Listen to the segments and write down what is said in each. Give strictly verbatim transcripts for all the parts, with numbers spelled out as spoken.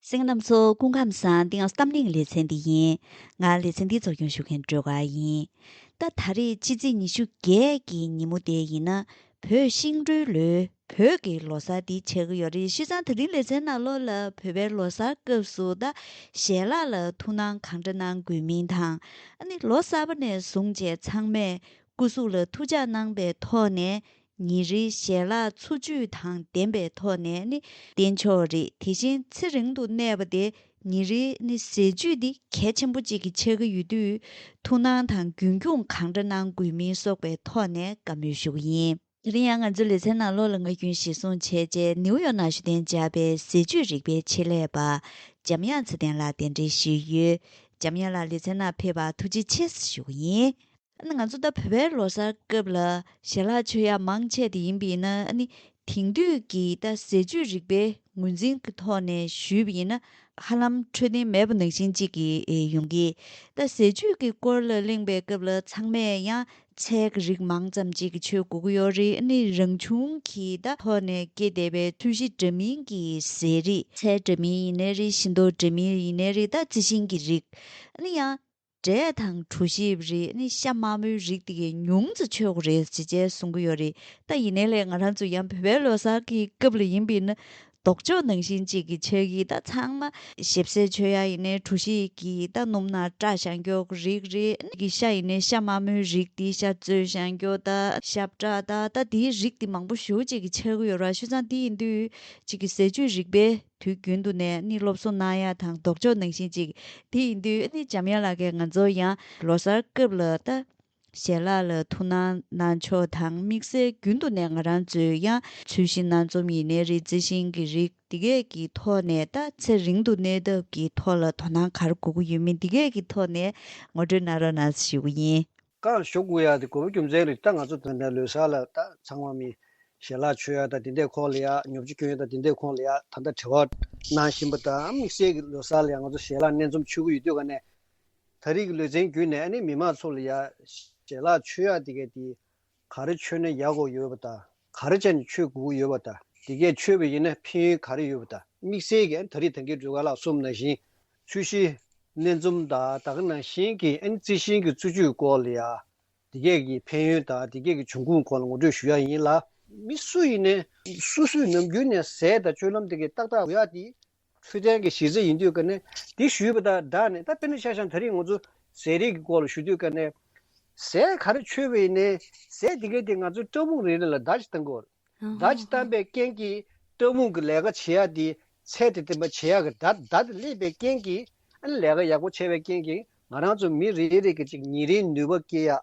གསན་མཁན་རྣམ་ཚོ་སྐུ་ཁམས་བཟང་། འདི་ཡང་གཏམ་གླེང་ལེ་ཚན་འདི་ཡིན། ང་ལེ་ཚན་འདི་ཚོགས་སྐྱོང་ཞུ་མཁན་སྒྲོལ་དཀར་ཡིན། ད་ད་རེས་ཕྱི་ཚེས་ཉི་ཤུ་བརྒྱད་ཀྱི་ཉིན་མོ་དེ་ཡིན་ན། བོད་ཤིང་འབྲུག་ལོའི་བོད་ཀྱི་ལོ་གསར་འདི་ཆགས་ཀྱི་ཡོད་རེད། བྱས་ཙང་ད་རིང་ལེ་ཚན་ནང་ལོགས་ལ་བོད་པའི་ལོ་གསར་སྐབས་སུ་ད་ཞལ་ལག་ལ་ཐུགས་སྣང་གང་འདྲ་གནང་དགོས་མིན་དང་། ཨ་ནི་ལོ་གསར་པ་ནས་བཟུང་བྱས་ཚང་མས་སྐུ་གཟུགས་ལ་ཐུགས་ཅག་གནང་པའི་ཐོག་ནས། ཉིན་རེའི་ཞལ་ལག་འཚོ་བཅུད་དང་ལྡན་པའི་ཐོག་ནས་ནི་བསྟེན་ཆོག་རེད། དེ་བཞིན་ཚེ་རིང་དུ་གནས་པ་དེ་ཉིན་རེའི་ནི་ཟས་བཅུད་འདི་གལ་ཆེན་པོ་གཅིག་གི་ཆགས་ཀྱི་ཡོད་དུས། ཐུགས་སྣང་དང་རྒྱུན་འཁྱོངས་གང་འདྲ་གནང་དགོས་མིན་སོགས་པའི་ཐོག་ནས་བཀའ་མོལ་ཞུ་གི་ཡིན། དེ་རིང་ཡང་ང་ཚོའི་ལེ་ཚན་ནང་ལོགས་ལ་ངར་སྐྱོན་གཞིར་བཟུང་བྱས་རྗེས་ནིའུ་ཡོག་ནང་བཞུགས་གདན་འཇགས་པའི་ཟས་བཅུད་རིག་པའི་ཆེད་ལས་པ་འཇམ་དབྱངས་ཚེ་བརྟན་ལགས་གདན་འདྲེན་ཞུས་ཡོད། འཇམ་དབྱངས་ལགས་ལེ་ཚན་ནང་ཕེབས་པར་ཐུགས་རྗེ་ཆེ་ཞུ་གི་ཡིན། ཨ་ནི་ང་ཚོ་ད་བོད་པའི་ལོ་གསར་སྐབས་ལ་ཞལ་ལག་མཆོད་ཡག་མང་ཆེ་དེ་ཡིན་པ་ཡིན་ན། ཨ་ནི་དེང་དུས་ཀྱི་ད་ཟས་བཅུད་རིག་པའི་ངོས་འཛིན་གྱི་ཐོག་ནས་ཞུས་པ་ཡིན་ན། ཧ་ལམ་འཕྲོད་བསྟེན་མེད་པ་ནང་བཞིན་གཅིག་གི་ཨེ་ཡོང་གི། ད་ཟས་བཅུད་ཀྱི་སྐོར་ལ་གླེང་པའི་སྐབས་ལ་ཚང་མས་ཡང་ཚལ་གྱི་རིགས་མང་ཙམ་གཅིག་གི་མཆོད་དགོས་ཀྱི་ཡོད་རེད། ཨ་ནི་རང་བྱུང་གི་ད་ཐོག་ནས་སྐྱེས་བསྡད་པའི་ཚོས་གཞི་འདྲ་མིན་གྱི་ཟས་རིགས། ཚལ་འདྲ་མིན་ཡིན་ནའི་རེད། ཤིང་ཏོག་འདྲ་མིན་ཡིན་ནའི་རེད། ད་རྩི་ཤིང་གི་རིགས། ཨ་ནི་ཡང་། འབྲས་དང་གྲོ་ཞིབ་རེད། ནི་ཤ་དམར་མོའི་རིགས་དེ་གའི་ཉུང་ཙམ་མཆོད་དགོས་རེད་ཟེར་བྱས་གསུང་གི་ཡོད་རེད། ད་ཡིན་ནའི་ལས་ང་རང་ཚོ་ཡང་བོད་པའི་ལོ་གསར་གྱི་སྐབས་ལ་ཡིན་པ་ཡིན་ན་ལྡོག་ཕྱོགས་ནང་བཞིན་གཅིག་གི་ཆགས་ཀྱི། ད་ཚང་མ་ཞིབ་བཤེར་མཆོད་ཡ་ཡིན་ནའི་གྲོ་ཞིབ་ཀྱི་ད་སྣུམ་ནང་བཀྲ་བཞག་མཁན་གྱི་རིགས་རེད། ནི་གི་ཤ་ཡིན་ནའི་ཤ་དམར་མོའི་རིགས་དེ་ཤ་བཙོས་བཞག་མཁན། ད་ཤ་བཀྲ་ད་ད་དེའི་རིགས་དེ་མང་པོ་ཞེ་པོ་ཅིག་གི་ཆགས་ཀྱི་ཡོད་རེད། བྱས་ཙང་དེ་ཡིན་དུས་གཅིག་གི་ཟས་བཅུད་རིག་པའི་དུས་རྒྱུན་དུ་ནས་ནི་སློབ་གསོ་གནང་ཡ་དང་ལྡོག་ཕྱོགས་ནང་བཞིན་ཅིག་དེ་ཡིན་དུས། ནི་འཇམ་དབྱངས་ལགས་ཀྱིས་ང་ཚོ་ཡང་ལོ་གསར་སྐབས་ལ་ད་ཞལ་ལག་ལ་ཐུགས་སྣང་གནང་ཕྱོགས་དང་། དམིགས་བསལ་རྒྱུན་དུ་ནས་ང་རང་ཚོས་ཡང་ཚོས་གཞི་སྣ་འཛོམས་ཡིན་ནའི་རེད། རྩི་ཤིང་གི་རིགས་འདི་གས་ཀྱི་ཐོག་ནས་ད་ཚེ་རིང་དུ་གནས་ཐབས་ཀྱི་ཐོག་ལ་དོ་སྣང་ག་རེ་དགོས་ཀྱི་ཡོད་མིན་འདི་གས་ཀྱི་ཐོག་ནས་ངོ་སྤྲོད་གནང་རོགས་གནང་ཞུ་གི་ཡིན། རྐང་ཞོག་དགོས་ཡ་དེ་དགོས་པ་རྒྱུ་མཚན་རེད། ད་ང་ཚོ་ད་ལྟ་ལོ་གསར་ལ་ད་ཚང་མ་མི་ཞལ་ལག་མཆོད་ཡ་ད་དེ་འདྲའི་ཁོག་ལ་ཡ། ཉོ་ཆ་གྱོན་ཡ་ད་དེ་འདྲའི་ཁོག་ལ་ཡ་ད་ལྟ་དྲི་བ་གནང་བཞིན་པ། ད་དམིགས་བསལ་གྱི་ལོ་གསར་ལ་ཡ་ང་ཚོ་ཞལ་ལག་སྣ་འཛོམས་མཆོད་ཀྱི་ཡོད་དུས་ག་ནས། ད་རེས་ཀྱི་ལེ་ཚན་བརྒྱུད་ནས་ཨ་ནི་མི་མང་ཚོ་ལ་ཡ་ཞལ་ལག་མཆོད་ཡ་དེ་གས་དེ་ག་རེ་མཆོད་ན་ཡག་གོ་ཡོད་པ་དང་། ག་རེ་བྱས་ནས་མཆོད་དགོས་ཀྱི་ཡོད་པ་དང་། དེ་གས་མཆོད་པ་ཡིན་ན་ཕན་ཡོན་ག་རེ་ཡོད་པ་དང་། དམིགས་བསལ་གྱི་ཨ་ནི་ད་རེས་ད་གིན་སྒྲོལ་དཀར་ལགས་གསུངས་ནང་བཞིན་ཚོས་གཞི་སྣ་འཛོམས་དང་། ད་ག་ནང་བཞིན་གྱི་ཨ་ནི་རྩི་ཤིང་གི་འཚོ་བཅུད་སྐོར་ལ་ཡ། དེ་གས་ཀྱི་ཕན་ཡོན་དང་དེ་གས་ཀྱི་འབྱུང་ཁུངས་སྐོར་ལ་ངོ་སྤྲོད་ཞུ་ཡ་ཡིན་ལ། མི་སུ་ཡིན་ནའི་སོ་སོའི་ནམ་རྒྱུན་ནས་ཟས་དང་སྤྱོད་ལམ་དེ་གས་ཏག་ཏག་དགོས་ཡ་དེ་འཕྲོད་བསྟེན་གྱི་གཞི་རྩ་ཡིན་དུས་ག་ནས། དེ་ཞུས་པ་དང་སྦྲགས་ནས་ད་དཔེར་ན་ཆ་བཞག་ན་ད་རེས་ང་ཚོ་ཟས་རིགས་ཀྱི་སྐོར་ལ་ཞུ་དུས་ག་ནས། ཟས་ག་རེ་མཆོད་པ་ཡིན་ནའི་ཟས་དེ་གས་དེ་ང་ཚོའི་བཀྲག་དཔུང་རེ་རེ་ལ་བརྡ་ཅིག་བཏང་དགོས་རེད། བརྡ་ཅིག་བཏང་པའི་རྐྱེན་གྱིས་བཀྲག་དཔུང་གི་ལས་ཀ་བྱེད་ཡ་དེ། ཚད་དང་ལྡན་པ་བྱེད་ཡག་གི་བརྡ་བརྡ་དེ་སླེབས་པའི་རྐྱེན་གྱིས། ཨ་ནི་ལས་ཀ་ཡག་པོ་བྱས་པའི་རྐྱེན་གྱིས་ང་རང་ཚོ་མི་རེ་རེ་གི་ཅིག་ཉིན་རེའི་ནུས་པ་སྐྱེད་ཡག་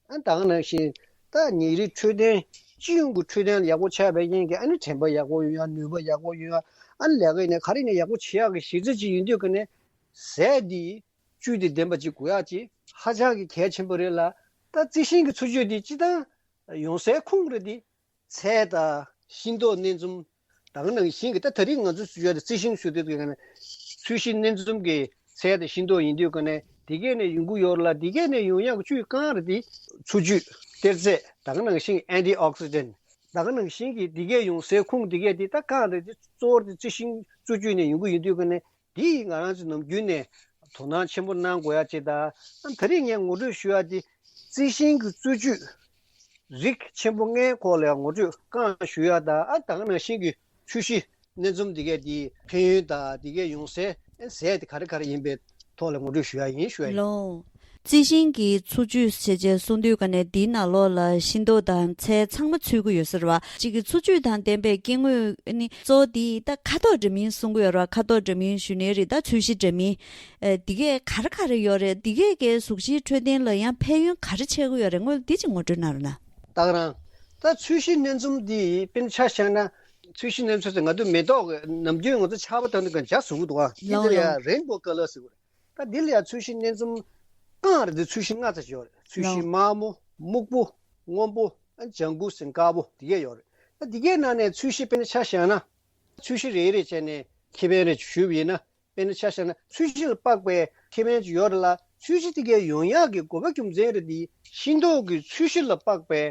ཨ་ད་ག་ནང་བཞིན་ད་ཉིན་རེའི་འཕྲོད་བསྟེན། སྤྱི་ཡོངས་ཀྱི་འཕྲོད་བསྟེན་ཡག་པོ་ཆགས་པའི་རྐྱེན་གྱིས་ཨ་ནི་དྲན་པ་ཡག་པོ་ཡོང་ཡག་ནུས་པ་ཡག་པོ་ཡོང་ཡག་ཨ་ནི་ལས་ཀ་ཡིན་ནའི་ག་རེ་ཡིན་ནའི་ཡག་པོ་བྱེད་ཡག་གི་གཞི་རྩ་ཅིག་ཡིན་དུས་ག་ནས། ཟས་འདི་བཅུད་དང་ལྡན་པ་ཅིག་དགོས་ཡག་ཅིག་ཧ་ཅང་གི་གལ་ཆེན་པོ་རེད་ལ། ད་རྩི་ཤིང་གི་འཚོ་བཅུད་འདི་སྤྱིར་བཏང་ཡོང་སའི་ཁུངས་རེད་འདི། ཚལ་དང་ཤིང་ཏོག་སྣ་འཛོམས། ད་ག་ནང་བཞིན་གྱི་ད་ད་རེས་ང་ཚོས་ཞུ་ཡ་དེ་རྩི་ཤིང་ཞུ་དུས་ཀྱི་ནང་ནས་ཚོས་གཞི་སྣ་འཛོམས་ཀྱི་ཚལ་དང་ཤིང་ཏོག་ཡིན་དུས་ཀ་ནས་དེ་གས་ནས་ཡོང་གི་ཡོད་ལ། དེ་གས་ནས་ཡོང་ཡག་གི་བཅུད་རྐང་རེད་དེ། འཚོ་བཅུད། གཏེར་རྫས། ད་ག་ནང་བཞིན་ཨན་ཊི་ཨོག་སི་ཌེན་ད་ག་ནང་བཞིན་གྱི་དེ་གས་ཡོང་སའི་ཁུངས་དེ་གས་དེ་ད་རྐང་རེད་དེ། གཙོ་བོ་དེ་རྩི་ཤིང་འཚོ་བཅུད་ནས་ཡོང་གི་ཡིན་དུས་ཀ་ནས། དེ་ཡིས་ང་རང་ཚོ་ནམ་རྒྱུན་ནས་དོ་སྣང་ཆེན་པོ་གནང་དགོས་ཡ་ཅིག་དང་། ཨ་ད་རེས་ངས་ངོ་སྤྲོད་ཞུ་ཡ་དེ་རྩི་ཤིང་གི་འཚོ་བཅུད་རིགས་ཆེན་པོ་ལྔའི་སྐོར་ལ་ཡང་ངོ་སྤྲོད་རྐང་ཞུ་ཡ་དང་། ཨ་ད་ག་ནང་བཞིན་གྱི་འཚོ་གཞི་སྣ་འཛོམས་དེ་གས་དེའི་ཕན་ཡོན་དང་དེ་གས་ཡོང་སའི་ཟས་དེ་ག་རེ་ག་རེ་ཡིན་པའི་ཐོག་ལ་ངོ་སྤྲོད་ཞུ་ཡ་ཡིན་ཞུ་ཡ་ཡིན། ལོ། རྩི་ཤིང་གི་འཚོ་བཅུད་ཟེར་བྱས་གསུངས་དུས་ཀ་ནས་འདིའི་ནང་ལོགས་ལ་ཤིང་ཏོག་དང་ཚལ་ཚང་མ་ཚུད་ཀྱི་ཡོད་ས་རེད་བ། གཅིག་གི་འཚོ་བཅུད་དང་ལྡན་པའི་སྐྱེ་དངོས་ནི་གཙོ་བོ་འདི་ད་ཁ་དོག་འདྲ་མིན་གསུང་གི་ཡོད་རེད་བ། ཁ་དོག་འདྲ་མིན་ཞུ་ནའི་རེད། ད་ཚོས་གཞི་འདྲ་མིན། ཨ་འདི་གས་ག་རེ་ག་རེ་ཡོད་རེད། འདི་གས་ཀྱི་གཟུགས་གཞིའི་འཕྲོད་བསྟེན་ལ་ཡང་ཕན་ཡོན་ག་རེ་བྱེད་ཀྱི་ཡོད་རེད། སྔོན་འདི་ཅིག་ངོ་སྤྲོད་གནང་རོགས་གནང་། ད་ག་རང་། ད་ཚོས་གཞི་སྣ་འཛོམས་འདི་དཔེར་ན་ཆ་བཞག་ན། ཚོས་གཞི་སྣ་འཛོམས་ཟེར་ང་ཚོ་མེ་ཏོག་གི་ནམ་རྒྱུན་ང་ཚོ་ཆར་པ་བབས་དུས་ཀ་འཇའ་ཟུག་གི་འདུག་ཨ། འདི་ལ་ཡ་རེན་བོ་ཀ་ལར་ཟེར་གི་རེད། ད་འདི་ལ་ཡ་ཚོས་གཞི་སྣ་འཛོམས་རྐང་རེད་དེ། ཚོས་གཞི་ལྔ་ཙམ་ཡོད་རེད། ཚོས་གཞི་དམར་མོ། སྨུག་པོ། སྔོན་པོ། ཨ་ལྗང་གུ་ཟེར་དཀར་པོ་དེ་གས་ཡོད་རེད། ད་དེ་གས་ནང་ནས་ཚོས་གཞི་དཔེར་ན་ཆ་བཞག་ན། ཚོས་གཞི་རེ་རེ་བྱས་ནས་ཁེ་ཕན་རེ་ཞུས་པ་ཡིན་ན། དཔེར་ན་ཆ་བཞག་ན་ཚོས་གཞི་ལ་དཔག་པའི་ཁེ་ཕན་ཅིག་ཡོད་རེད་ལ། ཚོས་གཞི་དེ་གས་ཡོང་ཡག་གི་དགོས་པ་རྒྱུ་མཚན་རེད་དེ། ཤིང་ཏོག་གི་ཚོས་གཞི་ལ་དཔག་པའི་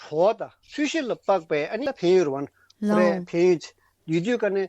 བྲོ་བ་དང་། ཚོས་གཞི་ལ་དཔག་པའི་ཨ་ནི་ཕན་ཡོན་རེད་བ། ཁོ་རའི་ཕན་ཡོན་ཡོད་དུས་ཀ་ནས།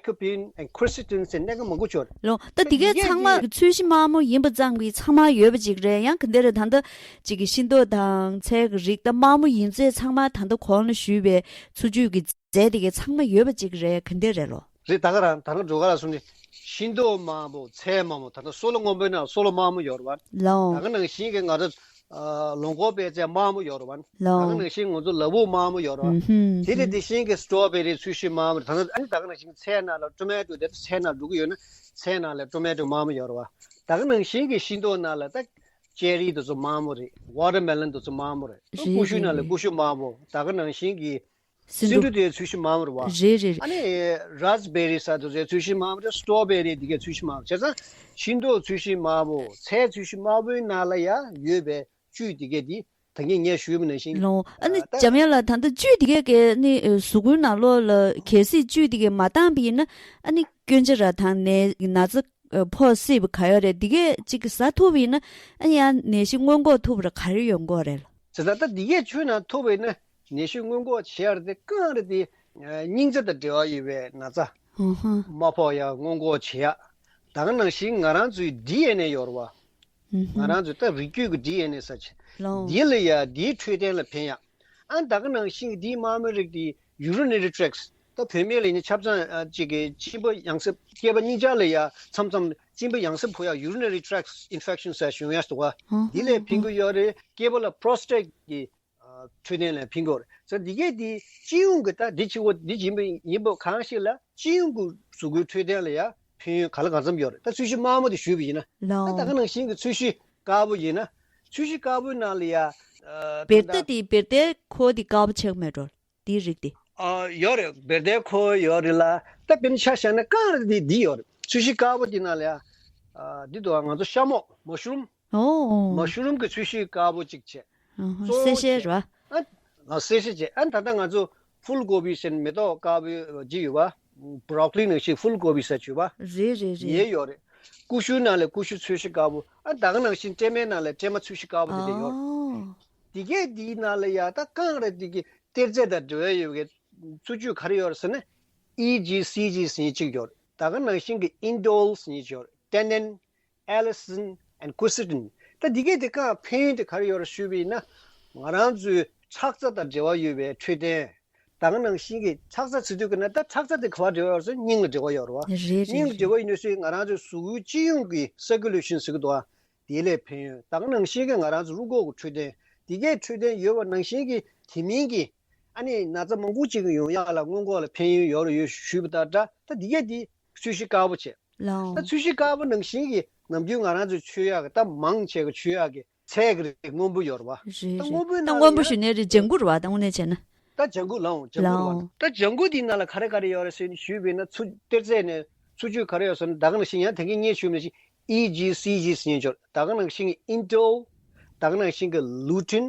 lycopene and quercetin ཟེར་སྣ་ཁ་མང་པོ་ཅིག་ཡོད་རེད། ལོ། ད་འདི་གའི་ཚང་མ་ཚོས་གཞི་དམར་མོ་ཡིན་པ་ཙམ་གྱིས་ཚང་མ་ཡོད་པ་ཅིག་རེད། ཡང་ག་འདྲ་རེད། ད་ལྟ་ཅིག་གི་ཤིང་ཏོག་དང་ཚལ་གྱི་རིགས་ད་དམར་མོ་ཡིན་ཚད་ཚང་མ་ད་ལྟ་གོང་ལ་ཞུས་པའི་འཚོ་བཅུད་ཀྱི་རྫས་དེ་གའི་ཚང་མ་ཡོད་པ་ཅིག་རེད། ག་འདྲ་རེད་ལོ། རེད། ད་ག་རང་ད་ག་འགྲོ་ག་ལ་སོང་ནས་ཤིང་ཏོག་དམར་མོ། ཚལ་དམར་མོ། ད་ལྟ་སོལ་བ་སྔོན་པོའི་ནང་སོལ་བ་དམར་མོ་ཡོད་རེད་བ། ལོ། ད་ག་ནང་བཞིན་གྱི་ང་ཚོ་ཨ་ལོ་འཁོར་སྤེལ་ཚད་དམར་མོ་ཡོད་རེད་བ། ལོ། ད་ག་ནང་བཞིན་ང་ཚོ་ལ་ཕུག་དམར་མོ་ཡོད་རེད་བ། ཨུ་ཧུམ། དེ་ལས་དེ་བཞིན་གྱི་སི་ཊོ་བེ་རི་ཚོས་གཞི་དམར་མོ་རེད། ད་ད་ཨ་ནི་ད་ག་ནང་བཞིན་ཚལ་ནང་ལ་ཊོ་མེ་ཊོ་དེ་ཚལ་ནང་འགྲོ་གི་ཡོད་ན་ཚལ་ནང་ལ་ཊོ་མེ་ཊོ་དམར་མོ་ཡོད་རེད་བ། ད་ག་ནང་བཞིན་གྱི་ཤིང་ཏོག་ནང་ལ་ད་ཅེ་རི་དེ་ཚོ་དམར་མོ་རེད། ཝ་ཊར་མེ་ལོན་དེ་ཚོ་དམར་མོ་རེད། རེད། ཀུ་ཤུ་ནང་ལ་རེད། ཀུ་ཤུ་དམར་མོ། ད་ག་ནང་བཞིན་གྱི་སེ་འབྲུ། སེ་འབྲུ་དེ་ཚོས་གཞི་དམར་མོ་རེད་བ། རེད་རེད་རེད། ཨ་ནི་རཱ་སི་བེ་རི་ཟེར་དེ་ཚོའི་ཚོས་གཞི་དམར་མོ་རེད། སི་ཊོ་བེ་རི་དེ་གའི་ཚོས་གཞི་དམར་མོ། བྱས་ཙང་ཤིང་ཏོག་ཚོས་གཞི་དམར་མོ། ཚལ་ཚོས་གཞི་དམར་མོའི་ནང་ལ་ཡང་ཡོད་པའི་བཅུད་དེ་གའི་དེ་ད་གིན་ངས་ཞུས་པ་ནང་བཞིན། ལོ། ཨ་ནི་ཨ་ད་འཇམ་དབྱངས་ལགས། ད་ལྟ་བཅུད་དེ་གའི་གའི་ནི་ཨ་གཟུགས་པོའི་ནང་ལོགས་ལ་གལ་སྲིད་བཅུད་དེ་གའི་མ་བཏང་པ་ཡིན་ན་ཨ་ནི་སྐྱོན་ཆ་ར་དང་ནད་ན་ཚ་ཨ་ཕོག་སྲིད་པ་ག་ཡོད་རེད། དེ་གའི་ཅིག་ཟ་ཐུབ་པ་ཡིན་ན་ཨ་ནི་ཡང་ནད་གཞི་སྔོན་འགོག་ཐུབ་པ་ར་ག་རེ་ཡོང་གི་ཡོད་རེད་ལ། བྱས་ཙང་ད་འདི་གའི་བཅུད་ནང་ཐུབ་པ་ཡིན་ན་ནད་གཞི་སྔོན་འགོག་བྱེད་ཡག་དེ་རྐང་རེད་དེ། ཨ་སྙིང་རྩ་དང་འབྲེལ་བ་ཡོད་པའི་ན་ཚ་ཧུ་ཧུ། མ་ཕོག་ཡག་སྔོན་འགོག་བྱེད་ཡག་ད་ག་ནང་བཞིན་ང་རང་ཚོའི་ཌི་ཨེན་ཨེ་ཡོད་རེད་བ། ཧུ་ཧུ། ང་རང་ཚོའི་ད་རིགས་རྒྱུད་ཀྱི་ཌི་ཨེན་ཨེ་ཟེར་བྱས། ལོ། འདི་ལ་ཡ་འདིའི་འཕྲོད་བསྟེན་ལ་ཕན་ཡག་ཨ་ད་ག་ནང་བཞིན་གྱི་འདིའི་དམར་མོའི་རིགས་དེ་ཡུ་རི་ནེ་རི་ཊེག་ཊི། ད་བོད་སྨན་ལ་ཡིན་ན་ཆབ་གསང་ཨ་ཅིག་གི་གཅིན་པ་ཡང་སེ་སྐྱེས་པ་གཉིས་ཆ་ལ་ཡ་མཚམས་མཚམས་གཅིན་པ་ཡང་སེ་ཕོག་ཡག་ཡུ་རི་ནེ་རི་ཊེག་ཊི་ཨིན་ཕེག་ཤན་ཟེར་བྱུང་ཡག་འདུག་བ། ཧུ་ཧུ། འདི་ལས་ཕན་གྱི་ཡོད་རེད། སྐྱེས་པ་ལ་པོ་རོ་སི་ཊེ་ཊི་གི་ཨ་འཕྲོད་བསྟེན་ལ་ཕན་གྱི་ཡོད་རེད། ཙང་འདི་གས་འདི་སྤྱི་ཡོངས་ཀྱི་ད་འདི་ཕྱི་བོ་འདི་ཡིན་པ་ཡིན་པ་གང་ཞིག་ལ་སྤྱི་ཡོངས་ཀྱི་གཟུགས་པོའི་འཕྲོད་བསྟེན་ལ་ཡང་ཕན་ཡོན་ག་ལ་གང་འཚམ་ཡོད་རེད། ད་ཚོས་གཞི་དམར་མོ་དེ་ཞུས་པ་ཡིན་ན། ལའོ། ད་ད་ག་ནང་བཞིན་གྱི་ཚོས་གཞི་དཀར་པོ་ཡིན་ན། ཚོས་གཞི་དཀར་པོའི་ནང་ལ་ཡ་ཨ་བེར་ད་ད་དེ་བེར་ད་ཁོ་དེ་དཀར་པོ་ཆགས་མེད་འགྲོ། དེའི་རིགས་དེ། ཨ་ཡོད་རེད། བེར་ད་ཁོ་ཡོད་རེད་ལ། ད་དཔེར་ན་ཆ་བཞག་ན་དཀར་དེ་འདི་ཡོད་རེད། ཚོས་གཞི་དཀར་པོ་དེ་ནང་ལ་ཡ་ཨ་འདི་འདུག་ང་ཚོ་ཤ་མོག་མ་ཤུ་རུམ། ཨོ། མ་ཤུ་རུམ་གྱི་ཚོས་གཞི་དཀར་པོ་གཅིག་བྱས། ཨ་ཧ། གཙོ་བོ་གསལ་བཤད་བྱས། རེད་བ། ཨ་ཨ་གསལ་བཤད་བྱས། ཨ་ད་ལྟ་ང་ཚོ་ཕུལ་གོ་བི་ཟེར་མེ་ཏོག་དཀར་པོའི་ཅིག་ཡོད་བ། བྷ་རོ་ཀོ་ལི་ནང་བཞིན་ཕུལ་གོ་བི་ཟེར་ཅིག་ཡོད་བ། རེད་རེད་རེད། ཡས་ཡོད་རེད། ཀུ་ཤུ་ནང་ལ་ཀུ་ཤུ་ཚོས་གཞི་དཀར་པོ། ཨ་ད་ག་ནང་བཞིན་སྲན་མའི་ནང་ལ་སྲན་མ་ཚོས་གཞི་དཀར་པོ་དེ་འདྲ་ཡོད་རེད། ཨོ། དེ་གས་དེའི་ནང་ལ་ཡ་ད་རྐང་རེད། དེ་གི་གཏེར་རྫས་དང་འབྲེལ་བ་ཡོད་པའི་འཚོ་བཅུད་ག་རེ་ཡོད་རེད་ཟེར་ན། ཨི་ཇི་སི་ཇི་ཟེར་མཁན་གཅིག་ཡོད་རེད། ད་ག་ནང་བཞིན་གྱི་ཨིན་ཌོལ་ཟེར་མཁན་གཅིག་ཡོད་རེད། ཏེ་ནིན། ཨེ་ལི་སིན་ཨེན་ཌི་ཀུ་སི་ཊིན། ད་འདི་གས་དེ་ག་ཕན་ཡོན་དེ་ག་རེ་ཡོད་རེད་ཞུས་པ་ཡིན་ན། ང་རང་ཚོའི་ཁྲག་རྩ་དང་འབྲེལ་བ་ཡོད་པའི་འཕྲོད་བསྟེན། ད་ག་ནང་བཞིན་གྱི་ཁྲག་རྩ་ཟེར་དུས་ཀྱི་ན་ད་ཁྲག་རྩ་དེ་ག་པར་འབྲེལ་བ་ཡོད་རེད་ཟེར་ན་སྙིང་ལ་འབྲེལ་བ་ཡོད་རེད་བ། རེད་རེད། སྙིང་ལ་རེད་འབྲེལ་བ་རེད། ཡིན་དུས་ང་རང་ཚོའི་གཟུགས་པོའི་སྤྱི་ཡོངས་ཀྱི་སར་ཀུ་ལེ་ཤན་ཟེར་གྱི་འདུག་བ། དེ་ལས་ཕན་ཡོན། ད་ག་ནང་བཞིན་གྱི་ང་རང་ཚོ་རུས་ཁོག་གི་འཕྲོད་བསྟེན། དེ་གའི་འཕྲོད་བསྟེན་ཡོད་པ་ནང་བཞིན་གྱི་དེ་མིན་གྱི་ཨ་ནི་ན་ཚ་མང་པོ་ཅིག་ཡོང་ཡག་ལ་སྔོན་འགོག་ལ་ཕན་ཡོན་ཡོད་རེད་ཡོད་ཞུས་པ་དང་སྦྲགས། ད་འདི་གས་འདི་ཚོས་གཞི་དཀར་པོ་བྱས། ལའོ། ད་ཚོས་གཞི་དཀར་པོ་ནང་བཞིན་གྱི་ནམ་རྒྱུན་ང་རང་ཚོས་མཆོད་ཡག་གི་ད་མང་ཆེ་གི་མཆོད་ཡག་གི་ཚལ་གྱི་རིགས་སྔོན་པོ་ཡོད་རེད་བ། རེད་ད་རེད། སྔོན་པོའི་ད་ནང་སྔོན་པོ་ལ་ཡང་ཞུས་ནའི་རེད། ལྗང་གུ་རེད་བ། ད་དངོས་གནས་བྱས་ན། ད་ལྗང་གུ་ལའོ། ལྗང་གུ་རེད་བ། ལའོ། ད་ལྗང་གུ་འདིའི་ནང་ལ་ག་རེ་ག་རེ་ཡོད་རེད་ཟེར་ནས་ཞུས་པ་ཡིན་ན། ཚུ་གཏེར་རྫས་ནས་འཚོ་བཅུད་ག་རེ་ཡོད་ཟེར་ན། ད་ག་ནང་བཞིན་ཡང་ད་གིན་ངས་ཞུས་པ་ནང་བཞིན་ཨི་ཇི་སི་ཇི་ཟེར་མཁན་ཅིག་ད་ག་ནང་བཞིན་གྱི་ཨིན་ཌོལ། ད་ག་ནང་བཞིན་གྱི་ལུ་ཊིན།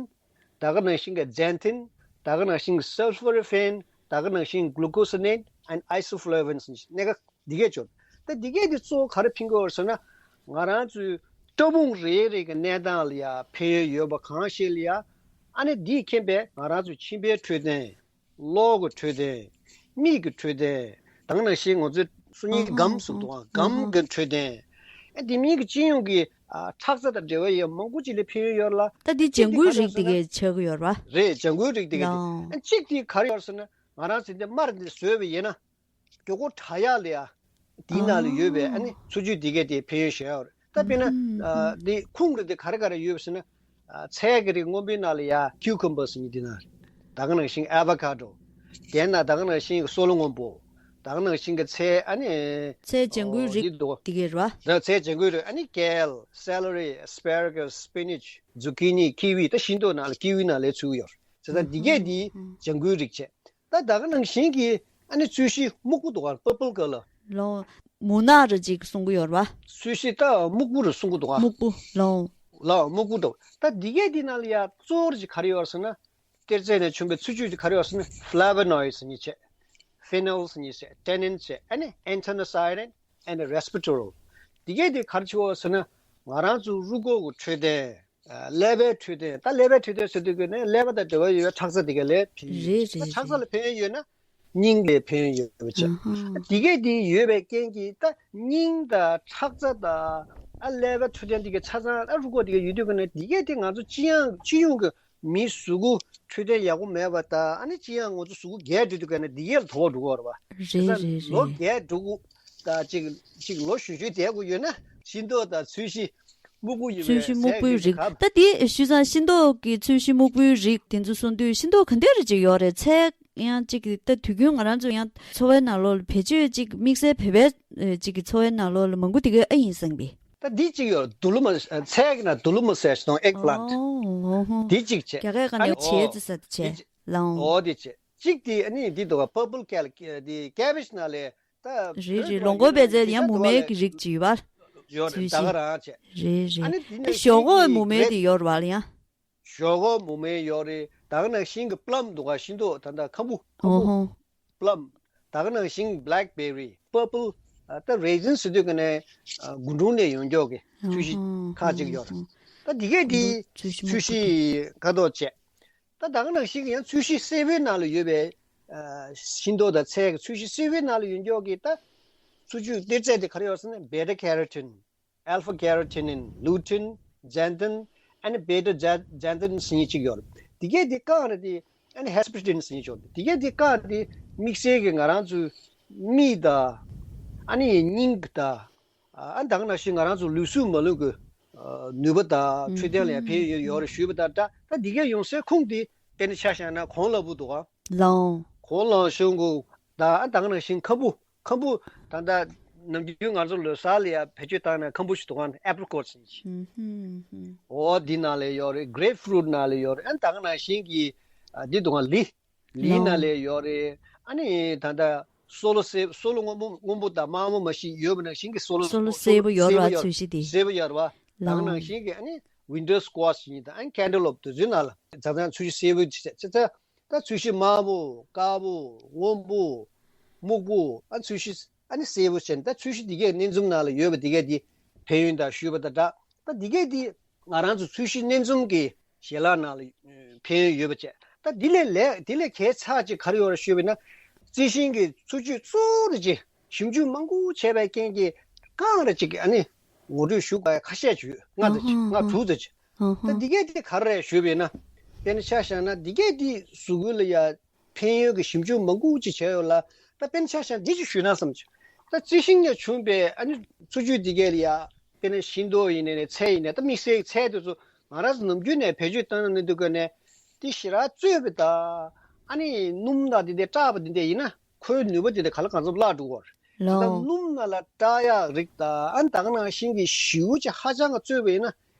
ད་ག་ནང་བཞིན་གྱི་ཛེན་ཐིན། ད་ག་ནང་བཞིན་གྱི་སལ་ཕོ་རི་ཕིན། ད་ག་ནང་བཞིན་གྱི་གླུ་ཀོ་སི་ནེཊ་ཨེན་ཌི་ཨའི་སོ་ཕ་ལེ་ཝིན་ཟེར་མཁན་ཅིག་སྣ་ཁ་འདི་གས་བཅོས། ད་འདི་གས་འདི་གཙོ་བོ་ག་རེ་ཕན་གྱི་ཡོད་ཟེར་ན། ང་རང་ཚོའི་ཕྲ་ཕུང་རེ་རེ་གི་གནས་སྟངས་ལ་ཡ་ཕན་ཡོན་ཡོད་པ་གང་ཞིག་ལ་ཡ། ཨ་ནི་འདིས་མཁྱེན་པས་ང་རང་ཚོའི་མཆིན་པའི་འཕྲོད་བསྟེན། གློ་གི་འཕྲོད་བསྟེན། མིག་གི་འཕྲོད་བསྟེན། ད་ག་ནང་བཞིན་ང་ཚོའི་སོ་གཉིས་ཨ་ཧ། སྒམ་ཟེར་གྱི་འདུག་ཨ། ཨ་སྒམ་ཧ། གི་འཕྲོད་བསྟེན། ཨ་དེ་མིན་གྱི་སྤྱི་ཡོངས་ཀྱི་ཨ་ཁྲག་རྩ་དང་འབྲེལ་བ་ཡོད་མང་པོ་ཅིག་ལ་ཕན་ཡོན་ཡོད་ལ། ད་འདི་ལྗང་གུའི་རིགས་དེ་གས་ཆགས་ཀྱི་ཡོད་རེད་བ། རེད། ལྗང་གུའི་རིགས་དེ་གས་དེ། ལའོ། ཨ་གཅིག་དེ་ག་རེ་ཡོད་ཟེར་ན། ང་རང་ཚོ་འདི་མར་འདི་བཟོས་པ་ཡིན་ན། མགྱོགས་པོ་དྲག་ཡག་ལ་ཡ། དེའི་ནང་ལ་ཡོད་པའི་ཨ་ནི་འཚོ་བཅུད་དེ་གས་དེ་ཕན་ཡོན་ཞེ་དྲག་ཡོད་རེད། ད་དཔེར་ན་ཨ་འདི་ཁུངས་རེད་དེ་ག་རེ་ག་རེ་ཡོད་ཟེར་ན། ཨ་ཚལ་གྱི་རིགས་སྔོན་པོའི་ནང་ལ་ཡ་ཁིའུ་ཀམ་བར་ཟེར་མཁན་དེ་ནང་རེད། ད་ག་ནང་བཞིན་ཨ་བ་ཀ་ཌོ། དེ་ན་ད་ག་ནང་བཞིན་གྱི་སོལ་བ་སྔོན་པོ། ད་ག་ནང་བཞིན་གྱི་ཚལ་ཨ་ནི། ཚལ་ལྗང་གུའི་ཨོ་རིགས་འདི་འདུག་དེ་གས་རེད་བ། ད་ཚལ་ལྗང་གུའི་རིགས་ཨ་ནི་ཀེལ། སེ་ལ་རི། ཨེ་སི་པེ་ར་ག་སི། སི་པི་ནེཆ། ཛུ་ཀི་ནི། ཀི་ཝི། ད་ཤིང་ཏོག་ནང་ལ་ཀི་ཝི་ནང་ལ་ཚུད་ཀྱི་ཡོད་རེད། བྱས་ཙང་འདི་གས་འདི་ལྗང་གུའི་རིགས་བྱས། ད་ད་ག་ནང་བཞིན་གྱི་ཨ་ནི་ཚོས་གཞི་སྨུག་པོ་འདུག་ག purple colour། ལོ། མུན་ནག་རེད་ཅིག་གསུང་གི་ཡོད་རེད་བ། ཚོས་གཞི་ད་སྨུག་པོ་རེད་གསུང་གི་འདུག་ག་སྨུག་པོ་ལོ། ལོ་སྨུག་པོ་འདུག་ད་འདི་གས་འདི་ནང་ལ་ཡ་གཙོ་བོ་རེད་ཅིག་ག་རེ་ཡོད་རེད་ཟེར་ན། གཏེར་རྫས་ནས་བྱུང་བའི་འཚོ་བཅུད་དེ་ག་རེ་ཡོད་ཟེར་ན། ཕ་ལེ་ཝོ་ནོ་ཡིཌ་ཟེར་མཁན་བྱས། ཕེ་ནོལ་ཟེར་མཁན་བྱས། ཊེ་ནིན་བྱས། ཨ་ནི་ཨན་ཐི་ཡོ་སི་ཡ་ནིན་ཨེན་ཌི་རེ་སི་བྷི་ཊོལ། དེ་གས་དེ་ག་རེ་བྱེད་ཡོད་ཟེར་ན། ང་རང་ཚོ་རུས་ཁོག་གི་འཕྲོད་བསྟེན། ཨ། ཀླད་པའི་འཕྲོད་བསྟེན། ད་ཀླད་པའི་འཕྲོད་བསྟེན་ཟེར་དུས་ཀྱི་ནས་ཀླད་པ་དང་འབྲེལ་བ་ཡོད་པའི་ཁྲག་རྩ་དེ་ག་ལ་ཕན་ཡོན་ཡོད། རེད། རེད། ད་ཁྲག་རྩ་རེད། ལ་ཕན་ཡོན་ཡོད་ན། སྙིང་ལ་ཕན་ཡོན་ཡོད་པ་བྱས། ཨ་ཧ། དེ་གས་དེ་ཡོད་པའི་རྐྱེན་གྱིས་ད་སྙིང་དང་ཁྲག་རྩ་དང་། ཨ། ཀླད་པའི་འཕྲོད་བསྟེན་དེ་གས་ཆ་ཚང་། ཨ། རུས་ཁོག་དེ་གས་ཡོད་དུས་ཀྱི་ནས་དེ་གས་དེ་ང་ཚོ་སྤྱི་ཡོངས་སྤྱི་ཡོངས་ཀྱི་མིའི་གཟུགས་པོ་འཕྲོད་བསྟེན་ཡག་པོ་མེད་པ་དང་། ཨ་ནི་སྤྱི་ཡོངས་ང་ཚོ་གཟུགས་པོ་རྒས་འགྲོ་དུས་ཀ་ནས་འདི་གས་ལ་དོ་ཕོག་འགྲོ་གི་ཡོད་རེད་བ། རེད། རེད། རེད། ལོ་རྒས་འགྲོ་གི། ད་ཅིག་ཅིག་ལོ་གཞོན་གཞོན་བསྡད་དགོས་ཡོད་ན་ཤིང་ཏོག་དང་ཚོས་གཞི་སྨུག་པོ་ཡོད་པའི་ཚོས་གཞི་སྨུག་པོའི་རིགས། ད་དེ་བྱས་ཙང་ཤིང་ཏོག་གི་ཚོས་གཞི་སྨུག་པོའི་རིགས་དེ་ཚོ་གསུངས་དུས་ཤིང་ཏོག་ག་འདྲ་རེ་ཅིག་ཡོད་རེད། ཚལ་ཡང་ཅིག་ད་དུས་རྒྱུན་ང་རང་ཚོ་ཡང་འཚོ་བའི་ནང་ལོགས་ལ་བེད་སྤྱོད་ཅིག་དམིགས་བསལ་བོད་པའི་ཅིག་གི་འཚོ་བའི་ནང་ལོགས་ལ་མང་པོ་དེ་ག་ཨེ་ཡིན་བསམ་པས། ད་འདི་གཅིག་ཡོད། དུ་ལུམ། ཚལ་གྱི་ནང་དུ་ལུམ་ཟེར་ཞིག་དང་ཨེག་པི་ལན་ཊི། ཨོ་ཧོ་ཧོ། འདི་གཅིག་བྱས། རྒྱ་སྐད་ག་ནས། ཨ་ནི་ཆེ་ཙི་ས་དེ་བྱས། འདི་གཅིག་ལའང་། ཨོ་དེ་བྱས། གཅིག་དེ་ཨ་ནི་འདི་འདུག་ག་པར་པལ་ཀེལ་འདི་ཀེ་བེཇ་ནང་ལས། ད་རེད། རེད། ལོ་འཁོར་བེ་ཙའི་ཡང་མུ་མེན་གྱི་རིགས་ཅིག་ཡོད་པ། ཡོད་རེད། ཚོས་ད་གཞི་ག་རང་བྱས། རེད། རེད། ཨ་ནི་འདི་ནས་ད་ཞོག་ཁོག་མུ་མེན་དེ་ཡོད་རེད་བ་ལ་ཡང་། ཞོག་ཁོག་མུ་མེན་ཡོད་རེད། ད་ག་ནང་བཞིན་གྱི་པི་ལམ་འདུག་ག་ཤིང་ཏོག་ད་ལྟ་ཁམ་བུ། ཁམ་བུ། ཨོ་ཧོ། པི་ལམ། ད་ག་ནང་བཞིན་བྷི་ལེག་བེ་རི། པར་པལ། ད་རེ་ཟིན་ཟེར་དུས་ཀྱི་ནས་དགུན་གྲོང་ནས་ཡོང་མགྱོགས་ཀྱི་ཚོས་གཞི་ཁག་ཅིག་ཡོད་རེད། ད་འདི་གས་འདི་ཚོས་གཞི་ཁ་དོག་བྱས། ད་ད་ག་ནང་བཞིན་གྱི་ཡང་ཚོས་གཞི་སེར་པོའི་ནང་ལ་ཡོད་པའི། ཨ། ཤིང་ཏོག་དང་ཚལ་གྱི་ཚོས་གཞི་སེར་པོའི་ནང་ལ་ཡོད་མགྱོགས་ཀྱི་ད་འཚོ་བཅུད་གཏེར་རྫས་དེ་ག་རེ་ཡོད་ཟེར་ན། བེ་ཊ་ཀེ་རོ་ཊིན། ཨལ་ཕ་ཀེ་རོ་ཊིན། ལུ་ཊིན། ཛེན་ཐིན། ཨ་ནི་བེ་ཊ་ཛེན་ཐིན་ཟེར་མཁན་ཅིག་ཡོད་རེད། དེ་གས་དེ་བཀག་ནས་དེ། ཨ་ནི་ཧེ་སི་པི་རི་ཊིན་ཟེར་མཁན་ཅིག་ཡོད་རེད། དེ་གས་དེ་བཀག་ནས་དེ་དམིགས་བསལ་གྱི་ང་རང་ཚོའི་མིག་དང་། ཨ་ནི་སྙིང་དང་། ཨ། ད་ག་ནང་བཞིན་ང་རང་ཚོ་ལུས་ཟུངས་མ་ལུས་ཀྱི། ཨ། ནུས་པ་དང་འཕྲོད་བསྟེན་ལ་ཡང་ཕན་ཡོན་ཡོད་རེད་ཞུས་པ་དང་སྦྲགས། ད་འདི་གའི་ཡོང་སའི་ཁུངས་དེ་དཔེར་ན་ཆ་བཞག་ན་གོང་ལ་བུ་འདུག་ག་ལའང་། གོང་ལ་ཤོང་གུ། ད་ཨ་ད་ག་ནང་བཞིན་ཁམ་བུ། ཁམ་བུ། ད་ལྟ་ནམ་རྒྱུན་ང་ཚོ་ལོ་གསར་ལ་ཡང་བེད་སྤྱོད་བཏང་ན་ཁམ་བུ་ཞིག་འདུག་ག་ཨེ་པི་རི་ཀོཊ་ཟེར་མཁན་ཅིག་ཨུ་ཧུམ་ཧུམ། འོ་འདི་ནང་ལ་ཡོད་རེད། གྲེབ་ཕུ་རུཊ་ནང་ལ་ཡོད་རེད། ཨ་ད་ག་ནང་བཞིན་གྱི། ཨ། འདི་འདུག་ག་ལི། ལི་ནང་ལའང་ལ་ཡོད་རེད། ཨ་ནི་ད་ལྟ་སོལ་སེར། སོལ་སྔོན་པོ། སྔོན་པོ་དང་དམར་མོ་མ་གཞི་ཡོད་པ་ནང་བཞིན་གྱི་སོལ། སོལ་སོལ་སེར་པོ་ཡོད་རེད་བ། ཚོས་གཞི་དེ་སེར་པོ་ཡོད་རེད་བ། ད་ག་ནང་ལའང་བཞིན་གྱི། ཨ་ནི་ཝིན་ཊར་སི་ཀོ་ཤི་ཟེར་མཁན་དང་། ཨ་ནི་ཀེན་ཊ་ལོབ་དེ་ཚོའི་ནང་ལ་ད་ལྟ་ཚོས་གཞི་སེར་པོ་ཅིག་བྱས། ད་ཚོས་གཞི་དམར་པོ། དཀར་པོ། སྔོན་པོ། སྨུག་པོ། ཨ། ཚོས་གཞི། ཨ་ནི་སེར་པོ་བྱས་ནས། ད་ཚོས་གཞི་འདི་གའི་སྣེ་འཛོམས་ནང་ལ་ཡོད་པ་འདི་གས་འདི་ཕན་ཡོན་དང་ཞུས་པ་དང་སྦྲགས། ད་འདི་གས་འདི་ང་རང་ཚོ་ཚོས་གཞི་སྣེ་འཛོམས་ཀྱི་ཞལ་ལག་ནང་ལ་ཕན་ཡོན་ཡོད་པ་བྱས། ད་འདི་ལས་ལས། འདི་ལས་གལ་ཆེ་ཅིག་ག་རེ་ཡོད་རེད་ཞུས་པ་ཡིན་ན། རྩི་ཤིང་གི་འཚོ་བཅུད་གཙོ་བོ་རེད་ཅེས་ཞིབ་འཇུག་མང་པོ་བྱས་པའི་རྐྱེན་གྱིས་གང་རེ་ཅིག་ཨ་ནི་ངོ་སྤྲོད་ཞུ་དགོས་ཡ་ཁ་ཤས་ཅིག་ཡོད། ལྔ་ཙམ་ཅིག་ལྔ་དྲུག་ཙམ་ཅིག་ད་འདི་གས་འདི་ག་རེ་རེད་ཞུས་པ་ཡིན་ན། དཔེར་ན་ཆ་བཞག་ན་འདི་གས་འདི་གཟུགས་པོ་ལ་ཡ་ཕན་ཡོན་གྱི་ཞིབ་འཇུག་མང་པོ་ཅིག་བྱས་ཡོད་ལ། ད་དཔེར་ན་ཆ་བཞག་ན་འདི་ཅིག་ཞུས་ན་བསམ་བྱུང་། ད་རྩི་ཤིང་ནས་བྱུང་བའི་ཨ་ནི་འཚོ་བཅུད་འདི་གས་ལ་ཡ། དཔེར་ན་ཤིང་ཏོག་ཡིན་ནའི་ནས། ཚལ་ཡིན་ནའི། ད་དམིགས་བསལ་ཚལ་དེ་ཚོ་ང་རང་ཚོ་ནམ་རྒྱུན་ནས་བེད་སྤྱོད་བཏང་ན་ནི་འདུག་ག་ནས་དེ་ཞེ་དྲག་བཙོས་པ་དང་། ཨ་ནི་སྣུམ་དང་དེ་འདྲ་བཀྲག་པ་དེ་འདྲ་ཡིན་ན་ཁོའི་ནུས་པ་དེ་འདྲ་གང་ལ་གང་འཚམ་བརླག་འགྲོ་གི་རེད། ད་ལྟ་སྣུམ་ནང་ལ་བཀྲག་ཡག་རིགས་དང་། ཨ་ནི་ད་ག་ནང་བཞིན་གྱི་ཞེ་པོ་ཅིག་ཧ་ཅང་གི་བཙོས་པ་ཡིན་ན།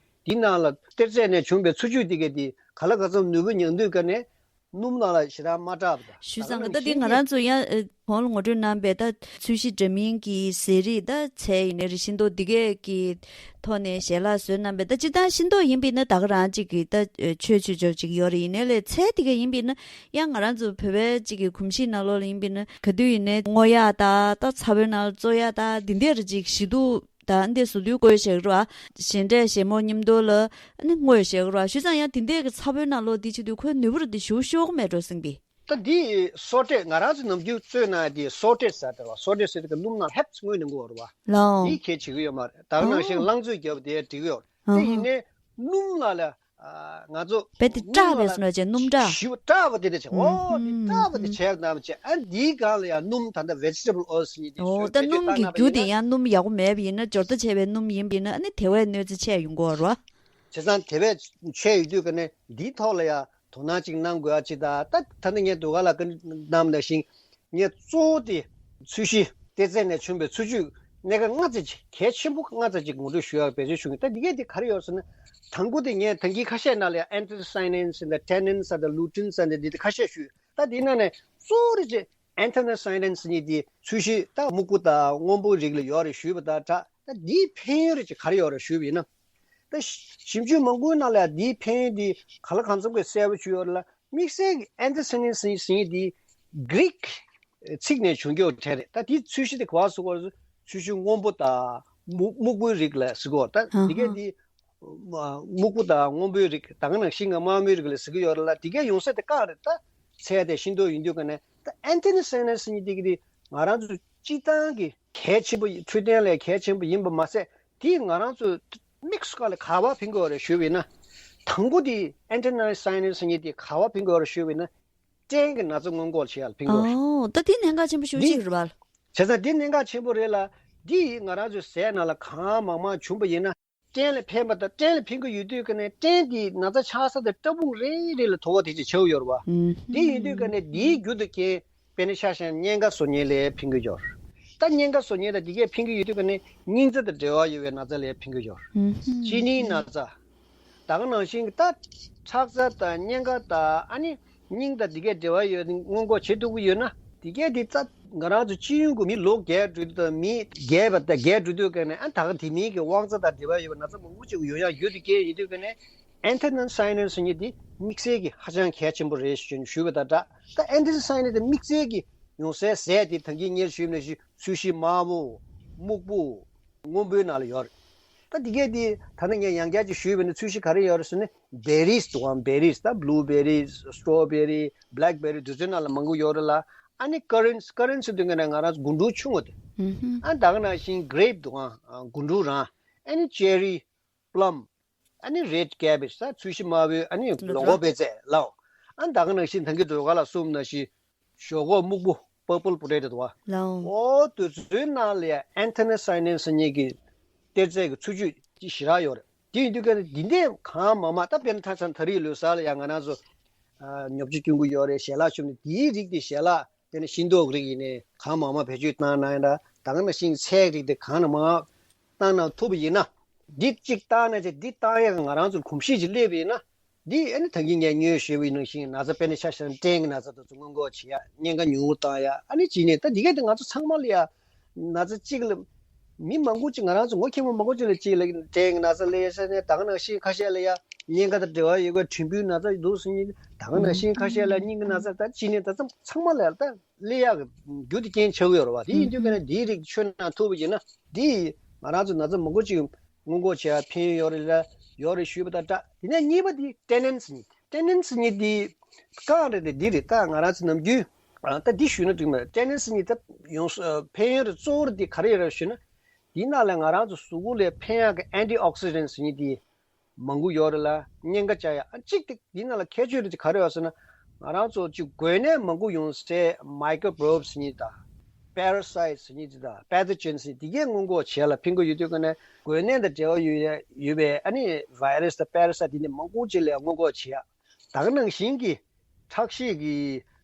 འདི་ནང་ལ་གཏེར་རྫས་ནས་བྱུང་བའི་འཚོ་བཅུད་འདི་གས་འདི་གང་ལ་གང་འཚམ་ནུས་པ་མྱང་དུས་ག་ནས་སྣུམ་ནང་ལ་ཞེ་དྲག་མ་བཀྲག་པ་དང་། ཞུས་ཙང་གི་ད་འདི་ང་རང་ཚོ་ཡང་གོང་ལ་ངོ་སྤྲོད་གནང་བའི་ད་ཚོས་གཞི་འདྲ་མིན་གྱི་ཟས་རིགས། ད་ཚལ་ཡིན་ནའི་རེད། ཤིང་ཏོག་འདི་གས་ཀྱི་ཐོག་ནས་ཞལ་ལག་བཟོས་གནང་བའི། ད་སྤྱིར་བཏང་ཤིང་ཏོག་ཡིན་པ་ཡིན་ན་ད་ག་རང་ཅིག་གི་ད་ཆོས་ཆོས་ཆོས་ཅིག་ཡོད་རེད། ཡིན་ནའི་ལས་ཚལ་འདི་གས་ཡིན་པ་ཡིན་ན་ཡང་ང་རང་ཚོ་བོད་པའི་ཅིག་གི་གོམས་གཤིས་ནང་ལོགས་ལ་ཡིན་པ་ཡིན་ན་ག་དུས་ཡིན་ནའི་སྔོ་ཡག་དང་། ད་ཚ་བོའི་ནང་ལ་བཙོ་ཡག་དང་། འདི་འདྲ་རེ་ཅིག་ཞིམ་དུས་དང་འདི་བཟོ་དུས་བཀོལ་བཞག་གི་རེད་བ། ཞལ་འབྲས་ཞལ་མོ་མཉམ་དུ་ལ་ཨ་ནི་བཀོལ་བཞག་གི་རེད་བ། ཞུས་ཙང་ཡང་འདི་འདྲའི་གི་ཚ་བོའི་ནང་ལོགས་འདི་བྱེད་དུས་ཁོའི་ནུས་པ་རུ་འདི་ཞེ་པོ་ཤོར་གི་མེད་འགྲོ་བསམ་གི། ད་འདི་སོལ་ཊེཊ། ང་རང་ཚོ་ནམ་རྒྱུན་བཙོས་ན་དེ་སོལ་ཊེཊ་ཟེར་དེ་རེད་བ། སོལ་ཊེཊ་ཟེར་དེ་གི་སྣུམ་ནང་ལྷེབ་ཙམ་བརྔོས་ནས་བཀོལ་བ་རེད་བ། ལའང་། དེ་གལ་ཆེ་གི་ཡོད་མ་རེད། ད་ག་ནང་བཞིན་ཨོ། རླངས་བཙོས་བརྒྱབ་དེ་འགྲིག་གི་ཡོད་རེད། དེ་ཨ་ཧ། ཡིན་ནའི་སྣུམ་ནང་ལ། ཨ། ང་ཚོ་རྦད་དེ་སྣུམ་བཀྲག་པའི་ནང་ལ་སོ་ནོ་བྱས། སྣུམ་བཀྲག། ཞེ་པོ་བཀྲག་པ་དེ་འདྲ་བྱས། ཨོ་དེ་བཀྲག་པ་དེ་བྱས་གནང་བྱས། ཨ་འདིའི་སྒང་ལ་ཡང་སྣུམ། ད་ལྟ་ཝེ་ཇི་ཊེ་བལ་ཨོ་ཡིལ་ཟེར་མཁན་ཅིག་ཨོ་ད་བེད་སྤྱོད་སྣུམ་གྱི་བཏང་རྒྱུ་དེ་གནང་བ་ཡིན་ན། ཡང་སྣུམ་ཡག་པོ་མེད་པ་ཡིན་ན། སྦྱོར་རྟ་བྱས་པའི་སྣུམ་ཡིན་པ་ཡིན་ན། ཨ་ནི་དེ་བས་གནོད་འཚེ་ཆེ་ཡོང་གི་ཡོད་རེད་བ། བྱས་ཙང་དེ་བས་ཆེ་ཡོད་དུས་ཀ་ནས་འདིའི་ཐོག་ལ་ཡང་དོ་སྣང་ཅིག་གནང་དགོས་ཡ་ཅིག་དང་། ད་ད་ནི་ངས་ཟློས་གར་ལ་བཀའ་འདྲི་གནང་བ་ནང་བཞིན། ངས་གཙོ་བོ་དེ་ཚོས་གཞི། གཏེར་རྫས་ནས་བྱུང་བའི་འཚོ་བཅུད་སྣ་ཁ་ལྔ་ཙམ་ཅིག་གལ་ཆེན་པོ་ལྔ་ཙམ་ཅིག་ངོ་སྤྲོད་ཞུ་ཡག་བེད་སྤྱོད་ཞུ་གི། ད་འདི་གས་དེ་ག་རེ་ཡོད་ཟེར་ན། དང་པོ་དེ་ངས་ད་གིན་ཁ་ཤས་ནང་ལ་ཡང་ཨན་ཐི་ཡོ་སི་ཡ་ནིན་ཟེར་དང་། ཊེ་ནིན་ཟེར་དང་། ལུ་ཊིན་ཟེར་དང་། འདི་དེ་ཁ་ཤས་ཞུས། ད་འདི་ནང་ནས་གཙོ་བོ་རེ་ཅིག་ཨན་ཐི་ཡོ་སི་ཡ་ནིན་ཟེར་མཁན་དེ་ཚོས་གཞི་ད་སྨུག་པོ་དང་སྔོན་པོའི་རིགས་ལ་ཡོད་རེད་ཞུས་པ་དང་སྦྲགས། ད་འདིའི་ཕན་ཡོན་རེ་ཅིག་ག་རེ་ཡོད་རེད་ཞུས་པ་ཡིན་ན། ད་ཞིབ་འཇུག་མང་པོའི་ནང་ལ་འདིའི་ཕན་ཡོན་འདི་གང་ལ་གང་འཚམ་གྱི་གསལ་པོ་ཞུས་ཡོད་རེད་ལ། དམིགས་བསལ་གྱི་ཨན་ཐི་སི་ཡ་ནིན་ཟེར་མཁན་དེ་གྷི་རིག་ཚིག་ནས་བྱུང་རྒྱུ་དེ་རེད། ད་དེའི་ཚོས་གཞི་དེ་ག་པར་བཟོ་དགོས་རེད། ཚོས་གཞི་སྔོན་པོ་དང་སྨུག་སྨུག་པོའི་རིགས་ལ་ཟེར་གོ། ད་ཨ་དེ་གས་ཧ། དེ་སྨུག་པོ་དང་སྔོན་པོའི་རིགས། ད་ག་ནང་བཞིན་གྱི་དམར་མོའི་རིགས་ལ་ཟེར་གྱི་ཡོད་རེད་ལ། དེ་གས་ཡོང་ས་དེ་གང་རེད། ད་ཚད་དེ་ཤིན་ཏུ་ཡིན་དུས་ཀ་ནས། ད་ཨན་ཐི་སི་ཡ་ནིན་ཟེར་མཁན་དེ་གི་དེ་ང་རང་ཚོ་སྤྱིར་བཏང་གི་གལ་ཆེན་པོ་ཡིན། འཕྲོད་བསྟེན་ལ་གལ་ཆེན་པོ་ཡིན་པ་མ་ཟད། དེ་ང་རང་ཚོ་དམིགས་སུ་བཀར་ལ་ག་པར་ཕན་གྱི་ཡོད་རེད་ཞུས་པ་ཡིན་ན། དང་པོ་དེ་ཨན་ཐི་སི་ཡ་ནིན་ཟེར་མཁན་དེ་ག་པར་ཕན་གྱི་ཡོད་རེད་ཞུས་པ་ཡིན་ན། སྐྲན་གྱི་ན་ཚ་སྔོན་འགོག་བྱེད་ཡག་ལ་ཕན་གྱི་ཡོད་རེད། ཨོ། ད་དེ་གནད་འགག་ཆེན་པོ་ཞེ་པོ་འདི་ཅིག་རེད་པ། བྱས་ཙང་འདི་གནད་འགག་ཆེན་པོ་རེད་ལ། འདི་ཡིས་ང་རང་ཚོའི་ཟས་ནང་ལ་གང་མང་མང་བྱུང་པ་ཡིན་ན། སྐྲན་ལ་ཕན་པ་དང་། སྐྲན་ལ་ཕན་གྱི་ཡོད་དུས་ཀ་ནས་སྐྲན་དེའི་ན་ཚ་ཆགས་ས་དེ་ཕྲ་ཕུང་རེ་རེ་ལ་དོ་ཕོག་དེ་ཅིག་ཆགས་ཡོད་རེད་པ། ཨུམ། དེ་ཡིན་དུས་ཀ་ནས་དེའི་རྒྱུ་དེ་རྐྱེན། དཔེར་ན་ཆ་བཞག་ན་གཉན་ཁ་བཟོ་མཁན་ལ་ཕན་གྱི་ཡོད་རེད། ད་གཉན་ཁ་བཟོ་མཁན་ལ་དེ་གས་ཕན་གྱི་ཡོད་དུས་ཀ་ནས་སྙིང་རྩ་དང་འབྲེལ་བ་ཡོད་པའི་ན་ཚ་ལ་ཕན་གྱི་ཡོད་རེད། ཨུམ། གཅིན་སྙི་ན་ཚ། ད་ག་ནང་བཞིན་གྱི་ད་ཁྲག་རྩ་དང་གཉན་ཁ་དང་། ཨ་ནི་སྙིང་དང་དེ་གས་འབྲེལ་བ་ཡོད་དེ་སྔོན་འགོག་བྱེད་ཐུབ་ཀྱི་ཡོད་ན། དེ་གས་དེ་ད་ང་རང་ཚོ་སྤྱི་ཡོངས་ཀྱི་མི་ལོ་རྒས་འགྲོ་དུས་དང་། མི་རྒས་པ་དང་རྒས་འགྲོ་དུས་ཀ་ནས། ཨ་ད་ག་དེ་མིན་གྱི་དབང་རྩ་དང་འབྲེལ་བ་ཡོད་པ་ན་ཚ་མང་པོ་ཅིག་ཡོང་ཡག་རྒྱུ་དེ་རྐྱེན་ཡིན་དུས་ཀ་ནས། ཨན་ཐི་སི་ཡ་ནིན་ཟེར་མཁན་དེ་དམིགས་བསལ་གྱི་ཧ་ཅང་གལ་ཆེན་པོ་རེད་ཞེས་ཞུས་པ་དང་སྦྲགས། ད་ཨན་ཐི་སི་ཡ་ནིན་དེ་དམིགས་བསལ་གྱི་ཡོང་སའི་ཟས་དེ་ད་གིན་སྔོན་ཞུས་པ་ནང་བཞིན་ཚོས་གཞི་དམར་པོ། སྨུག་པོ། སྔོན་པོའི་ནང་ལ་ཡོད་རེད། ད་དེ་གས་དེ་ད་ནི་ངས་ཡང་བསྐྱར་ཅིག་ཞུས་པ་ཡིན་ན། ཚོས་གཞི་ག་རེ་ཡོད་རེད་ཟེར་ན། བེ་རིས་འདུག་གམ། བེ་རིས། ད་བྷུ་ལུ་བེ་རིས། སི་ཊོ་བེ་རིས། བྷེ་ལེག་བེ་རིས། དེ་ཚོའི་ནང་ལ་མང་པོ་ཡོད་རེད་ལ། ཨ་ནི་ཀ་རན་ཊི། ཀ་རན་ཊི་ཟེར་དུས་ཀ་ནས་ང་རང་ཚོ་རྒུན་འབྲུམ་ཆུང་བ་དེ། ཨུམ། ཨ་ད་ག་ནང་བཞིན་གྷི་རེབ་འདུག་གམ། རྒུན་འབྲུམ་རང་། ཨ་ནི་ཅེ་རི། པི་ལམ། ཨ་ནི་རེཌ་ཀེ་བེཇ། ད་ཚོས་གཞི་དམར་པོའི། ཨ་ནི་ལོ་ཀོ་པེ་ཙེ་ལའོ། ཨ་ད་ག་ནང་བཞིན་ད་གིན་འགྲོ་ག་ལ་གསུངས་ནང་བཞིན་ཞོག་ཁོག་སྨུག་པོ། པར་པལ་པོ་ཊེ་ཊོ་དེ་བ་ལའོ། ཨོ། དེ་ཚོའི་ནང་ལ་ཡང་ཨན་ཐི་སི་ཡ་ནིན་ཟེར་མཁན་གྱི་གཏེར་རྫས་ཀྱི་འཚོ་བཅུད་ཅིག་ཞེ་དྲག་ཡོད་རེད། དེ་ཡིན་དུས་ཀ་ནས་འདི་འདྲའི་གང་མང་མང་། ད་དཔེར་ན་ཆ་བཞག་ན་ད་རེས་ལོ་གསར་ལ་ཡང་ང་རང་ཚོ་ཨ་ཉོ་ཆ་སྐྱོན་གྱི་ཡོད་རེད། ཞལ་ལག་མཆོད་མེ། དེའི་རིགས་དེ། ཞལ་ལག་དེ་ནས་ཤིང་ཏོག་རིགས་ཡིན་ནའི་གང་མང་མང་བེད་སྤྱོད་བཏང་གནང་ཡ་འདྲ། ད་ག་ནང་བཞིན་ཚལ་རིགས་དེ་གང་མང་མང་བཏང་གནང་ཐུབ་པ་ཡིན་ན། འདི་གཅིག་བཏང་ན་ཅིག་འདི་བཏང་ཡ་གི་ང་རང་ཚོར་གོམས་གཤིས་ཅིག་སླེབས་པ་ཡིན་ན། འདི་ཨ་ནི་ད་གིན་ངས་སྔོན་ཞུས་པ་ནང་བཞིན་ན་ཚ། དཔེར་ན་ཆ་བཞག་ན་སྐྲན་གྱི་ན་ཚ་དེ་ཚོ་སྔོན་འགོག་བྱེད་ཡ། གཉན་ཁ་ཉུང་རུ་བཏང་ཡ། ཨ་ནི་གཅིག་ནས་ད་འདི་གས་དེ་ང་ཚོ་ཚང་མ་ལ་ཡ། ན་ཚ་གཅིག་ལ། མི་མང་པོ་ཅིག། ང་རང་ཚོ་ངོ་མཁས་པོ་མང་པོ་ཅིག་ལ། གཅིག་ལ་སྐྲན་གྱི་ན་ཚ་སླེབས་ཡ་ཟེར་ནས། ད་ག་ནང་བཞིན་ཁ་ཤས་ལ་ཡ་གཉན་ཁ་དང་འབྲེལ་བ་ཡོད་པའི་གྲུམ་བུའི་ན་ཚ་འདུག་ཟེར་མཁན། ད་ག་ནང་བཞིན་ཁ་ཤས་ལ་སྙིང་གི་ན་ཚ། ད་གཅིག་ནས་ད་ཚང་མ་ལ་ད་སླེབས་ཡག་གི་རྒྱུ་དེ་རྐྱེན་ཆགས་ཀྱི་ཡོད་རེད་བ། དེ་ཡིན་དུས་ཀ་ནས་འདིའི་རིགས་མཆོད་གནང་ཐུབ་པ་ཡིན་ན། འདིས་ང་རང་ཚོ་ན་ཚ་མང་པོ་ཅིག་སྔོན་འགོག་བྱེད་ཡ་ཕན་ཡོན་ཡོད་རེད་ལ། ཡོད་རེད་ཞུས་པ་དང་སྦྲགས། དེ་ནས་གཉིས་པ་དེ་ཊེ་ནིན་ཟེར་མཁན། ཊེ་ནིན་ཟེར་མཁན་དེ་གང་རེད་དེ། འདི་རེད། ད་ང་རང་ཚོ་ནམ་རྒྱུན། ཨ་ད་འདི་ཞུས་ན་འགྲིག་མ་རེད། ཊེ་ནིན་ཟེར་མཁན་དེ་ཡོང་ས་ཕན་ཡོན་རེད། གཙོ་བོ་རེད་དེ་ག་རེ་ཡོད་རེད་ཞུས་ན། དེའི་ནང་ལ་ང་རང་ཚོ་གཟུགས་པོ་ལ་ཕན་ཡག་གི་ཨན་ཊི་ཨོག་སི་ཌེན་ཟེར་མཁན་དེ་མང་པོ་ཡོད་རེད་ལ། གཉན་ཁ་བཅག་ཡ། ཨ་གཅིག་དེ་འདི་ནང་ལ་ཁྱད་ཆོས་རེད་དེ་ག་རེ་ཡོད་ཟེར་ན། ང་རང་ཚོ་ཅིག་འགོས་ནད་མང་པོ་ཡོང་སའི་མའི་ཀོ་བྷི་རོབ་ཟེར་མཁན་དང་། པེ་ར་སའིཊ་ཟེར་མཁན་དེ་དང་། པེ་ཐོ་ཇེན་ཟེར་མཁན་དེ་གས་སྔོན་འགོག་བྱེད་ཡ་ལ་ཕན་གྱི་ཡོད་དུས་ཀ་ནས། འགོས་ནད་དང་འབྲེལ་བ་ཡོད་ཡ་ཡོད་པའི་ཨ་ནི་ཝའི་ར་སི་དང་པེ་ར་སའིཊ་དེ་འདྲ་མང་པོ་ཅིག་ལ་སྔོན་འགོག་བྱེད་ཡ། ད་ག་ནང་བཞིན་གྱི་ཁྲག་ཤེད་ཀྱི་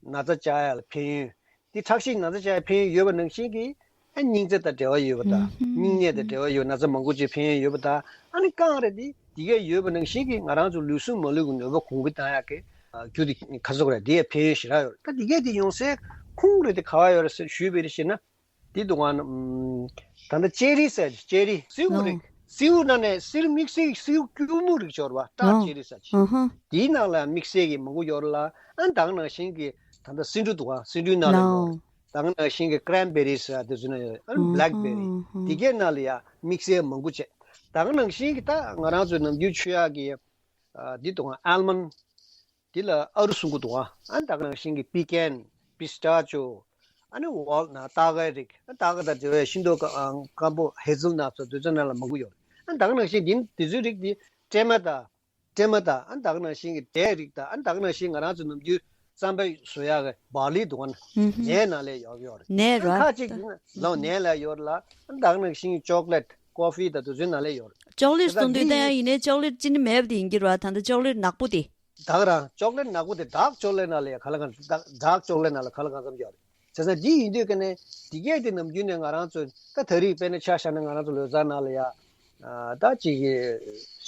ན་ཚ་བཅག་ཡ་ལ་ཕན་ཡོན། དེ་ཁྲག་ཤེད་ན་ཚ་བཅག་ཡ་ཕན་ཡོན་ཡོད་པ་ནང་བཞིན་གྱི། ཨ་སྙིང་རྩ་དང་འབྲེལ་བ་ཡོད་པ་དང་། ཨུམ། སྙིང་ནད་དང་འབྲེལ་བ་ཡོད་ན་ཚ་མང་པོ་ཅིག་ཕན་ཡོན་ཡོད་པ་དང་། ཨ་ནི་རྐང་རེད་དེ། དེ་གས་ཡོད་པ་ནང་བཞིན་གྱི་ང་རང་ཚོ་ལུས་ཟུངས་མ་ལུས་ཀྱི་ནུས་པ་གོང་འཕེལ་བཏང་ཡག་གི་ཨ་རྒྱུ་དེ་ཁ་ཚུགས་རེད། དེ་ཡ་ཕན་ཡོན་ཞེ་དྲག་ཡོད་རེད། ད་དེ་གས་དེ་ཡོང་སའི་ཁུངས་རེད་དེ་ག་པར་ཡོད་རེད་ཟེར་ཞུས་པ་རེད་ཞེ་ན། དེ་དུས་ང་ཨམ། ད་ལྟ་ཅེ་རི་ཟེར། ཅེ་རི་སེའུ་རེད། ལོ། སེའུ་ནང་ནས་སེའུ་དམིགས་བསལ་གྱི་སེའུ་སྐྱུར་མོ་རིགས་ཡོད་རེད་བ། ཀྲག་ལོ། ཅེ་རི་ཟེར་ཅིག་ཨ་ཧ། དེའི་ནང་ལ་དམིགས་བསལ་གྱི་མང་པོ་ཡོད་རེད་ལ། ཨ་ད་ག་ནང་བཞིན་གྱི་ད་ལྟ་སེ་འབྲུ་འདུག་ག་སེ་འབྲུའི་ནང་ལ་ཡོད་རེད། ལོ། ད་ག་ནང་བཞིན་གྱི་ཀྲན་བེ་རི་ཟེར་དེ་ཚོའི་ནང་ཡོད་རེད། ཨ་ཨ་ཧ། བྷེ་ལེག་བེ་རི། ཨ་ཧ། དེ་གའི་ནང་ལ་ཡ་དམིགས་བསལ་མང་པོ་བྱས། ད་ག་ནང་བཞིན་གྱི་ད་ང་རང་ཚོའི་ནམ་རྒྱུན་མཆོད་ཡག་གི་ཨ་འདི་དུ་ང་ཨལ་མོན། འདི་ལ་ཨ་རུ་གསུང་གི་འདུག་ཨ། ཨ་ད་ག་ནང་བཞིན་གྱི་པི་ཀན། པི་སི་ཊ་ཅོ། ཨ་ནི་ཝོལ་ནཊ། སྟར་ཁའི་རིགས། ཨ་སྟར་ཁ་དང་འབྲེལ་བའི་ཤིང་ཏོག་སྐམ་པོ། ཧེ་ཛལ་ནཊ་སོགས་དེ་ཚོའི་ནང་ལ་མང་པོ་ཡོད། ཨ་ད་ག་ནང་བཞིན་འདི་དེ་ཚོའི་རིགས་འདི་སྲན་མ་དང་། སྲན་མ་དང་། ཨ་ད་ག་ནང་བཞིན་གྱི་འབྲས་རིགས་དང་། ཨ་ད་ག་ནང་བཞིན་ང་རང་ཚོ་ནམ་རྒྱུན་རྩམ་པ་བཟོ་ཡག་གི་བྷར་ལི་འདུག་ཨ། ཨུ་ཧུ། ནས་ནང་ལ་ཡོད་ཡོད་རེད། ནས་ར། ཨ་ཁ་ཅིག་ལོ་ནས་ལ་ཡོད་ལ། ཨ་ད་ག་ནང་བཞིན་ཅོག་ལེཊ། ཀོ་ཧྥི་དང་དེ་ཚོའི་ནང་ལ་ཡོད་རེད། ཅོག་ལེཊ་གསུང་དུས་ད་ཡང་ཡིན་ནའི་ཅོག་ལེཊ་ཅི་ནི་མེད་པ་དེ་ཡིན་གྱི་རེད་བ། ད་ལྟ་ཅོག་ལེཊ་ནག་པོ་དེ། ད་ག་རང་ཅོག་ལེཊ་ནག་པོ་དེ་ཌརྐ་ཅོག་ལེཊ་ནང་ལ་ཡ་ག་ལ་གང་། ཌརྐ་ཅོག་ལེཊ་ནང་ལ་ག་ལ་གང་འཚམ་ཡོད་རེད། བྱས་ཙང་འདི་ཡིན་དུས་ཀ་ནས་འདི་གས་དེ་ནམ་རྒྱུན་ནས་ང་རང་ཚོ་ད་ད་རེས་དཔེར་ན་ཆ་བཞག་ན་ང་རང་ཚོ་ལོ་གསར་ནང་ལ་ཡ། ཨ་ད་ཅིག་གི་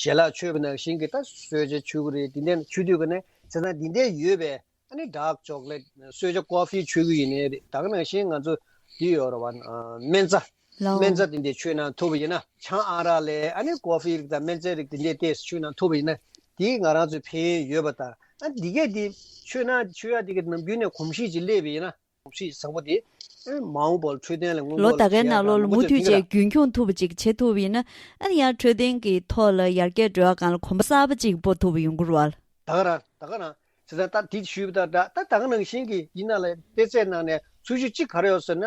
ཞལ་ལག་མཆོད་པ་ནང་བཞིན་གྱི་ད་གསོལ་ཇ་མཆོད་ཀྱི་རེད། འདི་འདྲ་མཆོད་དུས་ཀ་ནས། བྱས་ཙང་འདི་འདྲ་ཡོད་པའི་ཨ་ནི་ཌརྐ་ཅོག་ལེཊ། གསོལ་ཇ་ཀོ་ཧྥི་མཆོད་ཀྱི་ཡིན་ནའི་རེད། ད་ག་ནང་བཞིན་ང་ཚོ་འདི་ཡོད་རེད་བ། ཨ་སྨན་རྩྭ། ལའོ། སྨན་རྩྭ་དེ་འདྲ་མཆོད་གནང་ཐུབ་པ་ཡིན་ན། ཆང་ཨ་རག་ལས་ཨ་ནི་ཀོ་ཧྥི་རིགས་དང་སྨན་རྩྭའི་རིགས་དེ་འདྲ་ཏོག་ཙམ་མཆོད་གནང་ཐུབ་པ་ཡིན་ན། དེས་ང་རང་ཚོའི་ཕན་ཡོན་ཡོད་པ་དང་ ཨ་འདི་གས་འདི་མཆོད་ན་མཆོད་ཡ་འདི་གས་ནམ་རྒྱུན་ནས་གོམས་གཤིས་ཅིག་སླེབས་པ་ཡིན་ན། གོམས་གཤིས་བཟང་པོ་དེ་ཨ་མ་འོངས་པར་འཕྲོད་བསྟེན་ལ་སྔོན་ལོ་འགོག་ད་གའི་བྱེད་ཡ་ནང་ལོགས་ལ་མུ་མཐུད་བྱས་རྒྱུན་འཁྱོངས་ཐུབ་པ་ཅིག་བྱེད་ཐུབ་པ་ཡིན་ན། ཨ་ནི་ཡང་འཕྲོད་བསྟེན་གྱི་ཐོག་ལ་ཡར་རྒྱས་འགྲོ་བ་གང་ལ་གོམ་པ་གསར་པ་ཅིག་སྤོ་ཐུབ་པ་ཡོང་གི་རེད་བ། ད་ག་རང་ད་ག་རང་། བྱས་ཙང་ད་དེ་ཞུས་པ་དང་འདྲ། ད་ད་ག་ནང་བཞིན་གྱི་ཡིན་ན་ལ་དཔེ་ཆའི་ནང་ནས་ཚུལ་ཤུགས་གཅིག་ག་རེ་ཡོད་ཟེར་ན།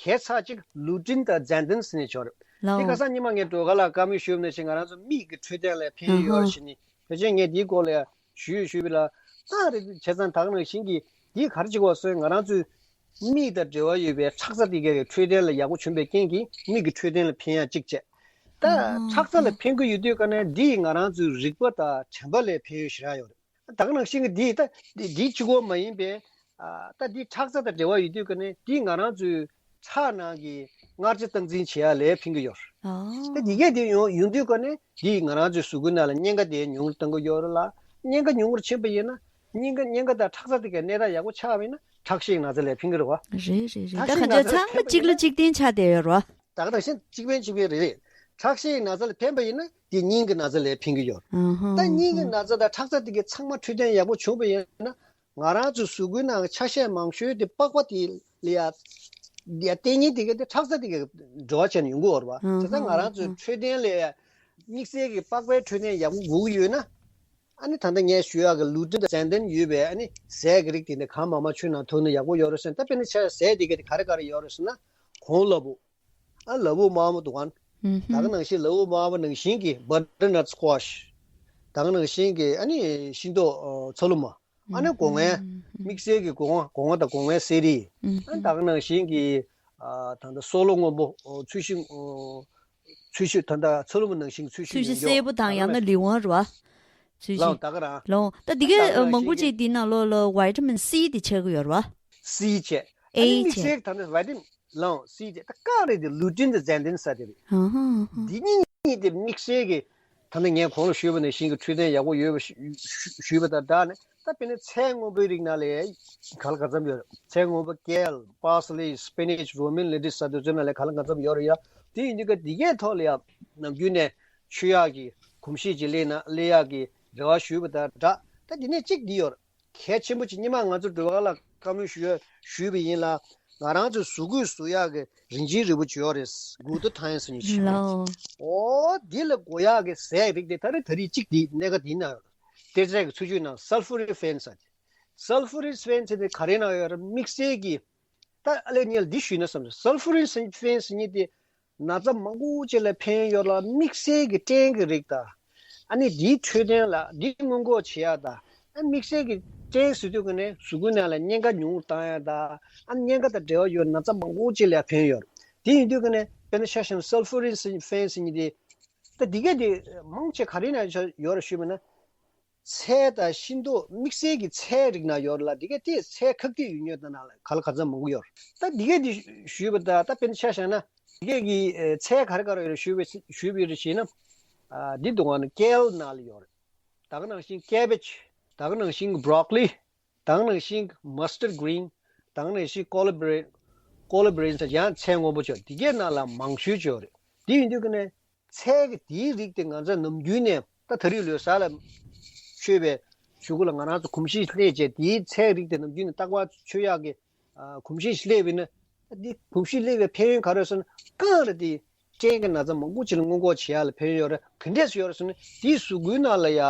གས་ཚར་གཅིག་ལུ་ཏིན་དང་ཛན་ཏིན་ཟེར་ནས་ཡོད་རེད། དེ་ཁ་སང་ཉི་མ་ངས་སྒྲོལ་དཀར་ལགས་བཀའ་མོལ་ཞུས་པ་ནང་བཞིན་ང་རང་ཚོ་མིག་གི་འཕྲོད་བསྟེན་ལ་ཕན་ཡོན་ཡོད་རེད་ཟེར་ནས་ཕལ་ཆེར་ངས་འདིའི་སྐོར་ལ་ཞུས་ཞུས་པ་ལ། ད་རེད། བྱས་ཙང་ད་ག་ནང་བཞིན་གྱི་འདིས་ག་རེ་བྱེད་དགོས་ཟེར་ན། ང་རང་ཚོའི་མིག་དང་འབྲེལ་བ་ཡོད་པའི་ཁྲག་རྩ་དེ་གའི་འཕྲོད་བསྟེན་ལ་ཡག་པོ་བྱུང་བའི་རྐྱེན་གྱིས་མིག་གི་འཕྲོད་བསྟེན་ལ་ཕན་ཡག་གཅིག་བྱས། ད་ཁྲག་རྩ་ལ་ཕན་གྱི་ཡོད་དུས་ཀ་ནས་འདིས་ང་རང་ཚོའི་རིག་པ་དང་དྲན་པ་ལ་ཕན་ཡོན་ཞེ་དྲག་ཡོད་རེད། ད་ག་ནང་བཞིན་གྱི་འདི་ད་འདི་འདི་གཅིག་པོ་མ་ཡིན་པའི། ཨ་ད་འདི་ཁྲག་རྩ་དང་འབྲེལ་བ་ཡོད་དུས་ཀ་ནས་འདི་ང་རང་ཚོའི་ཁྲག་ནང་གི་མངར་ཆ་སྟངས་འཛིན་བྱེད་ཡ་ལ་ཕན་གྱི་ཡོད། ཨོ། ད་འདི་གས་འདི་ཡོང་ཡོང་དུས་ཀ་ནས་འདི་ང་རང་ཚོའི་གཟུགས་པོའི་ནང་ལ་གཉན་ཁ་དེ་ཉུང་རུ་གཏོང་གི་ཡོད་རེད་ལ། གཉན་ཁ་ཉུང་རུ་ཕྱིན་པ་ཡིན་ན། གཉན་ཁ་གཉན་ཁ་དང་ཁྲག་རྩ་དེ་གའི་གནས་སྟངས་ཡག་པོ་ཆགས་པ་ཡིན་ན་ཁྲག་ཤེད་ན་ཚ་ལ་ཕན་གྱི་རེད་བ། རེད་རེད་རེད། ད་ཁྲག་ཤེད་གང་ན་ཆ་ཚ་ཚང་མ་ལ་གཅིག་ལ་གཅིག་བརྟེན་ཆགས་བསྡད་ཡོད་རེད་བ། ད་ག་ནང་བཞིན་གཅིག་ཕན་གཅིག་ཕན་རེད་རེད། ཁྲག་ཤེད་ན་ཚ་ལ་ཕན་པ་ཡིན་ན་དེ་སྙིང་གི་ན་ཚ་ལ་ཕན་གྱི་ཡོད། ཨ་ཧ། ད་སྙིང་གི་ན་ཚ་དང་ཁྲག་རྩ་དེ་གའི་ཚང་མ་འཕྲོད་བསྟེན་ཡག་པོ་བྱུང་པ་ཡིན་ན། ང་རང་ཚོའི་གཟུགས་པོའི་ནང་ཆ་ཤས་མང་ཤོས་དེ་པགས་པ་དེ་ལ་ཡ་ཡ་བརྟེན་ཉིན་དེ་གའི་དེ་ཁྲག་རྩ་དེ་གའི་འབྲེལ་བ་བྱས་ནས་ཡོང་གི་ཡོད་རེད་བ། ཨ་ཧ། བྱས་ཙང་ང་རང་ཚོའི་ཨ་ཧ། འཕྲོད་བསྟེན་ལ་ཡ་དམིགས་བསལ་གྱི་པགས་པའི་འཕྲོད་བསྟེན་ཡག་པོ་དགོས་ཀྱི་ཡོད་ན། ཨ་ནི་ད་ལྟ་ངས་ཞུ་ཡག་གི་ལུ་ཏིན་དང་ཛན་ཏིན་ཡོད་པའི་ཨ་ནི་ཟས་ཀྱི་རིགས་དེ་འདྲ་གང་མང་མང་མཆོད་ནང་ཐུག་ན་ཡག་པོ་ཡོད་རེད་ཟེར། ད་དཔེར་ན་ཆ་ཟས་དེ་ག་དེ་ག་རེ་ག་རེ་ཡོད་རེད་ཟེར་ན། གོང་ལ་བུ། ཨ་ལ་བུ་དམར་མོ་དུ་གང་། ཨུམ་ཧུམ། ད་ག་ནང་བཞིན་ལ་བུ་དམར་མོ་ནང་བཞིན་གྱི་butternut squash། ད་ག་ནང་བཞིན་གྱི་ཨ་ནི་ཤིང་ཏོག་ཚ་ལུ་མ། ཨ་ནི་སྒོ་ངའི། ཨུམ་ཧུམ། དམིགས་བསལ་གྱི་སྒོ་ང་སྒོ་ང་དང་སྒོ་ངའི་ཟས་རིགས། ཨུམ་ཨ་ནི་ཧུམ། ད་ག་ནང་བཞིན་གྱི་ཨ་ད་ལྟ་སོག་ལོ་སྔོན་པོ་ཚུལ་ཤིང་། ཚུལ་ཤིང་ད་ལྟ་ཚ་ལུ་མ་ནང་བཞིན་ཚུལ་ཤིང་ཚུལ་ཤིང་ཡོད་སེར་པོ་དང་ཡང་ན་ལི་ཝང་རེད་བ། ཚུལ་ལའོ་ཤིང་། ད་ག་རང་། ལའོ། ད་འདི་གའི་ད་ག་ནང་མང་པོ་བཞིན་གྱི་ཅིག་འདི་ནང་ལོགས་ལ་vitamin C དེ་ཆགས་ཀྱི་ཡོད་རེད་བ། C བྱས། ཨ་ཨེ་ནི་དམིགས་བྱས། བསལ་ད་ནི་vitamin། ལའོ། C བྱས། ད་ག་རེད་དེ་ལུ་ཏིན་དང་ཛན་ཏིན་ཟེར་དེ་རེད། ཧ་ཧ་ཧ། འདི་གཉིས་གཉིས་དེ་དམིགས་བསལ་གྱི། ད་ནི་ངས་གོང་ལ་ཞུས་པ་ནང་བཞིན་གྱི་འཕྲོད་བསྟེན་ཡག་པོ་ཡོད་པ་ཞུ་ཞུ་ཞུས་པ་དང་སྦྲགས་ནས། ད་དཔེར་ན་ཚལ་སྔོན་པོའི་རིགས་ནང་ལ་ག་ལ་ག་ཚོད་ཡོད་རེད། ཚལ་སྔོན་པོ་kale, parsley, spinach, romaine lettuce ཟེར་དུས་ཚོད་ནང་ལ་ག་ལ་ག་ཚོད་ཡོད་རེད་ཡ། དེ་ཡིན་དུས་ཀ་འདི་གའི་ཐོག་ལ་ཡ་ནམ་རྒྱུན་ནས་མཆོད་ཡག་གི་གོམས་གཤིས་ཅིག་སླེབས་ན་སླེབས་ཡག་གི་རེ་བ་ཞུས་པ་དང་སྦྲགས། ད་འདི་ནས་གཅིག་འདི་ཡོད་རེད། གལ་ཆེན་པོ་ཅིག་སྔོན་མ་ང་ཚོ་སྒྲོལ་དཀར་ལགས་བཀའ་མོལ་ཞུས་ཞུས་པ་ཡིན་ལ། ང་རང་ཚོའི་གཟུགས་པོས་བཟོ་ཡག་གི་རིན་ཆེན་རིལ་བུ་ཅིག་ཡོད་རེད། glutathione ཟེར་མཁན་ཅིག་ཡོད་རེད། ལའོ། ཨོ་འདི་ལ་དགོས་ཡག་གི་ཟས་རིགས་དེ་ད་རེས་ད་རེས་གཅིག་འདི་གནད་འགག་འདིའི་ནང་ཡོད་རེད། གཏེར་ཆོས་ཀྱི་འཚོ་བཅུད་ནང་sulforaphane ཟེར་ཏེ། sulforaphane ཟེར་དེ་ག་རེའི་ནང་ཡོད་རེད། དམིགས་བསལ་གྱི། ད་ཨ་ལས་ངས་འདི་ཞུས་ན་བསམ་སོང་། sulforaphane ཟེར་མཁན་དེ་ན་ཚ་མང་པོ་ཅིག་ལ་ཕན་ཡོད་ལ། དམིགས་བསལ་གྱི་སྐྲན་གྱི་རིགས་དང་། ཨ་ནི་འདིའི་འཕྲོད་བསྟེན་ལ་འདི་སྔོན་འགོག་བྱེད་ཡག་དང་། ཨ་དམིགས་བསལ་གྱི་སྐྲན་ཟེར་དུས་ཀ་ནས་གཟུགས་པོའི་ནང་ལ་གཉན་ཁ་ཉུང་རུ་བཏང་ཡག་དང་། ཨ་གཉན་ཁ་དང་འབྲེལ་བ་ཡོད་ན་ཚ་མང་པོ་ཅིག་ལ་ཕན་ཡོད། དེ་ཡིན་དུས་ཀ་ནས་དཔེར་ན་ཆ་བཞག་ན་sulforaphane ཟེར་མཁན་དེ། ད་འདི་ག་དེ་མང་ཆེ་ག་རེ་ན་ཡོད་རེད་ཞུས་པ་ན། ཚལ་དང་ཤིང་ཏོག་དམིགས་བསལ་གྱི་ཚལ་རིགས་ན་ཡོད་ལ། འདི་ག་དེ་ཚལ་ཁག་ཐེག་ཡོད་ཉོས་དང་ན་ལ་ག་ལ་ག་ཚོད་མང་པོ་ཡོད། ད་འདི་ག་དེ་ཞུས་པ་ད་ད་དཔེར་ན་ཆ་བཞག་ན་འདི་ག་གི་ཚལ་ག་རེ་ག་རེ་ཡོད་ཞུས་པ་ཞུས་པ་རེད་ཞེ་ན། ཨ་འདི་དུ་བ་ནི་kale ན་ལ་ཡོད་རེད། ད་ག་ནང་བཞིན་cabbage། ད་ག་ནང་བཞིན་broccoli། ད་ག་ནང་བཞིན་mustard green། ད་ག་ནང་བཞིན་collard green། collard green ཡང་ཚལ་སྔོན་པོ་ཆོག་འདི་གའི་ནང་ལ་མང་ཤོས་ཆོག་རེད། དེ་ཡིན་དུས་ཀ་ནས། ཚལ་གྱི་དེའི་རིགས་དེ་ང་ཚོ་ནམ་རྒྱུན་ནས་ད་ད་རེས་ལོ་གསར་ལ་མཆོད་པའི་གཞུག་གུ་ལ་ང་རང་ཚོ་གོམས་གཤིས་སླེབས་བྱས། དེའི་ཚལ་རིགས་དེ་ནམ་རྒྱུན་ནས་རྟག་པར་མཆོད་ཡག་གི་ཨ་གོམས་གཤིས་ཤིག་སླེབས་པ་ཡིན་ན། ད་དེ་གོམས་གཤིས་སླེབས་པའི་ཕན་ཡོན་ག་རེ་ཟེར་ན། རྐང་རེ་དེ་སྐྲན་གྱི་ན་ཚ་མང་པོ་ཅིག་ལ་སྔོན་འགོག་བྱེད་ཡག་ལ་ཕན་ཡོན་ཡོད་རེད། ག་འདྲས་སེ་ཡོད་རེད་ཟེར་ན། དེའི་གཟུགས་པོའི་ནང་ལ་ཡ་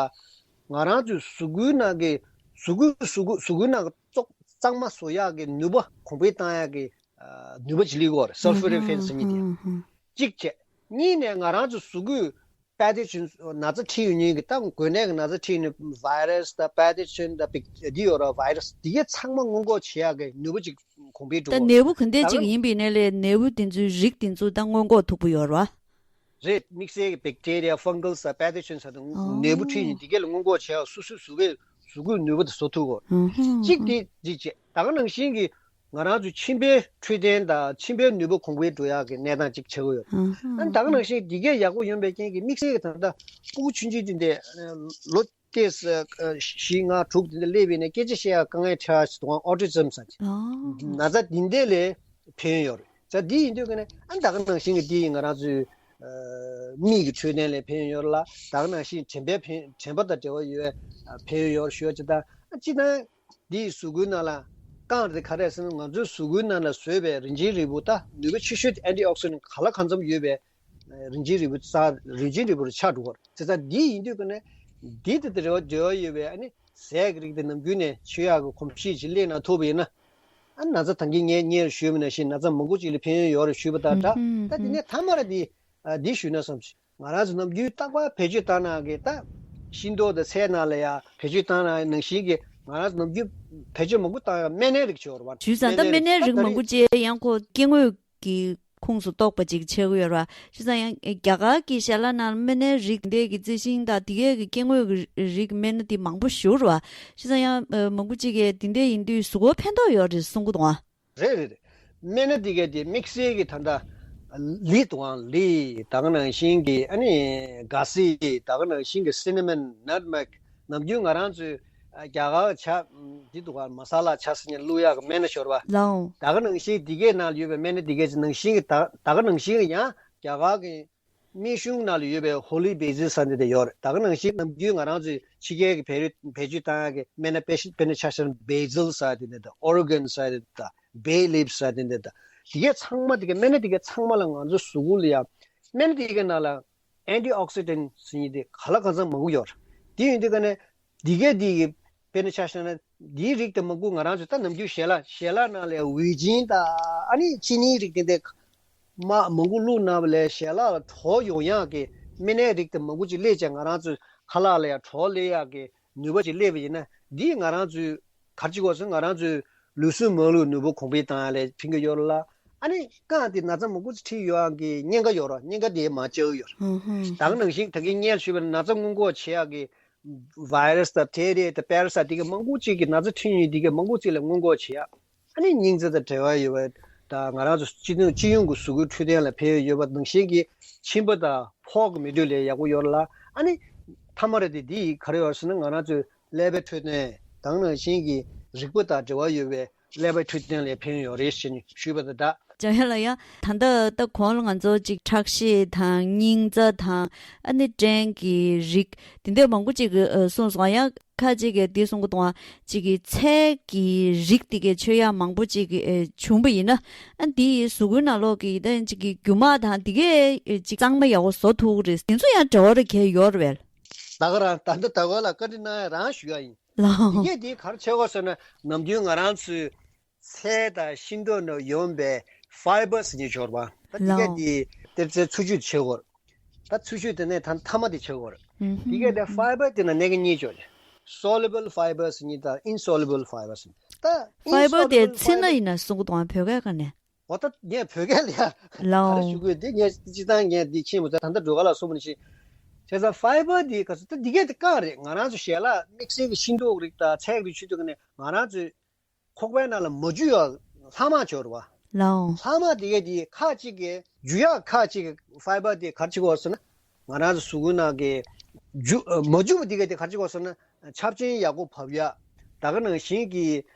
ང་རང་ཚོའི་གཟུགས་པོའི་ནང་གི་གཟུགས་པོའི་གཟུགས་པོ་གཟུགས་པོའི་ནང་གི་བཙོག་གཙང་མ་བཟོ་ཡག་གི་ནུས་པ་གོང་འཕེལ་བཏང་ཡག་གི་ཨ་ནུས་པ་ཅིག་སླེབས་ཀྱི་ཡོད་རེད། sulforaphane ཟེར་མཁན་དེ། ཧུམ་ཧུམ་ཧུམ། གཅིག་བྱས། གཉིས་ནས་ང་རང་ཚོ་གཟུགས་པོས་pathogen ན་ཚ་ཁྲིད་ཡོང་མཁན་གྱི། ད་འགོས་ནད་ཀྱི་ན་ཚ་ཁྲིད་ནས་virus དང་pathogen དང་bacteria འདི་ཡོད་ར། virus འདི་གས་ཚང་མ་སྔོན་འགོག་བྱེད་ཡག་གི་ནུས་པ་ཅིག་གོང་འཕེལ་ད་འགྲོ་གི་ནད་འབུ་ག་འདྲ་ཅིག་ཡིན་པའི་ནས་ལས་ནད་འབུ་དེ་ཚོའི་རིགས་དེ་ཚོ་ད་སྔོན་འགོག་ཐུབ་ཀྱི་ཡོད་ར། རེད། དམིགས་བསལ་གྱི་bacteria, fungus དང་pathogen ཟེར་དུས་ནད་འབུ་ཁྲིད་ནས་འདི་གས་ལ་སྔོན་འགོག་བྱེད་ཡག་སོ་སོའི་གཟུགས་པོས་གཟུགས་པོའི་ནུས་པ་དེ་བཟོ་ཐུབ་ཀྱི་ཡོད། གཅིག་དེ་གཅིག་བྱས། ད་ག་ནང་བཞིན་གྱི་ང་རང་ཚོའི་མཆིན་པའི་འཕྲོད་བསྟེན་དང་མཆིན་པའི་ནུས་པ་གོང་འཕེལ་འགྲོ་ཡག་གི་གནས་སྟངས་ཅིག་ཆགས་ཀྱི་ཡོད། ཨ་ནི་ད་ག་ནང་བཞིན་འདི་གས་ཡག་པོ་ཡོང་བའི་རྐྱེན་གྱིས་དམིགས་བསལ་གྱི་ད་ལྟ་ཕྲུ་གུ་ཆུང་ཆུང་དེ་འདྲས་ལོ་ཏོག་ཙམ་བཞི་ལྔ་དྲུག་དེ་འདྲ་སླེབས་པ་ཡིན་ན་སྐད་ཆ་བཤད་ཡག་དཀའ་ངལ་འཕྲད་ཡག་ཅིག་འདུག་ག autism ཟེར་གྱི་ན་ཚ་འདི་འདྲས་ལ་ཕན་ཡོན་ཡོད་རེད། ད་འདི་ཡིན་དུས་ཀ་ནས་ཨ་ནི་ད་ག་ནང་བཞིན་གྱི་འདི་ཡིན་ང་རང་ཚོའི་མིག་གི་འཕྲོད་བསྟེན་ལ་ཕན་ཡོན་ཡོད་རེད་ལ། ད་ག་ནང་བཞིན་དྲན་པའི་ཕན་དྲན་པ་དང་འབྲེལ་བ་ཡོད་པའི་ཕན་ཡོན་ཡོད་རེད་ཞུ་ཡག་ཅིག་དང་། སྤྱིར་བཏང་འདིའི་གཟུགས་པོའི་ནང་ལ་རྐང་རེད་ག་རེ་ཟེར་ན། ང་ཚོའི་གཟུགས་པོའི་ནང་ལ་བཟོས་པའི་རིན་ཆེན་རིལ་བུ། ད་ནུས་པ་ཆེ་ཤོས་ཨན་ཊི་ཨོག་སི་ཌེན་ག་ལ་གང་འཚམ་ཡོད་པའི་རིན་ཆེན་རིལ་བུ་ཙག་རིན་ཆེན་རིལ་བུ་རུ་ཆགས་འགྲོ་གི་རེད། བྱས་ཙང་འདི་ཡིན་དུས་ཀ་ནས་འདི་དང་འབྲེལ་བ་འབྲེལ་བ་ཡོད་པའི་ཨ་ནི་ཟས་ཀྱི་རིགས་དེ་ནམ་རྒྱུན་ནས་མཆོད་ཡག་གི་གོམས་གཤིས་ཅིག་སླེབས་གནང་ཐུབ་པ་ཡིན་ན། ཨ་ན་ཚ་ད་གིན་ངས་སྔོན་ཞུས་པ་ནང་བཞིན་ན་ཚ་མང་པོ་ཅིག་ལ་ཕན་ཡོན་ཡོད་རེད་ཞུས་པ་དང་འདྲ། ད་དེ་ནས་མཐའ་མར་འདི་ཨ་འདི་ཞུས་ན་བསམ་གྱི། ང་རང་ཚོ་ནམ་རྒྱུན་རྟག་པར་བེད་སྤྱོད་བཏང་གནང་གི། ད་ཤིང་ཏོག་དང་ཚལ་ནང་ལ་ཡང་བེད་སྤྱོད་བཏང་གནང་ནང་བཞིན་གྱི། ང་རང་ཚོ་ནམ་རྒྱུན་བེད་སྤྱོད་མང་པོ་བཏང་ཡང་སྨན་སྣའི་རིགས་ཆེ་བ་རེད་བ། ཞུས་ཙང་ད་སྨན་སྣའི་རིགས་མང་པོ་ཅིག་ཡང་ཁོ་སྐྱེ་དངོས་ཀྱི་ཁོངས་སུ་གཏོགས་པ་ཅིག་ཆགས་ཀྱི་ཡོད་རེད་བ། ཞུས་ཙང་ཡང་རྒྱ་གར་གྱི་ཞལ་ལག་ནང་སྨན་སྣའི་རིགས་འདས་ཀྱི་རྩི་ཤིང་དང་དེ་གས་ཀྱི་སྐྱེ་དངོས་ཀྱི་རིགས་སྨན་སྣ་དེ་མང་པོ་ཞིག་ཡོད་རེད་བ། ཞུས་ཙང་ཡང་མང་པོ་ཅིག་གིས་དེ་འདྲ་ཡིན་དུས་གཟུགས་པོར་ཕན་ཐོགས་ཡོད་རེད་གསུང་གི་འདུག་ཨ། རེད་རེད་རེད། སྨན་སྣ་འདི་གས་དེ་དམིགས་བསལ་གྱི་ད་ལྟ་ལི་འདུག་ཨང་། ལི་ད་ག་ནང་བཞིན་གྱི་ཨ་ནི་ག་ཟི་ད་ག་ནང་བཞིན་གྱི་སི་ནི་མོན། ནཊ་མེག་ནམ་རྒྱུན་ང་རང་ཚོས་རྒྱ་གར་ཇ་འདི་འདུག་ཨང་། མ་ས་ལ་ཇ་ཟེར་ནས་བླུག་ཡག་གི་སྨན་སྣ་ཤོར་བ། ལའོ། ད་ག་ནང་བཞིན་འདི་གས་ནང་ལ་ཡོད་པའི་སྨན་སྣ་འདི་གས་ནང་བཞིན་གྱི་ད་ད་ག་ནང་བཞིན་གྱི་ཡང་རྒྱ་གར་གྱི་སྨན་གཞུང་ནང་ལ་ཡོད་པའི་ཧོ་ལི་བེ་སིལ་ཟེར་འདི་དེ་ཡོད་རེད། ད་ག་ནང་བཞིན་ནམ་རྒྱུན་ང་རང་ཚོས་ཕྱི་རྒྱལ་གྱི་བེད་རིགས་བེད་སྤྱོད་བཏང་ཡག་གི་སྨན་སྣ་དཔེ་དཔེར་ན་ཆ་བཞག་ན་བེ་སིལ་ཟེར་དེ་འདི་དང་། ཨོ་རི་གན་ཟེར་དེ་འདི་དང་། བེ་ལིབ་ཟེར་དེ་འདི་དང་། དེ་གས་ཚང་མ་དེ་གས་སྨན་སྣ་དེ་གས་ཚང་མ་ལ་ང་ཚོ་གཟུགས་པོ་ལ་ཡང་སྨན་སྣ་དེ་གས་ནང་ལ་ཨན་ཊི་ཨོག་སི་ཌེན་ཟེར་མཁན་དེ་ག་ལ་གང་འཚམ་མང་པོ་ཡོད་རེད། དེ་ཡིན་དུས་ཀ་ནས་འདི་གས་འདི་གི་དཔེར་ན་ཆ་བཞག་ན་འདིའི་རིགས་དེ་མང་པོ་ང་རང་ཚོ་ད་ནམ་རྒྱུན་ཞལ་ལག་ཞལ་ལག་ནང་ལ་ཝི་ཇིན་དང་ཨ་ནི་ཅི་ནིའི་རིགས་དེ་འདྲ་མ་མང་པོ་བླུགས་གནང་བ་ལས་ཞལ་ལག་ལ་དྲོད་ཡོང་ཡག་གི་སྨན་སྣའི་རིགས་དེ་མང་པོ་ཅིག་སླེབས་བྱས་ང་རང་ཚོའི་ཁ་ལག་ལ་ཡང་དྲོད་སླེབས་ཡག་གི་ནུས་པ་ཅིག་སླེབས་པ་ཡིན་ན། འདིས་ང་རང་ཚོའི་ག་རེ་བྱེད་དགོས་ཟེར་ན། ང་རང་ཚོའི་ལུས་ཟུངས་མ་ལུས་ནུས་པ་གོང་འཕེལ་བཏང་ཡག་ལ་ཕན་གྱི་ཡོད་རེད་ལ། ཨ་ནི་རྐང་དེ་ན་ཚ་མང་པོ་ཅིག་ཁྲིད་ཡོང་ཡག་གི་ཉེན་ཁ་ཡོད་རེད། ཉེན་ཁ་དེ་མར་བཅག་གི་ཡོད་རེད། ཧུམ་ཧུམ། ད་ག་ནང་བཞིན་ད་གིན་སྔོན་ཞུས་པ་ནང་ན་ཚ་སྔོན་འགོག་བྱེད་ཡག་གི་བྷའི་ར་སི་དང་བྷེག་ཊི་རི་ཡ་དང་པེ་ར་སའིཊ་དེ་ག་མང་པོ་ཅིག་གི་ན་ཚ་ཁྲིད་མཁན་དེ་ག་མང་པོ་ཅིག་ལ་སྔོན་འགོག་བྱེད་ཡག་ཨ་ནི་སྙིང་རྩ་དང་འབྲེལ་བ་ཡོད་པ་དང་། ང་རང་ཚོ་སྤྱི་དོན་སྤྱི་ཡོངས་ཀྱི་གཟུགས་པོའི་འཕྲོད་བསྟེན་ལ་ཕན་ཡོན་ཡོད་པ་ནང་བཞིན་གྱི་མཆིན་པ་དང་ཕོག་གི་མི་འདུག་ལས་ཡག་པོ་ཡོད་རེད་ལ། ཨ་ནི་མཐའ་མ་རེད་དེ་འདི་ག་རེ་ཡོད་ཟེར་ན། ང་རང་ཚོའི་ཀླད་པའི་འཕྲོད་བསྟེན་དང་ནང་བཞིན་གྱི་རིག་པ་དང་འབྲེལ་བ་ཡོད་པའི་ཀླད་པའི་འཕྲོད་བསྟེན་ལ་ཕན་ཡོན་ཡོད་རེད་ཞེས་ནས་ཞུས་པ་དང་སྦྲགས། འཇམ་དབྱངས་ལགས། ཡང་ད་ལྟ་ད་གོང་ལ་ང་ཚོ་ཅིག་ཁྲག་ཤེད་དང་སྙིང་རྩ་དང་ཨ་ནི་སྐྲན་གྱི་རིགས་དེ་འདྲ་མང་པོ་ཅིག་གི་ཨ་གསུངས་སོང་། ཡང་ཁ་ཅིག་གིས་འདི་གསུང་གི་འདུག་ཨ། ཅིག་གི་ཚལ་གྱི་རིགས་དེ་གའི་མཆོད་ཡག་མང་པོ་ཅིག་གི་ཨ་བྱུང་པ་ཡིན་ན། ཨ་འདི་ཡི་གཟུགས་པོའི་ནང་ལོགས་ཀྱི་ད་ཅིག་གི་རྒྱུ་མ་དང་དེ་གའི་ཨ་ཅིག་གཙང་མ་ཡག་པོ་བཟོ་ཐུབ་ཀྱི་རེད། དེ་ཚོ་ཡང་འབྲེལ་བ་རེ་གལ་ཡོད་རེད་པས། ད་ག་རང་ད་ལྟ་ད་ག་ལ་བཀའ་འདྲི་གནང་ཡག་རང་ཞུ་ཡག་ཡིན། ལའོ། དེ་གས་དེ་ག་རེ་བྱེད་དགོས་ཟེར་ན། ནམ་རྒྱུན་ང་རང་ཚོའི་ཚལ་དང་ཤིང་ཏོག་ནས་ཡོང་པའི་ཕའི་བར་ཟེར་མཁན་ཡོད་རེད་པ། ད་དེ་གས་ལའོ། དེ་གཏེར་ཚལ་འཚོ་བཅུད་བྱེད་དགོས་རེད། ད་འཚོ་བཅུད་དེ་ནས་ད་མཐའ་མ་དེ་བྱེད་དགོས་རེད། ཨུམ་དེ་གས་དེ་ཧུམ། ཕའི་བར་དེ་ན་གནས་མཁན་གཉིས་ཡོད་རེད། སོ་ལུ་བལ་ཕའི་བར་ཟེར་མཁན་དང་ཨིན་སོ་ལུ་བལ་ཕའི་བར་ཟེར་མཁན། ད་ཕའི་བར་དེ་ཨིན་སོ་ལུ་བལ་ཕའི་བར་ཚིག་སྣ་ཡིན་ན་གསུང་གི་འདུག་ཨ། བོད་སྐད་ག་ནས། འོ་ད་ངས་བོད་སྐད་ལ་ཡ་ག་རེ་ལའོ། ཞུ་དགོས་འདི་ངས་སྤྱིར་བཏང་ངས་འདི་མཁྱེན་མ་ཚར། ད་ལྟ་འགྲོ་ག་ལ་གསུངས་པ་ནང་བཞིན། བྱས་ཙང་ཕའི་བར་འདི་ག་ཚོད་ད་འདི་གས་དེ་རྐང་རེད། ང་རང་ཚོ་ཞལ་ལག་དམིགས་བསལ་གྱི་ཤིང་ཏོག་རིགས་དང་ཚལ་རིགས་མཆོད་དུས་ཀ་ནས་ང་རང་ཚོའི་ཁོག་པའི་ནང་ལ་མ་འཇུ་ཡག་ལྷག་མ་ཡོད་རེད་པ། ལའོ། ལྷག་མ་འདི་གས་འདི་ཁག་ཅིག་གི་འཇུ་ཡག་ཁག་ཅིག་གི་ཕའི་བར་འདི་ག་རེ་བྱེད་དགོས་ཟེར་ན། ང་རང་ཚོ་གཟུགས་པོའི་ནང་གི་འཇུ་མ་འཇུ་བ་འདི་གས་འདི་ག་རེ་བྱེད་དགོས་ཟེར་ན། ཆབ་ཆེན་ཡག་པོ་བབས་ཡག་ད་ག་ནང་བཞིན་གྱི་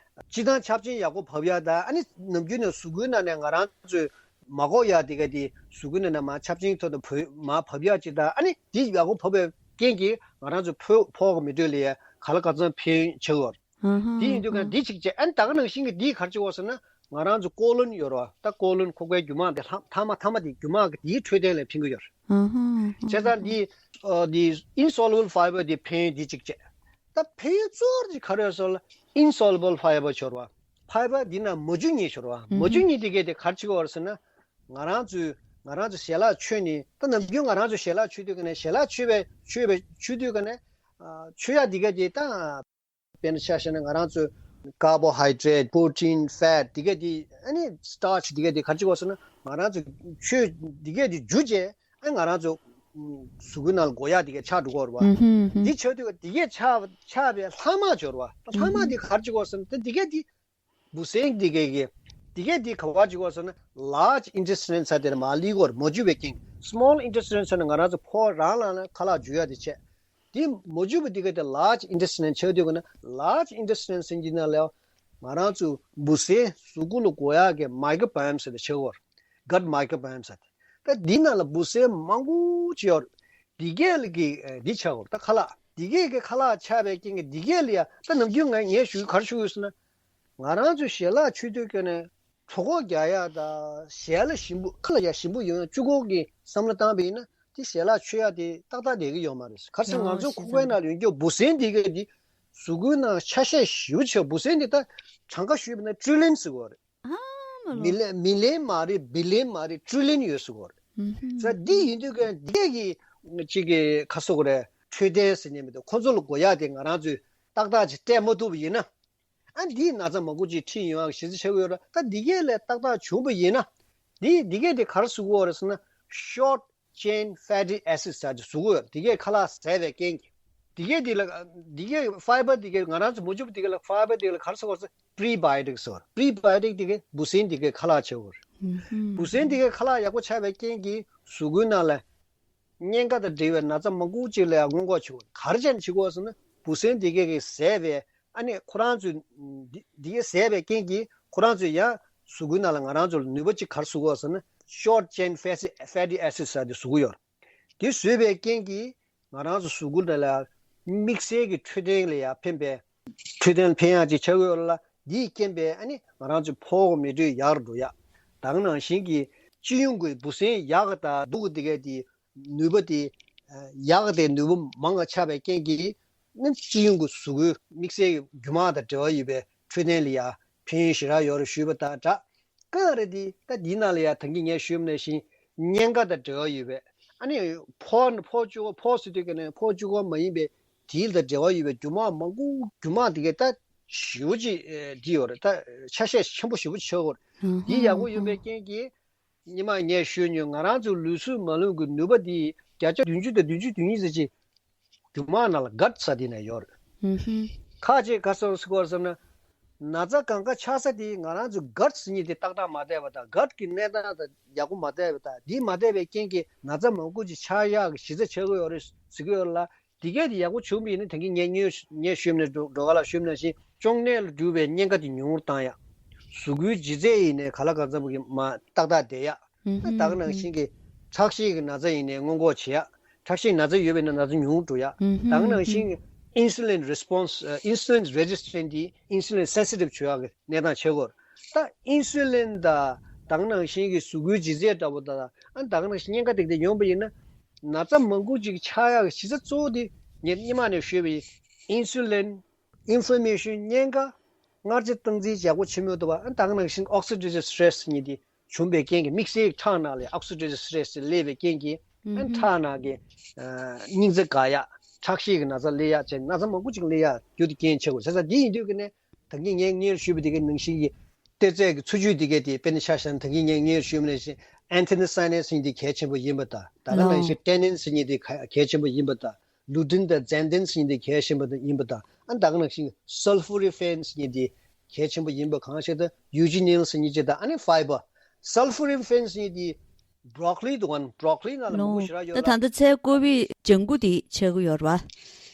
སྤྱིར་བཏང་ཆབ་ཆེན་ཡག་པོ་བབས་ཡག་དང་། ཨ་ནི་ནམ་རྒྱུན་ནས་གཟུགས་པོའི་ནང་ནས་ང་རང་ཚོས་མ་འགོག་ཡག་འདི་གས་འདི་གཟུགས་པོའི་ནང་ནས་མར་ཆབ་ཆེན་ཐོག་ཏུ་བབས་མར་བབས་ཡག་ཅིག་དང་། ཨ་ནི་འདི་ཡག་པོ་བབས་པའི་རྐྱེན་གྱིས་ང་རང་ཚོ་ཕོ་ཕོག་གི་མི་འདུག་ལས་ག་ལ་ག་ཚོད་ཕན་ཆེ་བར། ཨ་ཧ། དེ་ཡིན་དུས་ཀ་འདི་གཅིག་བྱས། ཨ་ནི་ད་ག་ནང་བཞིན་གྱི་འདིས་ག་རེ་བྱེད་དགོས་ཟེར་ན། ང་རང་ཚོ་ཀོ་ལོན་ཡོད་རེད་པ། ད་ཀོ་ལོན་ཁོག་པའི་རྒྱུ་མ་འདི་ལྷག་མཐའ་མ་མཐའ་མ་འདི་རྒྱུ་མ་གི་འདིའི་འཕྲོད་བསྟེན་ལ་ཕན་གྱི་ཡོད་རེད། ཨ་ཧ། བྱས་ཙང་འདི་ཨ་འདི་ཨིན་སོ་ལུ་བལ་ཕའི་བར་འདི་ཕན་ཡོན་འདི་གཅིག་བྱས། ད་ཕན་ཡོན་གཙོ་བོ་འདི་ག་རེ་ཡོད་ཟེར་ན། ཨིན་སོ་ལུ་བལ་ཕའི་བར་ཡོད་རེད་པ། ཕའི་བར་འདི་ནང་མ་འཇུ་མཁན་ཡོད་རེད་པ། མ་འཇུ་མཁན་འདི་གས་འདི་ག་རེ་བྱེད་དགོས་རེད་ཟེར་ན། ང་རང་ཚོའི་ང་རང་ཚོ་ཞལ་ལག་མཆོད་ནས། ད་ནམ་རྒྱུན་ང་རང་ཚོ་ཞལ་ལག་མཆོད་དུས་ཀ་ནས་ཞལ་ལག་མཆོད་པའི་མཆོད་པའི་མཆོད་དུས་ཀ་ནས་ཨ་མཆོད་ཡག་འདི་གས་འདི་ད། དཔེར་ན་ཆ་བཞག་ན་ང་རང་ཚོའི་ཀར་བོ་ཧའི་ཌེ་རེ་ཊི། པོ་རོ་ཊིན། ཕེ་ཊི། འདི་གས་འདི། ཨ་ནི་སི་ཊར་ཆི་འདི་གས་འདི་ག་རེ་བྱེད་དགོས་ཟེར་ན། ང་རང་ཚོ་མཆོད་འདི་གས་འདི་འཇུ་བྱས། ཨ་ང་རང་ཚོ་གཟུགས་པོའི་ནང་ལ་འགོ་ཡག་འདི་གས་ཆགས་འགྲོ་གི་ཡོད་རེད་པ། ཨུ་ཧུ་ཨུ་ཧུ། འདི་ཆགས་དུས་འདི་གས་ཆགས་ཆགས་པའི་ལྷག་མ་ཡོད་རེད་པ། ད་ལྷག་མ་འདི་ག་རེ་བྱེད་དགོས་ཟེར་ན། ད་འདི་གས་འདི་འབུ་སྲིན་འདི་གས་ཀྱི་འདི་གས་འདི་ག་པར་འཇུ་དགོས་ཟེར་ན། ལར་ཇི་ཨིན་ཊེས་ཊིན་ཟེར་དེར་མར་སླེབས་ཀྱི་ཡོད་རེད། མ་འཇུ་བའི་རྐྱེན། སི་མོལ་ཨིན་ཊེས་ཊིན་ཟེར་ན་ང་རང་ཚོ་ཕོ་རང་ལ་ན་ཁ་ལག་འཇུ་ཡག་དེ་བྱས། དེ་མ་འཇུ་བ་འདི་གས་དེ་ལར་ཇི་ཨིན་ཊེས་ཊིན་ཆགས་དུས་ཀ་ནས། ལར་ཇི་ཨིན་ཊེས་ཊིན་ཟེར་གྱི་ནང་ལ་ང་རང་ཚོ་འབུ་སྲིན་གཟུགས་པོ་ལ་འགོ་ཡག་གི་མའི་ཀོ་བ་ཡོམ་ཟེར་དེ་ཆགས་ཀྱི་ཡོད་རེད། གཊ་མའི་ཀོ་བ་ཡོམ་ཟེར་དེ། ད་འདི་ནང་ལ་འབུ་སྲིན་མང་པོ་ཅིག་ཡོད་རེད། འདི་གས་ལ་གི་འདི་ཆགས་ཀྱི་ཡོད་རེད། ད་ཁ་ལག་འདི་གས་ཀྱི་ཁ་ལག་ཆགས་པའི་རྐྱེན་གྱིས་འདི་གས་ལ་ཡ་ད་ནམ་རྒྱུན་ང་ངས་ཞུ་ག་རེ་ཞུ་དགོས་ཟེར་ན། ང་རང་ཚོའི་ཞལ་ལག་མཆོད་དུས་ཀྱི་ནས་གྲོད་ཁོག་རྒྱག་ཡག་དང་ཞལ་ལ་ཞིམ་པོ་ཁ་ལ་ཡ་ཞིམ་པོ་ཡོང་ཡག་བཅུག་གི་བསམ་བློ་བཏང་པ་ཡིན་ན་དེ་ཞལ་ལག་མཆོད་ཡག་དེ་ཏག་ཏག་བསྡད་ཀྱི་ཡོད་མ་རེད། ག་རེ་ཟེར་ན་ང་ཚོའི་ཁོག་པའི་ནང་ལ་ཡོད་རྒྱུ་འབུ་སྲིན་འདི་གས་འདི་གཟུགས་པོའི་ནང་ཆ་ཤས་ཞེ་པོ་ཆེ། འབུ་སྲིན་འདི་ད་གྲངས་ཀ་ཞུས་པ་ན་ཊི་རི་ལི་ཡོན་ཟེར་གྱི་ཡོད་རེད། ཨ་མ་ལོ། མི་ལན་མི་ལན་མ་རེད། བི་ལན་མ་རེད། ཊི་རི་ལི་ཡོན་ཡོད་ཟེར་གྱི་ཡོད་རེད། ཨུ་ཧུམ། ས་འདི་ཡིན་དུས་ཀྱང་འདི་གས་ཀྱི་གཅིག་གི་ཁ་སོག་རེད། འཕྲོད་བསྟེན་ཟེར་མཁན་མི་འདུག་ཁོ་ཚོ་ལ་དགོས་ཡག་དེ་ང་རང་ཚོས་ཏག་ཏག་ཅིག་སྤྲད་མ་ཐུབ་པ་ཡིན་ན། ཨ་འདིས་ན་ཚ་མང་པོ་ཅིག་ཁྲིད་ཡོང་ཡག་གི་གཞི་རྩ་ཆགས་ཀྱི་ཡོད་རེད། ད་འདི་གས་ལས་ཏག་ཏག་བྱུང་བ་ཡིན་ན། འདི་འདི་གས་དེ་ག་རེ་ཟེར་གྱི་ཡོད་རེད་ཟེར་ན། ཤོར་ཊི་ཅེན་ཕེ་ཊི་ཨེ་སིཌ་ཟེར་ཅིག་ཟེར་གྱི་ཡོད་རེད། འདི་གས་ཁ་ལག་ཟས་པའི་རྐྱེན་གྱིས། འདི་གས་འདི་ལ་འདི་གས་ཕའི་བར་འདི་གས་ང་རང་ཚོ་མ་འཇུ་བ་འདི་གས་ལ་ཕའི་བར་འདི་གས་ལ་ག་རེ་ཟེར་གྱི་ཡོད་རེད་ཟེར། པི་རི་བ་ཡོ་ཊིག་ཟེར་བ་རེད། པི་རི་བ་ཡོ་ཊིག་འདི་གས་འབུ་སྲིན་འདི་གས་ཁ་ལག་ཆགས་ཀྱི་ཡོད་རེད། ཨུ་ཧུམ། འབུ་སྲིན་འདི་གས་ཁ་ལག་ཡག་པོ་ཆགས་པའི་རྐྱེན་གྱིས་གཟུགས་པོའི་ནང་ལ་གཉན་ཁ་དང་འབྲེལ་བའི་ན་ཚ་མང་པོ་ཅིག་ལ་ཡང་སྔོན་འགོག་བྱེད་ཀྱི་ཡོད་རེད། ག་རེ་བྱས་ནས་བྱེད་ཀྱི་ཡོད་རེད་ཟེར་ན། འབུ་སྲིན་འདི་གས་ཀྱིས་ཟས་པའི་ཨ་ནི་ཁོ་རང་ཚོས་འདི་འདི་གས་ཟས་པའི་རྐྱེན་གྱིས་ཁོ་རང་ཚོས་ཡང་གཟུགས་པོའི་ནང་ལ་ང་རང་ཚོ་ལ་ནུས་པ་ཅིག་ག་རེ་བཟོ་གི་ཡོད་ཟེར་ན། ཤོར་ཊི་ཅེན་ཕེ་ཊི་ཨེ་སིཌ་ཟེར་དེ་བཟོ་གི་ཡོད་རེད། དེ་བཟོས་པའི་རྐྱེན་གྱིས་ང་རང་ཚོ་གཟུགས་པོ་ནང་ལ་དམིགས་བསལ་གྱི་འཕྲོད་བསྟེན་ལ་ཡང་ཕན་པའི་འཕྲོད་བསྟེན་ལ་ཕན་ཡག་ཅིག་ཆགས་ཀྱི་ཡོད་རེད་ལ། འདིས་རྐྱེན་པས་ཨ་ནི་ང་རང་ཚོའི་ཕོ་བ་མེ་དྲོད་ཡག་རུ་འགྲོ་ཡག་ད་ག་ནང་བཞིན་གྱི་སྤྱི་ཡོངས་ཀྱི་འབུ་སྲིན་ཡག་ག་དང་སྡུག་ག་དེ་གས་དེ་ནུས་པ་དེ་ཡག་དེ་ནུས་པ་མང་བ་ཆགས་པའི་རྐྱེན་གྱིས་ནི་སྤྱི་ཡོངས་ཀྱི་གཟུགས་པོའི་དམིགས་བསལ་གྱི་རྒྱུ་མ་དང་འབྲེལ་བ་ཡོད་པའི་འཕྲོད་བསྟེན་ལ་ཡང་ཕན་ཡོན་ཞེ་དྲག་ཡོད་རེད་ཞུས་པ་དང་སྦྲགས། གང་རེད་དེ་ད་འདིའི་ནང་ལ་ཡང་ད་གིན་ངས་ཞུས་པ་ནང་བཞིན་གཉན་ཁ་དང་འབྲེལ་བ་ཡོད་པའི་ཨ་ནི་ཕོ་ཕོ་བཅུ་པ་ཕོ་ཟེར་དུས་ཀྱི་ནི་ཕོ་བཅུ་པ་མ་ཡིན་པའི་དེ་དང་འབྲེལ་བ་ཡོད་པའི་རྒྱུ་མ་མང་པོ་རྒྱུ་མ་དེ་གས་ད་ཞེ་པོ་ཅིག་འདི་ཡོད་རེད། ད་ཆ་ཤས་ཆེན་པོ་ཞེ་པོ་ཆགས་ཡོད་རེད། འདི་ཡག་པོ་ཡོད་པའི་རྐྱེན་གྱིས། སྔོན་མ་ངས་ཞུས་མྱོང་། ང་རང་ཚོའི་ལུས་གསོའི་མ་ལུམ་གྱི་ནུས་པ་འདི་བརྒྱ་ཆ་བདུན་ཅུ་དང་བདུན་ཅུ་དོན་གཉིས་ཙམ་ཅིག་རྒྱུ་མ་ནང་ལ་གཊ་ཟེར་དེ་ནས་ཡོད་རེད། ཧུམ་ཧུམ། ཁ་ཅིག་ག་རེ་ཟེར་གྱི་ཡོད་རེད་ཟེར་ན། ན་ཚ་གང་ག་ཆགས་ས་དེ་ང་རང་ཚོའི་གཊ་ཟེར་མཁན་དེ་ཏག་ཏག་མ་བསྡད་པ་དང་། གཊ་ཀྱི་གནས་སྟངས་དང་ཡག་པོ་མ་བསྡད་པ་དང་། དེ་མ་བསྡད་པའི་རྐྱེན་གྱིས་ན་ཚ་མང་པོ་ཅིག་ཆགས་ཡག་གི་གཞི་རྩ་ཆགས་ཀྱི་ཡོད་རེད་ཟེར་གྱི་ཡོད་རེད་ལ། འདི་གས་དེ་ཡག་པོ་བྱུང་བ་ཡིན་ན། ད་གིན་ངས་ངས་ངས་ཞུས་ནས་འགྲོ་འགྲོ་ག་ལ་ཞུས་ནང་བཞིན་གཅོང་ནད་ལ་འགྲོ་བའི་གཉན་ཁ་དེ་ཉུང་རུ་བཏང་ཡག་གཟུགས་པོའི་ལྗིད་ཚད་ཡིན་ནའི་ག་ལ་གང་འཚམ་གྱི་མ་ཏག་ཏག་བསྡད་ཡག་ད་ག་ནང་བཞིན་གྱི་ཁྲག་ཤེད་ཀྱི་ན་ཚ་ཡིན་ནའི་སྔོན་འགོག་བྱེད་ཡག་ཁྲག་ཤེད་ན་ཚ་ཡོད་པ་ཡིན་ན་ན་ཚ་ཉུང་རུ་འགྲོ་ཡག་ད་ག་ནང་བཞིན་གྱི་insulin response insulin resistant དེ་insulin sensitive བྱེད་ཡག་གི་གནས་སྟངས་ཆགས་ཀྱི་ཡོད་རེད། ད་insulin དང་ད་ག་ནང་བཞིན་གྱི་གཟུགས་པོའི་ལྗིད་ཚད་འདྲ་པོ་དང་། ཨ་ད་ག་ནང་བཞིན་གཉན་ཁ་དེ་ག་དེ་ཡོང་པ་ཡིན་ན། ན་ཚ་མང་པོ་ཅིག་ཆགས་ཡག་གི་གཞི་རྩ་གཙོ་བོ་དེ་ངས་སྔོན་མ་ནས་ཞུས་པ་ཡིན། insulin inflammation གཉན་ཁ་མངར་ཆ་བཏང་འཛིན་ཡག་པོ་བྱེད་མི་ཐུབ་པ། ཨ་ད་ག་ནང་བཞིན་oxidative stress གཉིས་དེ་བྱུང་བའི་རྐྱེན་གྱིས་དམིགས་བསལ་གྱི་ཁྲག་ནང་ལ་oxidative stress དེ་སླེབས་པའི་རྐྱེན་གྱིས། ཨ་ཁྲག་ནང་གི་ཨ་སྙིང་རྩ་འགག་ཡག་ཁྲག་ཤེད་ཀྱི་ན་ཚ་སླེབས་ཡག་བྱས་ན་ཚ་མང་པོ་ཅིག་སླེབས་ཡག་རྒྱུ་དེ་རྐྱེན་ཆེ་དགོས་ཟེར་ས་དེ་ཡིན་དུས་ཀྱི་ནས། ད་གིན་ངས་སྔོན་ཞུས་པ་དེ་གའི་ནང་བཞིན་གྱི་གཏེར་རྫས་ཀྱི་འཚོ་བཅུད་དེ་གའི་དེ་དཔེར་ན་ཆ་བཞག་ན། ད་གིན་ངས་སྔོན་ཞུས་པ་ནང་བཞིན་anthocyanins ཟེར་མཁན་དེ་གལ་ཆེན་པོ་ཡིན་པ་དང་། ད་ག་ནང་བཞིན་tannins ཟེར་མཁན་དེ་གལ་ཆེན་པོ་ཡིན་པ་དང་། lutein དང་xanthin ཟེར་མཁན་དེ་གལ་ཆེན་པོ་ཡིན་པ་དང་། ཨ་ད་ག་ནང་བཞིན་sulforaphane ཟེར་མཁན་དེ་གལ་ཆེན་པོ་ཡིན་པ་གང་ཞིག་དང་། eugenol ཟེར་མཁན་ཅིག་དང་། ཨ་ནི་fiber། sulforaphane ཟེར་མཁན་དེ་broccoli འདུག་ག broccoli ནང་ལ་མང་པོ་ཞེ་དྲག་ཡོད་ལ། ད་ད་ལྟ་ཚལ་ཀོ་བི་ལྗང་གུ་དེ་ཆགས་ཀྱི་ཡོད་རེད་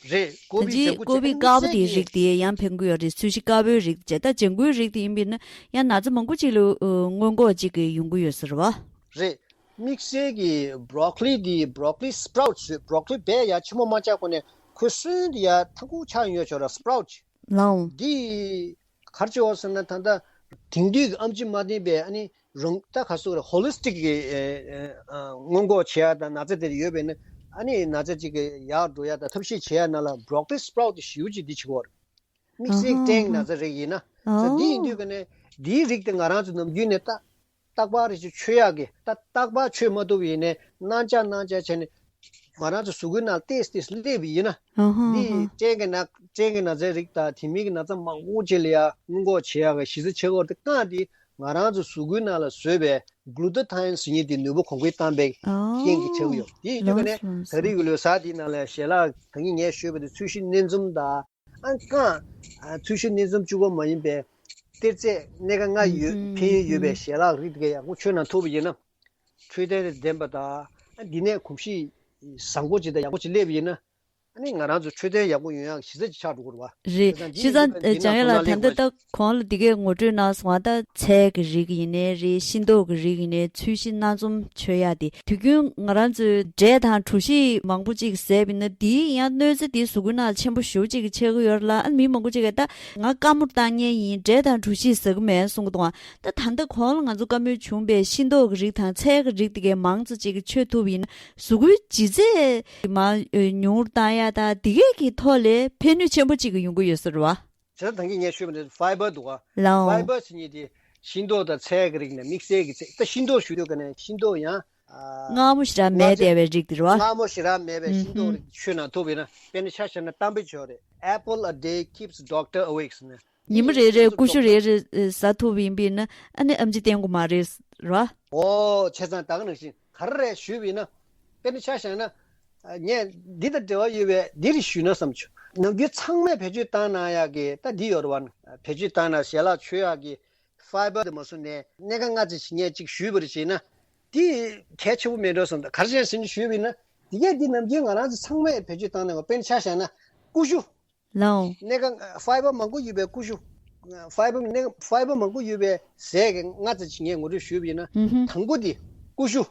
བ། རེད། ཀོ་བི་ལྗང་གུ་ཀོ་བི་དཀར་པོ་དེའི་རིགས་དེ་ཡང་ཕན་གྱི་ཡོད་རེད། ཚོས་གཞི་དཀར་པོའི་རིགས་བྱས། ད་ལྗང་གུའི་རིགས་དེ་ཡིན་པས་ན་ཡང་ན་ཚ་མང་པོ་ཅིག་ལ་སྔོན་འགོག་ཅིག་གི་ཡོང་གི་ཡོད་ས་རེད་བ། རེད། དམིགས་བསལ་གྱི་broccoli དེ་broccoli sprouts རེད། broccoli རྦད་ཡ་ཆེན་པོ་མ་ཆགས་གོང་ནས་ཁོས་སོན་དེ་ཡ་ཐང་ཁུག་ཆགས་ཡོད་ཆོག་ར་sprouts ལའོ། འདི་ག་རེ་བྱེད་འོ་ཟེར་ན། ད་ལྟ་དེང་དུས་ཀྱི་ཨེམ་ཆི་མ་ལྡན་པའི་ཨ་ནི་རང་ད་ག་སོགས་རེད། holistic གི་ཨ་ཨ་སྔོན་འགོག་བྱེད་ཡ་དང་ན་ཚ་དེ་ཡོད་པས་ན། ཨ་ནི་ན་ཚ་གཅིག་གི་ཡག་འགྲོ་ཡ་དང་ཐབས་ཤེས་བྱེད་ཡ་ནང་ལ་broccoli sprout དེ་ཞེ་པོ་ཅིག་འདི་བྱེད་ཀྱི་ཡོད་རེད། དམིགས་བསལ་ཨ་ཧ་སྐྲན་ན་ཚ་རིགས་ཡིན་ན། ཨ་ད་འདི་ཡིན་དུས་ཀ་ནས་འདིའི་རིགས་དེ་ང་རང་ཚོ་ནམ་རྒྱུན་ནས་ད་རྟག་པར་རེ་ཞིག་མཆོད་ཡག་གི། ད་རྟག་པར་མཆོད་མ་ཐུབ་པ་ཡིན་ནའི་གནང་བྱ་གནང་བྱ་བྱས་ནས་ང་རང་ཚོ་གཟུགས་པོའི་ནང་ཏོག་ཙམ་ཏོག་ཙམ་སླེབས་པ་ཡིན་ན། ཨ་ཧ་ཨ་ཧ། འདི་སྐྲན་གྱི་ན་སྐྲན་གྱི་ན་ཚའི་རིགས་དང་དེ་མིན་གྱི་ན་ཚ་མང་པོ་ཅིག་ལ་ཡ་སྔོན་འགོག་བྱེད་ཡག་གི་གཞི་རྩ་ཆེ་བོ་དེ་རྐང་དེ་ང་རང་ཚོ་གཟུགས་པོའི་ནང་ལ་བཟོས་པའི་glutathione ཟེར་མཁན་དེ་ནུས་པ་གོང་འཕེལ་བཏང་པའི་རྐྱེན་གྱིས་ཆགས་ཀྱི་ཡོད། དེ་ཡིན་དུས་ཀ་ནས་ད་རེས་ཀྱི་ལོ་གསར་དེའི་ནང་ལ་ཞལ་ལག་ད་གིན་ངས་ཞུས་པ་དེ་ཚོས་གཞི་སྣེ་འཛོམས་དང་། ཨ་རྐང་ཚོས་གཞི་སྣེ་འཛོམས་གཅིག་པོ་མ་ཡིན་པའི་གཏེར་རྫས་སྣ་ཁ་ལྔ་ཡོད། ཕན་ཡོན་ཡོད་པའི་ཞལ་ལག་རིགས་དེ་ག་ཡག་པོ་མཆོད་གནང་ཐུབ་པ་ཡིན་ན། འཕྲོད་བསྟེན་དང་ལྡན་པ་དང་། ཨ་འདི་ནས་གོམས་གཤིས་བཟང་པོ་ཅིག་དང་ཡག་པོ་ཅིག་སླེབས་པ་ཡིན་ན། ཨ་ནི་ང་རང་ཚོ་འཕྲོད་བསྟེན་ཡག་པོ་ཡོང་ཡག་གཞི་རྩ་ཅིག་ཆགས་འགྲོ་གི་རེད་བ། རེད། བྱས་ཙང་འདི་བྱས་ཙང་ཡིན་དུས་ཨ་ནི་ལྕམ་ཡ་ལགས་ད་ལྟ་ད་གོང་ལ་འདི་གའི་ངོ་སྤྲོད་གནང་སོང་བ། ད་ཚལ་གྱི་རིགས་ཡིན་ནའི་རེད། ཤིང་ཏོག་གི་རིགས་ཡིན་ནའི་ཚོས་གཞི་སྣ་འཛོམས་མཆོད་ཡག་དེ་དུས་རྒྱུན་ང་རང་ཚོའི་འབྲས་དང་གྲོ་ཞིབ་མང་པོ་ཅིག་བཟས་པ་ཡིན་ན་དེའི་ཡང་གནོད་འཚེ་དེ་གཟུགས་པོའི་ནང་ཆེན་པོ་ཞེ་པོ་ཅིག་ཆགས་ཀྱི་ཡོད་རེད་ལ། ཨ་ནི་མི་མང་པོ་ཅིག་གིས་ད་ང་རྐང་མོ་བཏང་མཁན་ཡིན། འབྲས་དང་གྲོ་ཞིབ་ཟ་གི་མེད་གསུང་གི་འདུག་ད་ད་ལྟ་གོང་ལ་ང་ཚོ་བཀའ་མོལ་བྱུང་བའི་ཤིང་ཏོག་གི་རིགས་དང་ཚལ་གྱི་རིགས་དེ་གའི་མང་ཙམ་ཅིག་མཆོད་ཐུབ་པ་ཡིན་ན་གཟུགས་པོའི་ལྗིད་ཚད་མར་ཉུང་རུ་བཏང་ཡག་དང་དེ་གའི་གི་ཐོག་ལས་ཕན་ནུས་ཆེན་པོ་ཅིག་ཡོང་གི་ཡོད་ས་རེད་བ། བྱས་ཙང་ད་གིན་ངས་ཞུས་པ་ནི་ཕའི་བར་འདུག་ག་ལའོ། ཕའི་བར་ཟེར་མཁན་དེ་ཤིང་ཏོག་དང་ཚལ་གྱི་རིགས་ནས་དམིགས་བསལ་གྱི་ཚལ། ད་ཤིང་ཏོག་ཞུ་དུས་ག་ནས་ཤིང་ཏོག་ཡང་ཨ། མངར་མོ་ཞེ་དྲག་མེད་བསྡད་པའི་རིགས་དེ་རེད་བ། མངར་མོ་ཞེ་དྲག་མེད་པའི་ཤིང་ཏོག་ཨུ་ཧུམ། རིགས་མཆོད་ན་ཐུབ་པ་ཡིན་ན། དཔེར་ན་ཆ་བཞག་ན་གཏམ་དཔེ་ཅིག་ཡོད་རེད། Apple a day keeps doctor awake ཟེར་ནས། ཉི་མ་རེ་རེར་ཀུ་ཤུ་རེ་རེ་ཟ་ཐུབ་པ་ཡིན་པ་ཡིན་ན་ཨ་ནི་ཨེམ་ཆི་བསྟེན་དགོས་མ་རེད་བ། ཨོ། བྱས་ཙང་ད་ག་ནང་བཞིན་ག་རེ་རེད་ཞུས་པ་ཡིན་ན། དཔེར་ན་ཆ་བཞག་ན། ཨ། ངས་འདི་དང་འབྲེལ་བ་ཡོད་པའི་འདི་རེ་ཞུས་ན་བསམ་བྱུང་། ནམ་རྒྱུན་ཚང་མས་བེད་སྤྱོད་བཏང་གནང་ཡག་གི་ད་འདི་ཡོད་རེད་བ། བེད་སྤྱོད་བཏང་ན་ཞལ་ལག་མཆོད་ཡག་གི་ཕའི་བར་དེ་མ་སོང་ནས་སྣེ་ཁ་ལྔ་ཙམ་ཞིག་ངས་ཅིག་ཞུས་པ་རེད་བྱས་ན། འདི་གལ་ཆེན་པོ་མེད་འགྲོ་བསམ། ད་ག་རེ་བྱས་ཟིན་ཞུས་པ་ཡིན་ན། འདི་གས་འདི་ནམ་རྒྱུན་ང་རང་ཚོ་ཚང་མས་བེད་སྤྱོད་བཏང་གནང་བ། དཔེར་ན་ཆ་བཞག་ན་ཀུ་ཤུ། ལའོ། སྣེ་ཁ་ཕའི་བར་མང་པོ་ཡོད་པའི་ཀུ་ཤུ། ཕའི་བར་སྣེ་ཕའི་བར་མང་པོ་ཡོད་པའི་ཟས་ཀྱི་ལྔ་ཙམ་ཅིག་ངས་ངོ་སྤྲོད་ཞུས་པ་ཡིན་ན། ཨུ་ཧུམ། དང་པོ་དེ་ཀུ་ཤུ།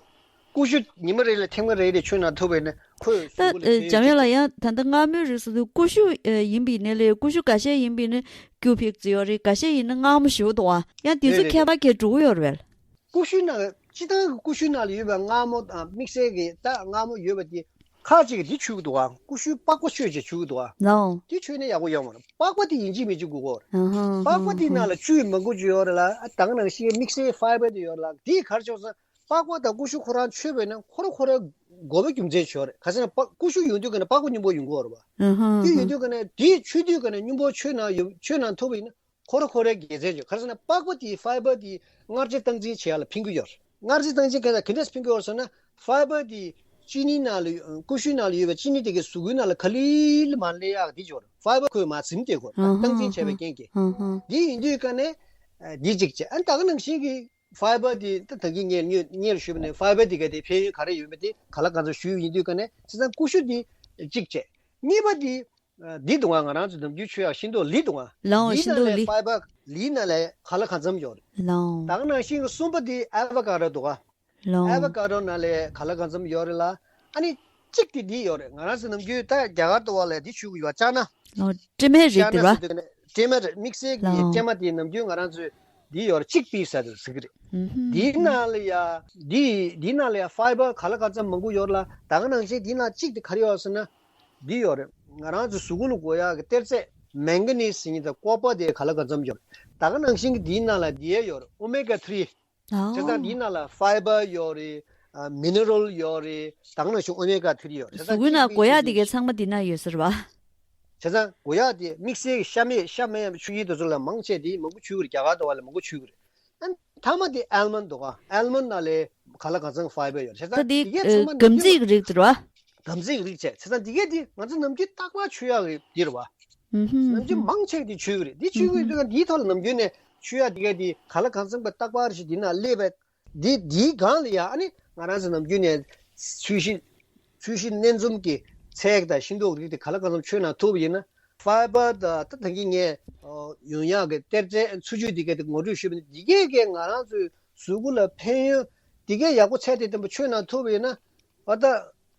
ཀུ་ཤུ་ཉི་མ་རེ་ལ་ཐེངས་མ་རེ་རེ་མཆོད་ན་ཐུབ་པ་ཡིན་ན་ཁོས་ད་གཟུགས་པོ་ལ་ཨེ་ཕན་ཡོན་ཆེན་པོ། འཇམ་དབྱངས་ལགས་ཡང་ད་ལྟ་མངར་མོའི་རིགས་སུ་ཀུ་ཤུ་ཨེ་ཡིན་པ་ཡིན་ནའི་ལས། ཀུ་ཤུ་འགའ་ཤས་ཡིན་པ་ཡིན་ན་སྐྱུར་ཕིགས་ཙམ་ཡོད་རེད། འགའ་ཤས་ཡིན་ན་མངར་མོ་ཞེ་པོ་འདུག་བ། ཡང་དེ་ཚོ་རེད་རེད་ཁྱད་རེད། པར་ག་འགྲོ་གི་ཡོད་རེད་པས། ཀུ་ཤུ་ནང་སྤྱིར་བཏང་གི་ཀུ་ཤུ་ནང་ལ་ཡོད་པའི་མངར་མོ་དང་དམིགས་བསལ་གྱི་ད་མངར་མོ་ཡོད་པ་དེ་ཁག་ཅིག་གིས་འདི་མཆོད་ཀྱི་འདུག་ཨ། ཀུ་ཤུའི་པགས་པ་མཆོད་ཅེས་མཆོད་ཀྱི་འདུག་ཨ། ལའོ། འདི་མཆོད་ན་ཡག་པོ་ཡོད་མ་རེད། པགས་པ་དེ་ཡིན་གཅིག་མིན་གཅིག་དགོས་ཀྱི་ཡོད་རེད། ཨ་ཧ། པགས་པ་དེ་ནང་ལ་བཅུད་མང་པོ་ཅིག་ཡོད་རེད་ལ། ཨ། ད་ག་ནང་བཞིན་དམིགས་བསལ་ཕའི་བར་དེ་ཡོད་རེད་ལ། དེ་ག་རེ་བྱུང་སོང་། པགས་པ་དང་ཀུ་ཤུ་ཁོ་རང་མཆོད་པས་ན་ཁོ་རང་ཁོ་རང་དགོས་པའི་རྒྱུ་མཚན་ཅིག་ཡོད་རེད། ག་ཟེར་ན་པགས་ཀུ་ཤུ་ཡོང་དུས་ཀ་ནས་པགས་པ་སྙོམས་པོ་ཡོང་གི་ཡོད་རེད་པ། ཨ་ཧ། དེ་ཡོང་དུས་ཀ་ནས་དེ་མཆོད་དུས་ཀ་ནས་སྙོམས་པོ་མཆོད་ན་ཡོད། མཆོད་ན་ཐུབ་པ་ཡིན་ན། ཁོ་ར་ཁོ་རའི་དགེ་མཚན་ཅིག་ག་རེ་ཟེར་ན། པགས་པ་དེ་ཕའི་བར་དེ་མངར་ཆ་སྟངས་འཛིན་བྱེད་ཡག་ལ་ཕན་གྱི་ཡོད་རེད། མངར་ཆ་སྟངས་འཛིན་ག་ས་ག་འདྲས་ཕན་གྱི་ཡོད་རེད་ཟེར་ན། ཕའི་བར་དེ་ཅི་ནི་ནང་ལ་ཡོད། ཀུ་ཤུ་ནང་ལ་ཡོད་པའི་ཅི་ནི་དེ་གའི་གཟུགས་པོའི་ནང་ལ་ག་ལེ་ལེ་མར་སླེབས་ཡག་དེ་ཅིག་ཡོད་རེད། ཕའི་བར་ཁོས་མར་འཛིན་བྱེད་དགོས་རེད། ཨ་ཧ། སྟངས་འཛིན་བྱས་པའི་རྐྱེན་གྱིས། ཨ་ཧ། དེ་ཡིན་དུས་ཀ་ནས་འདི་གཅིག་བྱས། ཨ་ནི་ད་ག་ནང་བཞིན་གྱི་ཕའི་བར་དེ་ད་ད་གིན་ངས་སྔོན་སྔོན་ལ་ཞུས་པ་ནས་ཕའི་བར་དེ་ག་དེ་ཕན་ཡོན་ག་རེ་ཡོད་མེད་དེ་ག་ལ་གང་འཚམ་ཞུས་ཡིན་དུས་ཀ་ནས། བྱས་ཙང་ཀུ་ཤུ་དེ་གཅིག་བྱས། གཉིས་པ་དེ། ཨ། འདི་འདུག་ག་ང་རང་ཚོ་ནམ་རྒྱུན་མཆོད་ཡག་ཤིང་ཏོག་ལི་འདུག་ག་ལའོ། འདིའི་ཤིང་ནང་ཏོག་ལས་ལི། ཕའི་བར་ལིའི་ནང་ལས་གང་ལ་གང་འཚམ་ཡོད་རེད། ལའོ། ད་ག་ནང་བཞིན་གྱི་གསུམ་པ་དེ་ཨ་ཝ་ཀ་ཌོ་འདུག་ག་ལའོ། ཨ་ཝ་ཀ་ཌོ་ནང་ལས་གང་ལ་གང་འཚམ་ཡོད་རེད་ལ། ཨ་ནི་གཅིག་དེ་འདི་ཡོད་རེད། ང་རང་ཚོ་ནམ་རྒྱུན་ད་རྒྱ་གར་དུ་བ་ལས་འདི་མཆོད་ཀྱི་ཡོད། ལྕགས་སྣ། ལའོ། སྲན་མའི་རིགས་དེ་རེད་པ། ལྕགས་སྣ་ཟེར་དུས་ནས་སྲན་མ་རེད། དམིགས་བསལ་གྱི་ལའོ། སྲན་མ་དེ་ནམ་རྒྱུན་ང་རང་ཚོས་འདི་ཡོད་རེད། ཅིག་པི་ཟེར་དུ་ཟེར་གྱི་རེད། ཨུ་ཧུམ། འདིའི་ནང་ལ་ཡ་འདི་འདིའི་ནང་ལ་ཡ་ཕའི་བར་གང་ལ་གང་འཚམ་མང་པོ་ཡོད་རེད་ལ། ད་ག་ནང་བཞིན་འདིའི་ནང་གཅིག་དེ་ག་རེ་ཡོད་ཟེར་ན། འདི་ཡོད་རེད། ང་རང་ཚོ་གཟུགས་པོ་ལ་དགོས་ཡག་གི་གཏེར་ཚད་མེང་ག་ནིས་ཟེར་མཁན་དང་ཀོ་པར་དེ་གང་ལ་གང་འཚམ་ཡོད་རེད། ད་ག་ནང་བཞིན་གྱི་འདིའི་ནང་ལ་འདི་ཡང་ཡོད་རེད། ཨོ་མེ་ག་ཐི་རི། ཨོ། བྱས་ཙང་འདིའི་ནང་ལ་ཕའི་བར་ཡོད་རེད། ཨ། མི་ནི་རལ་ཡོད་རེད། ད་ག་ནང་བཞིན་ཨོ་མེ་ག་ཐི་རི་ཡོད་རེད། བྱས་ཙང་གཟུགས་པོའི་ནང་དགོས་ཡག་དེ་གའི་ཚང་མ་འདི་ན་ཡོད་ས་རེད་པ། བྱས་ཙང་དགོས་ཡག་དེ་དམིགས་བསལ་གྱི་ཤ་མེད་ཤ་མེད་ཡང་ཆུ་ཡི་དེ་ཚོ་ལ་མང་ཆེ་དེ་མང་པོ་མཆོད་ཀྱི་རེད། རྒྱ་གར་དུ་བ་ལ་མང་པོ་མཆོད་ཀྱི་རེད། ཨ། མཐའ་མ་དེ་ཨལ་མོན་འདུག་ག་ཨལ་མོན་ནང་ལས་གང་ལ་གང་འཚམ་ཕའི་བར་ཡོད་རེད། བྱས་ད་ཙང་དེ་དེ་གའི་ཚང་མ་ཨ་སྒམ་ནམ་རྒྱུན་ཚིག་རིགས་དེ་རེད་པ། སྒམ་ཚིག་རིགས་བྱས། བྱས་ཙང་འདི་གས་འདི་ང་ཚོ་ནམ་རྒྱུན་རྟག་པར་མཆོད་ཡག་གི་འདི་རེད་པ། ཨུ་ཧུམ། ནམ་རྒྱུན་མང་ཆེ་འདི་མཆོད་ཀྱི་རེད། འདི་མཆོད་ཀྱི་ཡོད་དུས་ཀ་འདིའི་ཐོག་ལ་ནམ་རྒྱུན་ནས་མཆོད་ཡག་འདི་གས་འདི་གང་ལ་གང་འཚམ་པ་རྟག་པར་ཞིག་འདི་ན་སླེབས་པས། འདི་འདིའི་སྒང་ལ་ཡ་ཨ་ནི་ང་རང་ཚོ་ནམ་རྒྱུན་ནས་ཚོས་གཞི་ཚོས་གཞི་སྣ་འཛོམས་ཀྱི་ཚལ་དང་ཤིང་ཏོག་རིགས་དེ་གང་ལ་གང་འཚམ་མཆོད་ན་ཐུབ་པ་ཡིན་ན། ཕའི་བར་དང་ད་ད་གིན་ངས་ཡོང་ཡག་གི་གཏེར་ཚད་འཚོ་བཅུད་འདི་གས་དེ་ངོ་སྤྲོད་ཞུས་པ་ནི། འདི་གས་ཀྱིས་ང་རང་ཚོའི་གཟུགས་པོ་ལ་ཕན་ཡོན་འདི་གས་ཡག་པོ་ཚད་དེ་ལྡན་པ་མཆོད་ན་ཐུབ་པ་ཡིན་ན། ཨ། ད་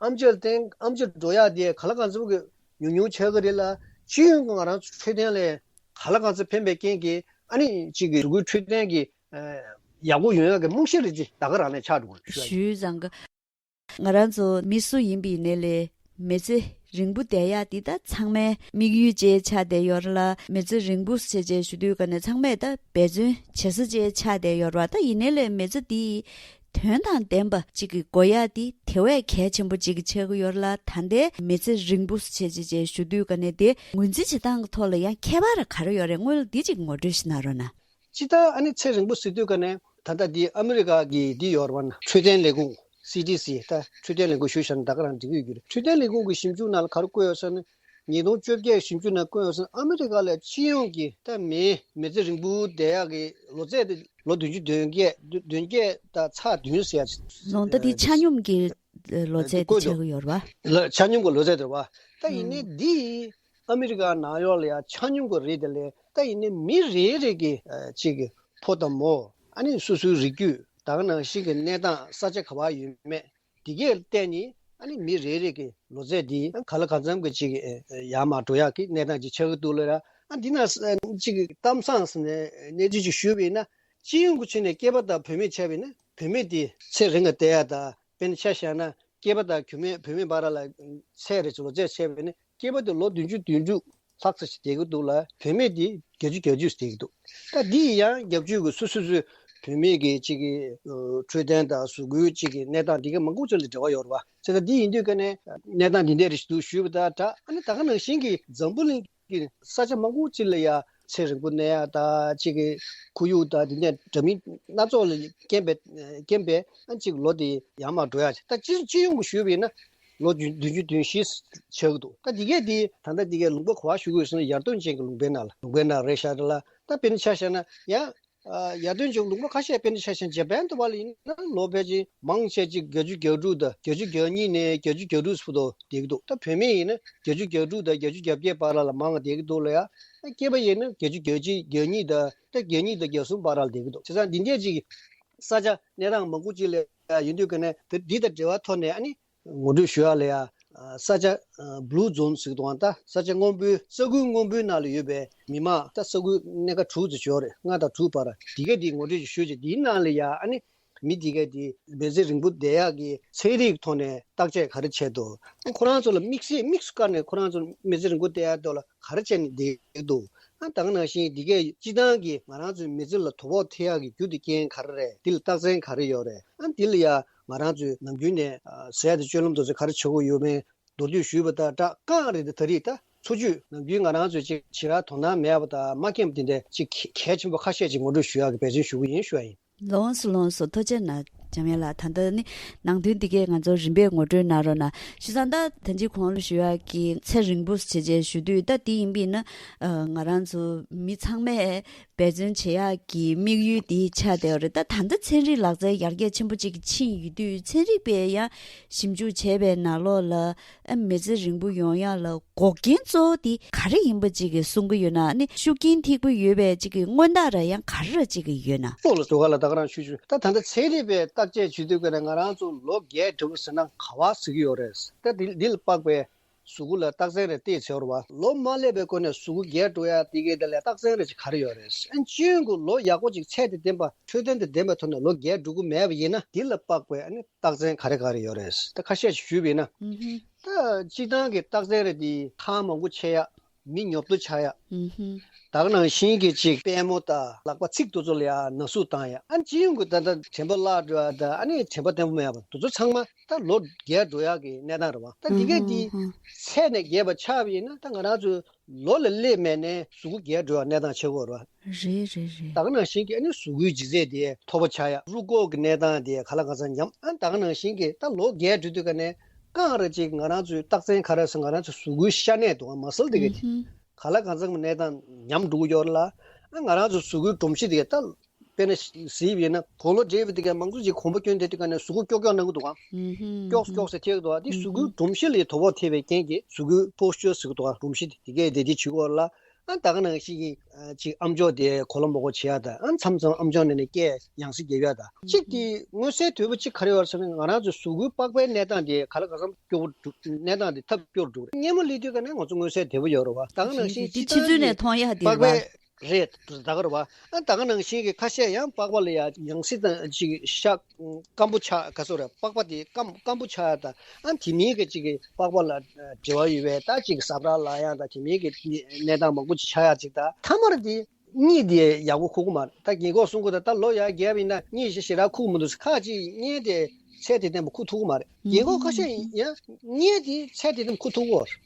ཨམ་ཆི་ལ་བརྟེན་ཨམ་ཆི་འགྲོ་ཡག་དེ་གང་ལ་གང་འཚམ་གྱི་ཉུང་ཉུང་ཆགས་ཀྱི་རེད་ལ། སྤྱི་ཡོངས་ཀྱི་ང་རང་ཚོ་འཕྲོད་བསྟེན་ལ་གང་ལ་གང་འཚམ་ཕན་པའི་རྐྱེན་གྱིས་ཨ་ནི་གཅིག་གི་གཟུགས་པོའི་འཕྲོད་བསྟེན་གྱི་ཡག་པོ་ཡོང་ཡག་གི་རྨང་གཞི་རེད་ཅེས་ད་ག་རང་ནས་ཆགས་འགྲོ་གི་རེད་ཞུ་ཡག་ཞུས་ཙང་གི། ང་རང་ཚོ་མི་སུ་ཡིན་པ་ཡིན་ནའི་ལས་མི་ཚེ་རིང་པོ་བསྡད་ཡག་འདི་ད་ཚང་མའི་དམིགས་ཡུལ་ཅིག་ཆགས་བསྡད་ཡོད་རེད་ལ། མི་ཚེ་རིང་པོ་ཟེར་བྱས་ཞུ་དུས་ཀ་ནས་ཚང་མས་ད་འབད་བརྩོན་བྱེད་ས་ཅིག་ཆགས་བསྡད་ཡོད་རེད་པ། ད་ཡིན་ནའི་ལས་མི་ཚེ་འདི་དོན་དང་ལྡན་པ་ཅིག་གི་དགོས་ཡག་འདི་དེ་བས་གལ་ཆེན་པོ་ཅིག་ཆགས་ཀྱི་ཡོད་རེད་ལ། ད་ལྟའི་མི་ཚེ་རིང་པོ་ཟེར་བྱས་ཞུ་དུས་ཀ་ནས་དེ་ངོས་འཛིན་བྱེད་སྟངས་ཀྱི་ཐོག་ལ་ཡང་ཁྱད་པར་ག་རེ་ཡོད་རེད། སྔོན་ལ་འདི་ཅིག་ངོ་སྤྲོད་ཞིག་གནང་རོགས་གནང་། སྤྱིར་བཏང་ཨ་ནི་ཚེ་རིང་པོ་ཟེར་དུས་ཀ་ནས་ད་ལྟ་འདི་ཨ་མི་རི་ཀ་གི་འདི་ཡོད་རེད་པ། འཕྲོད་བསྟེན་ལས་ཁུངས། སི་ཌི་སི། ད་འཕྲོད་བསྟེན་ལས་ཁུངས་ཞུས་བཞག་ན་ད་ག་རང་འགྲིག་གི་ཡོད་རེད། འཕྲོད་བསྟེན་ལས་ཁུངས་ཀྱི་ཞིབ་འཇུག་ནང་ལ་ག་རེ་བཀོད་ཡོད་ཟེར་ན། ཉིས་སྟོང་བཅོ་བརྒྱད་ཞིབ་འཇུག་ནང་བཀོད་ཡོད་ཟེར་ན། ཨ་མི་རི་ཀ་ལ་སྤྱི་ཡོངས་ཀྱི་ད་མིའི་མི་ཚེ་རིང་པོ་བསྡད་ཡག་གི་ལོ་ཚད་དེ་ལོ་བདུན་ཅུ་དོན་བརྒྱད། བདུན་བརྒྱད་དང་ཚེག་བདུན་ཟེར་ཡག་ཅིག་ལོ་ད་དེ་ཆ་སྙོམས་ཀྱི་ལོ་ཚད་དེ་བཀོད་འདུག་ཆགས་ཀྱི་ཡོད་རེད་པ། ལ་ཆ་སྙོམས་ཀྱི་ལོ་ཚད་དེ་རེད་པ། ད་ཡིན་ནའི་འདི་ཨ་མི་རི་ཀ་ནང་ཡོག་ལ་ཡང་ཆ་སྙོམས་ཀྱི་རེད། དེ་ལས་ད་ཡིན་ནའི་མི་རེ་རེ་གི་ཨ་ཅིག་གི་ཕོ་དང་མོ། ཨ་ནི་སོ་སོའི་རིགས་རྒྱུད། ད་ག་ནང་བཞིན་གྱི་གནས་སྟངས་ས་ཆ་ག་པར་ཡོད་མེད། འདི་གས་བལྟས་ནས་ཨ་ནི་མི་རེ་རེ་གི་ལོ་ཚད་འདི་ག་ལ་གང་འཚམ་གྱི་ཅིག་ཡར་མར་འགྲོ་ཡག་གི་གནས་སྟངས་ཅིག་ཆགས་ཀྱི་འདུག་ལ་ར། ཨ་འདི་ན་ཅིག་གཏམ་བཟང་ཟེར་ནས་གནས་ཚུལ་ཅིག་ཞུས་པ་ཡིན་ན། སྤྱི་ཡོངས་ཀྱི་ཆ་ནས་སྐྱེས་པ་དང་བུད་མེད་བྱས་པ་ཡིན་ན། བུད་མེད་དེ་ཚེ་རིང་ང་བསྡད་ཡག་དང་། དཔེར་ན་ཆ་བཞག་ན་སྐྱེས་པ་དང་བུད་མེད་བུད་མེད་བར་ལ་ཚད་རེ་ཅིག་ལོ་ཚད་བྱས་པ་ཡིན་ན། སྐྱེས་པ་དེ་ལོ་བདུན་ཅུ་དོན་དྲུག་ལྷག་ཙམ་ཞིག་བསྡད་ཀྱི་འདུག་ལ། བུད་མེད་དེ་བརྒྱད་ཅུ་གྱ་བརྒྱད་ཞིག་བསྡད་ཀྱི་འདུག་ད་འདི་ཡང་བརྒྱད་ཅུ་གི་སོ་སོ་སོའི་བུད་མེད་ཀྱི་ཅིག་གི་འཕྲོད་བསྟེན་དང་གཟུགས་པོའི་ཅིག་གི་གནས་སྟངས་འདི་ག་མང་པོ་ཅིག་ལ་འབྲེལ་བ་ཡོད་རེད་བ། བྱས་ཙང་འདི་ཡིན་དུས་ཀ་ནས་གནས་སྟངས་འདི་འདྲ་རེ་ཞིག་འདུག་ཞུས་པ་དང་སྦྲགས། ཨ་ནི་ད་ག་ནང་བཞིན་གྱི་འཛམ་བུ་གླིང་གི་ས་ཆ་མང་པོ་ཅིག་ལ་ཡང་ཚེ་རིང་པོ་གནས་ཡག་དང་། ཅིག་གི་ཁོར་ཡུག་དང་འདི་འདྲ་འདྲ་མིན་སྣ་ཚོགས་ལ་རྐྱེན་པས་རྐྱེན་པས་ཨ་ཅིག་ལོ་དེ་ཡར་མར་འགྲོ་ཡག་ཅིག་ད་སྤྱི་སྤྱི་ཡོངས་ཀྱི་ཞུས་པ་ཡིན་ན། ལོ་བདུན་བདུན་ཅུ་དོན་བཞི་ཆགས་ཀྱི་འདུག་ད་འདི་གས་འདི་ད་ལྟ་འདི་གས་ལུང་པ་ག་པར་ཞུ་གི་ཡོད་ཟེར་ན། ཡར་ཐོན་ཅན་གྱི་ལུང་པའི་ནང་ལ། ལུང་པའི་ནང་རེད་ཤག་རེད་ལ། ད་དཔེར་ན་ཆ་བཞག་ན་ཡང་ཡར་ཐོན་ཅན་ལུང་པ་ཁ་ཤས། དཔེར་ན་ཆ་བཞག་ན་ཇ་པན་དུ་བ་ལ་ཡིན་ན་ལོ་ཕལ་ཆེར་མང་ཆེ་ཅིག་བརྒྱད་ཅུ་གྱ་དྲུག་དང་བརྒྱད་ཅུ་གྱ་གཉིས་ནས་བརྒྱད་ཅུ་གྱ་དྲུག་བར་དུ་བསྡད་ཀྱི་འདུག་ད་བུད་མེད་ཡིན་ན་བརྒྱད་ཅུ་གྱ་དྲུག་དང་བརྒྱད་ཅུ་གྱ་བརྒྱད་བར་ལ་མང་བ་བསྡད་ཀྱི་འདུག་ལ། ཡ་སྐྱེས་པ་ཡིན་ན་བརྒྱད་ཅུ་གྱ་གཅིག་གྱ་གཉིས་དང་། ད་གྱ་གཉིས་དང་གྱ་གསུམ་བར་ལ་བསྡད་ཀྱི་འདུག་བྱས་ཙང་འདི་འདྲས་ཅིག་ས་ཆ་གནས་སྟངས་མང་པོ་ཅིག་ལ་ཡིན་དུས་ཀ་ནས་དེ་འདི་དང་འབྲེལ་བ་ཐོག་ནས་ཨ་ནི་ངོ་སྤྲོད་ཞུ་ཡག་ལ་ཡ། ས་ཆ་བླུ་ཛོན་ཟེར་གྱི་འདུག་ད་ས་ཆ་སྔོན་པོའི་ས་ཁུལ་སྔོན་པོའི་ནང་ལ་ཡོད་པའི་མི་མང་། ད་ས་ཁུལ་སྣ་ཁ་དྲུག་ཙམ་ཅིག་ཡོད་རེད། ལྔ་དང་དྲུག་བར། འདི་གས་འདི་ངོ་སྤྲོད་ཅིག་ཞུས་བྱས། འདིའི་ནང་ལ་ཡ་ཨ་ནི་མི་འདི་གས་འདི་མི་ཚེ་རིང་པོ་བསྡད་ཡག་གི་ཚན་རིག་ཐོག་ནས་བརྟག་དཔྱད་ག་རེ་བྱས་འདུག་ཁོ་རང་ཚོ་ལ་དམིགས་བསལ་དམིགས་སུ་བཀར་ནས་ཁོ་རང་ཚོ་མི་ཚེ་རིང་པོ་བསྡད་ཡག་ཐོག་ལ་ག་རེ་བྱས་ནས་བསྡད་འདུག་ཨ་ད་ག་ནང་བཞིན་འདི་གས་སྤྱིར་བཏང་གི་ང་རང་ཚོའི་མི་ཚེ་ལ་དོ་ཕོག་ཐེབས་ཡག་གི་རྒྱུ་དེ་རྐྱེན་ག་རེ་རེད། འདི་ལ་རྟགས་མཚན་ག་རེ་ཡོད་རེད། ཨ་འདི་ལ་ཡ་ང་རང་ཚོས་ནམ་རྒྱུན་ནས་ཟས་དང་སྤྱོད་ལམ་དེ་ཚོ་ག་རེ་བྱེད་དགོས་ཡོད་མེད་མདོར་བསྡུས་ཞུས་པ་དང་སྦྲགས། རྐང་རེད་དེ་ད་རེས་ད་འཚོ་བཅུད་ནམ་རྒྱུན་ང་རང་ཚོས་ཅིག་ཞེ་དྲག་དོ་སྣང་མེད་པ་དང་མ་མཁྱེན་པ་དེ་འདྲ་ཅིག་གལ་ཆེན་པོ་ཁ་ཤས་ཅིག་ངོ་སྤྲོད་ཞུ་ཡག་གི་འབད་བརྩོན་ཞུ་གི་ཡིན་ཞུ་ཡ་ཡིན། ལགས་སོ་ལགས་སོ། ཐུགས་རྗེ་གནང་འཇམ་དབྱངས་ལགས། ད་ལྟ་ནི་ནང་དོན་འདི་གས་ང་ཚོར་རིམ་པས་ངོ་སྤྲོད་གནང་རོགས་གནང་། བྱས་ཙང་ད་ད་ཅི་གོང་ལ་ཞུ་ཡག་གི་ཚེ་རིང་པོ་བྱས་བྱས་ཞུ་དུས། ད་དེ་ཡིན་པས་ན་ང་རང་ཚོ་མི་ཚང་མས་འབད་བརྩོན་བྱེད་ཡག་གི་དམིགས་ཡུལ་དེ་ཆགས་བསྡད་ཡོད་རེད། ད་ད་ལྟ་ཚན་རིག་ལག་རྩལ་ཡར་རྒྱས་ཆེན་པོ་ཅིག་ཕྱིན་ཡོད་དུས། ཚན་རིག་པས་ཡང་ཞིབ་འཇུག་བྱས་པའི་ནང་ལོགས་ལ་ཨ་མི་ཚེ་རིང་པོ་ཡོང་ཡག་ལ་འགོག་རྐྱེན་གཙོ་བོ་དེ་ག་རེ་ཡིན་པ་ཅིག་གསུང་གི་ཡོད་ན། ཨ་ནི་ཤུགས་རྐྱེན་ཐེབས་ཀྱི་ཡོད་པའི་ཅིག་གི་མངོན་རྟགས་ར་ཡང་ག་རེ་ར་ཅིག་ཡོད་ན། ལོ་ལ་དུ་ག་ལ་ད་ག་རང་ཞུ་ཞུ། ད་ད་ལྟ་ཚན་རིག་པས་བརྟག་དཔྱད་བྱེད་དུས་ཀ་ནས་ང་རང་ཚོ་ལོ་རྒས་འགྲོ་བ་ཟེར་ན་ག་པར་ཟེར་གྱི་ཡོད་རེད། ད་འདི་འདི་ལ་དཔག་པའི་གཟུགས་པོ་ལ་རྟགས་མཚན་རེ་བལྟས་ཚར་བ། ལོ་མ་སླེབས་པའི་སྒོ་ནས་གཟུགས་པོ་རྒས་འགྲོ་ཡག་དེ་གའི་དེ་ལ་རྟགས་མཚན་རེ་ཅིག་ག་རེ་ཡོད་རེད། ཨ་སྤྱི་ཡོངས་ཀྱི་ལོ་ཡག་པོ་ཅིག་ཚད་དང་ལྡན་པ་འཕྲོད་བསྟེན་དང་ལྡན་པའི་ཐོག་ནས་ལོ་རྒས་འགྲོ་གི་མེད་པ་ཡིན་ན། འདི་ལ་དཔག་པའི་ཨ་ནི་རྟགས་མཚན་ག་རེ་ག་རེ་ཡོད་རེད། ད་ཁ་ཤས་ཤིག་ཞུས་པ་ཡིན་ན། ཨུ་ཧུམ། ད་སྤྱིར་བཏང་གི་རྟགས་མཚན་རེ་འདི་ཧ་མང་པོ་ཆེ་ཡག་མི་ཉོབ་ཏོ་ཆགས་ཡག་ཨུ་ཧུམ། ད་ག་ནང་བཞིན་གྱི་ཅིག་པད་མོ་དང་ལག་པ་ཚིགས་དེ་ཚོ་ལ་ཡང་ན་ཟུག་བཏང་ཡག་ཨ་སྤྱི་ཡོངས་ཀྱི་ད་ལྟ་དྲན་པ་བརླག་འགྲོ་ཡག་དང་། ཨ་ནི་དྲན་པ་བརྟན་པོ་མེད་པ་དེ་ཚོ་ཚང་མ་ད་ལོ་རྒས་འགྲོ་ཡག་གི་གནས་སྟངས་རེད་བ། ད་འདི་གས་འདི་ཨུ་ཧུམ། ཚད་ནས་རྒས་པ་ཆགས་པ་ཡིན་ན། ད་ང་རང་ཚོའི་ལོ་ལ་སླེབས་མེད་ནའི་གཟུགས་པོ་རྒས་འགྲོ་ཡག་གནས་སྟངས་ཆགས་ཀྱི་ཡོད་རེད་བ། རེད་རེད་རེད། ད་ག་ནང་བཞིན་གྱི་ཨ་ནི་གཟུགས་པོའི་ལྗིད་ཚད་དེ་མཐོ་པོ་ཆགས་ཡག་རུས་ཁོག་གི་གནས་སྟངས་དེ་ག་ལ་གང་འཚམ་ཉམས། ཨ་ད་ག་ནང་བཞིན་གྱི་ད་ལོ་རྒས་འགྲོ་དུས་ཀ་ནས་རྐང་རེ་ཅིག་ང་རང་ཚོའི་རྟགས་མཚན་ག་རེ་ཟེར། ང་རང་ཚོའི་གཟུགས་པོའི་ཤ་གནད་དུ་མ་སལ་དེ་ག་དེ་ཨུ་ཧུམ། ག་ལ་གང་འཚམ་གནས་སྟངས་ཉམས་འགྲོ་གི་ཡོད་རེད་ལ། ཨ་ང་རང་ཚོའི་གཟུགས་པོའི་སྒྲོམ་གཞི་དེ་ག་ད་དཔེར་ན་གཟིགས་པ་ཡིན་ན་དགུང་ལོ་བགྲེས་པ་དེ་ག་མང་ཚོགས་ཅིག་གོམ་པ་སྐྱོན་དེ་དུས་ཀ་ནས་གཟུགས་པོ་ཀྱོག་ཀྱོག་གནང་གི་འདུག་ག་ཨུ་ཧུམ། ཀྱོག་ཀྱོག་ཟེར་ཐེབས་ཀྱི་འདུག་ག་དེ་གཟུགས་པོའི་སྒྲོམ་གཞི་ལ་དོ་ཕོག་ཐེབས་པའི་རྐྱེན་གྱིས་གཟུགས་པོའི་པོ་སི་ཅར་ཟེར་གྱི་འདུག་ག་སྒྲོམ་གཞི་དེ་དེ་གས་དེ་དེ་བྱེད་ཀྱི་ཡོད་རེད་ལ། ཨ་ད་ག་ནང་བཞིན་གྱི་ཨ་ཅིག་ཨམ་ཅོག་དེ་གོ་ལ་མོ་གོ་བྱེད་ཡག་དང་། ཨ་མཚམས་མཚམས་ཨམ་ཅོག་ནང་ནས་སྐད་ཡང་སེ་རྒྱབ་ཡག་དང་། གཅིག་དེ་མངོན་གསལ་དོད་པོ་གཅིག་ག་རེ་ཡོད་རེད་ཟེར་ན། ང་རང་ཚོའི་གཟུགས་པོའི་པགས་པའི་གནས་སྟངས་དེ་ག་ལ་གང་འཚམ་སྐྱོ་པོ་འགྲོ། གནས་སྟངས་དེ་ཐབས་སྐྱོ་རུ་འགྲོ་གི་རེད། སྔོན་མ་སླེབས་དུས་ཀ་ནས་ང་ཚོ་མངོན་གསལ་དོད་པོ་ཡོད་རེད་བ། ད་ག་ནང་བཞིན་རེད་རེད། དེ་སྤྱིར་ཕྱི་ཚུལ་བཏང་ནས་གི་མཐོང་ཡག་དེ་པགས་རེད་པའི་བ། རེད་ད་ག་རེད་བ། ཨ་ད་ག་ནང་བཞིན་གྱི་ཁ་ཤས་ཡང་པགས་པ་ལ་ཡང་ཡང་སེ་དང་ཅིག་ཤ་སྐམ་པོ་ཆགས་ག་ཚོད་རེད། པགས་པ་དེ་སྐམ་སྐམ་པོ་ཆགས་ཡག་དང་། ཨ་དེ་མིན་གྱི་ཅིག་གི་པགས་པ་ལ་འབྲེལ་བ་ཡོད་པའི་ད་ཅིག་ཟ་འཕྲུག་ལངས་ཡག་དང་། དེ་མིན་གྱི་གནས་སྟངས་མང་པོ་ཅིག་ཆགས་ཡག་ཅིག་དང་། ཐ་མར་དེ་གཉིད་དེ་ཡག་པོ་ཁུག་གི་མ་རེད། ད་རྒན་གོག་གསུང་གི་འདུག་ད་ལོ་ཡར་རྒས་པ་ཡིན་ན་གཉིད་ཞེ་དྲག་ཁུག་མི་འདུག་ཁ་ཅིག་གཉིད་དེ་ཚད་དང་ལྡན་པ་ཁུག་ཐུབ་ཀྱི་མ་རེད། རྒན་གོག་ཁ་ཤས་ཡང་གཉིད་དེ་ཚད་དང་ལྡན་པ་ཁུག་ཐུབ་ཀྱི་ཡོད་རེད།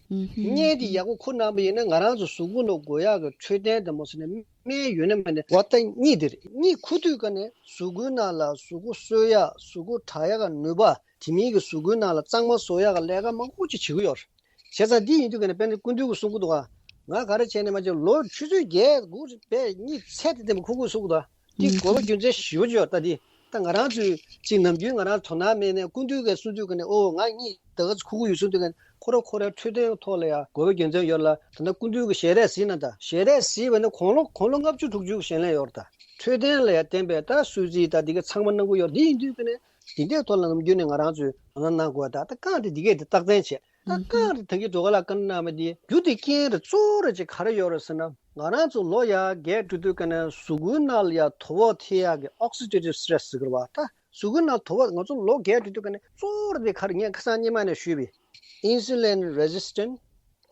གཉིད་དེ་ཡག་པོ་ཁུག་གནང་པ་ཡིན་ན་ང་རང་ཚོ་གཟུགས་པོ་ལ་དགོས་ཡག་གི་འཕྲོད་བསྟེན་དང་མ་ཟེར་ནས་སྨན་ཡོད་ན་མེད་ན་འོ་ད་གཉིད་དེ་རེད། གཉིད་ཁུག་དུས་ཀ་ནས་གཟུགས་པོའི་ནང་ལ་གཟུགས་པོ་གསོ་ཡག་གཟུགས་པོ་དྲག་ཡག་གི་ནུས་པ། དེ་མིན་གྱི་གཟུགས་པོའི་ནང་ལ་གཙང་མ་བཟོ་ཡག་གི་ལས་ཀ་མང་པོ་ཅིག་བྱེད་ཀྱི་ཡོད་རེད། བྱས་ཙང་འདི་ཡིན་དུས་ཀ་ནས་དཔེར་ན་སྐུ་མདུན་གྱིས་གསུང་གི་འདུག་ག་ང་ག་རེ་བྱས་ནས་མ་བྱས། ལོ་ཆུ་ཚོད་བརྒྱད་དགུ་རེ་བས་གཉིད་ཚད་དང་ལྡན་པ་ཁུག་དགོས་གསུང་གི་འདུག་ག་འདི་དགོས་པ་རྒྱུ་མཚན་ཞེ་པོ་ཅིག་ཡོད། ད་འདི་ད་ང་རང་ཚོའི་ཅིག་ནམ་རྒྱུན་ང་རང་དོ་སྣང་མེད་ནས་སྐུ་མདུན་གྱིས་གསུང་དུས་ཀ་ནས་ཨོ་ང་གཉིད་ད་ག་ཚོད་ཁུག་གི་ཡོད་གསུང་དུས་ཀ་ནས། ཁོ་ར་ཁོ་རའི་འཕྲོད་བསྟེན་ཐོག་ལ་ཡང་དགོས་པའི་དགེ་མཚན་ཡོད་ལ། ད་ལྟ་སྐུ་མདུན་གྱི་ཞལ་རས་གཟིགས་ན། ད་ཞལ་རས་གཟིགས་པ་ན་དགུང་ལོ་དགུང་ལོ་ལྔ་བཅུ་དྲུག་ཅུ་གི་ཞལ་ལས་ཡོད་རེད། ད་འཕྲོད་བསྟེན་ལ་ཡང་བརྟེན་པའི་ད་སུད་སི་ད་འདི་ག་ཚང་མ་གནང་གི་ཡོད་རེད། འདི་ཡིན་དུས་ཀྱི་ནས་འདི་འདྲའི་ཐོག་ལ་ནམ་རྒྱུན་ནས་ང་རང་ཚོས་དོ་སྣང་གནང་དགོས། ད་ད་རྐང་དེ་འདི་གས་དེ་རྟགས་མཚན་བྱས། ད་རྐང་དེ་ད་གིན་འགྲོ་ག་ལ་བཀའ་གནང་བ་འདི་རྒྱུ་དེ་རྐྱེན་རེད། གཙོ་བོ་རེད་ཅེས་ག་རེ་ཡོད་རེད་ཟེར་ན། ང་རང་ཚོ་ལོ་ཡར་རྒས་འགྲོ་དུས་ཀ་ནས་གཟུགས་པོའི་ནང་ལ་ཡར་དོ་ཕོག་ཐེབས་ཡག་གི་oxidative stress ཟེར་གི་རེད་བ། ད་གཟུགས་པོའི་ནང་དོ་ཕོག་ང་ཚོ་ལོ་རྒས་འགྲོ་དུས་ཀ་ནས་གཙོ་བོ་རེད་དེ་ག་རེ། ངས་ཁ་སང་སྔོན་མ་ནས་ཞུས་པའི་insulin resistant,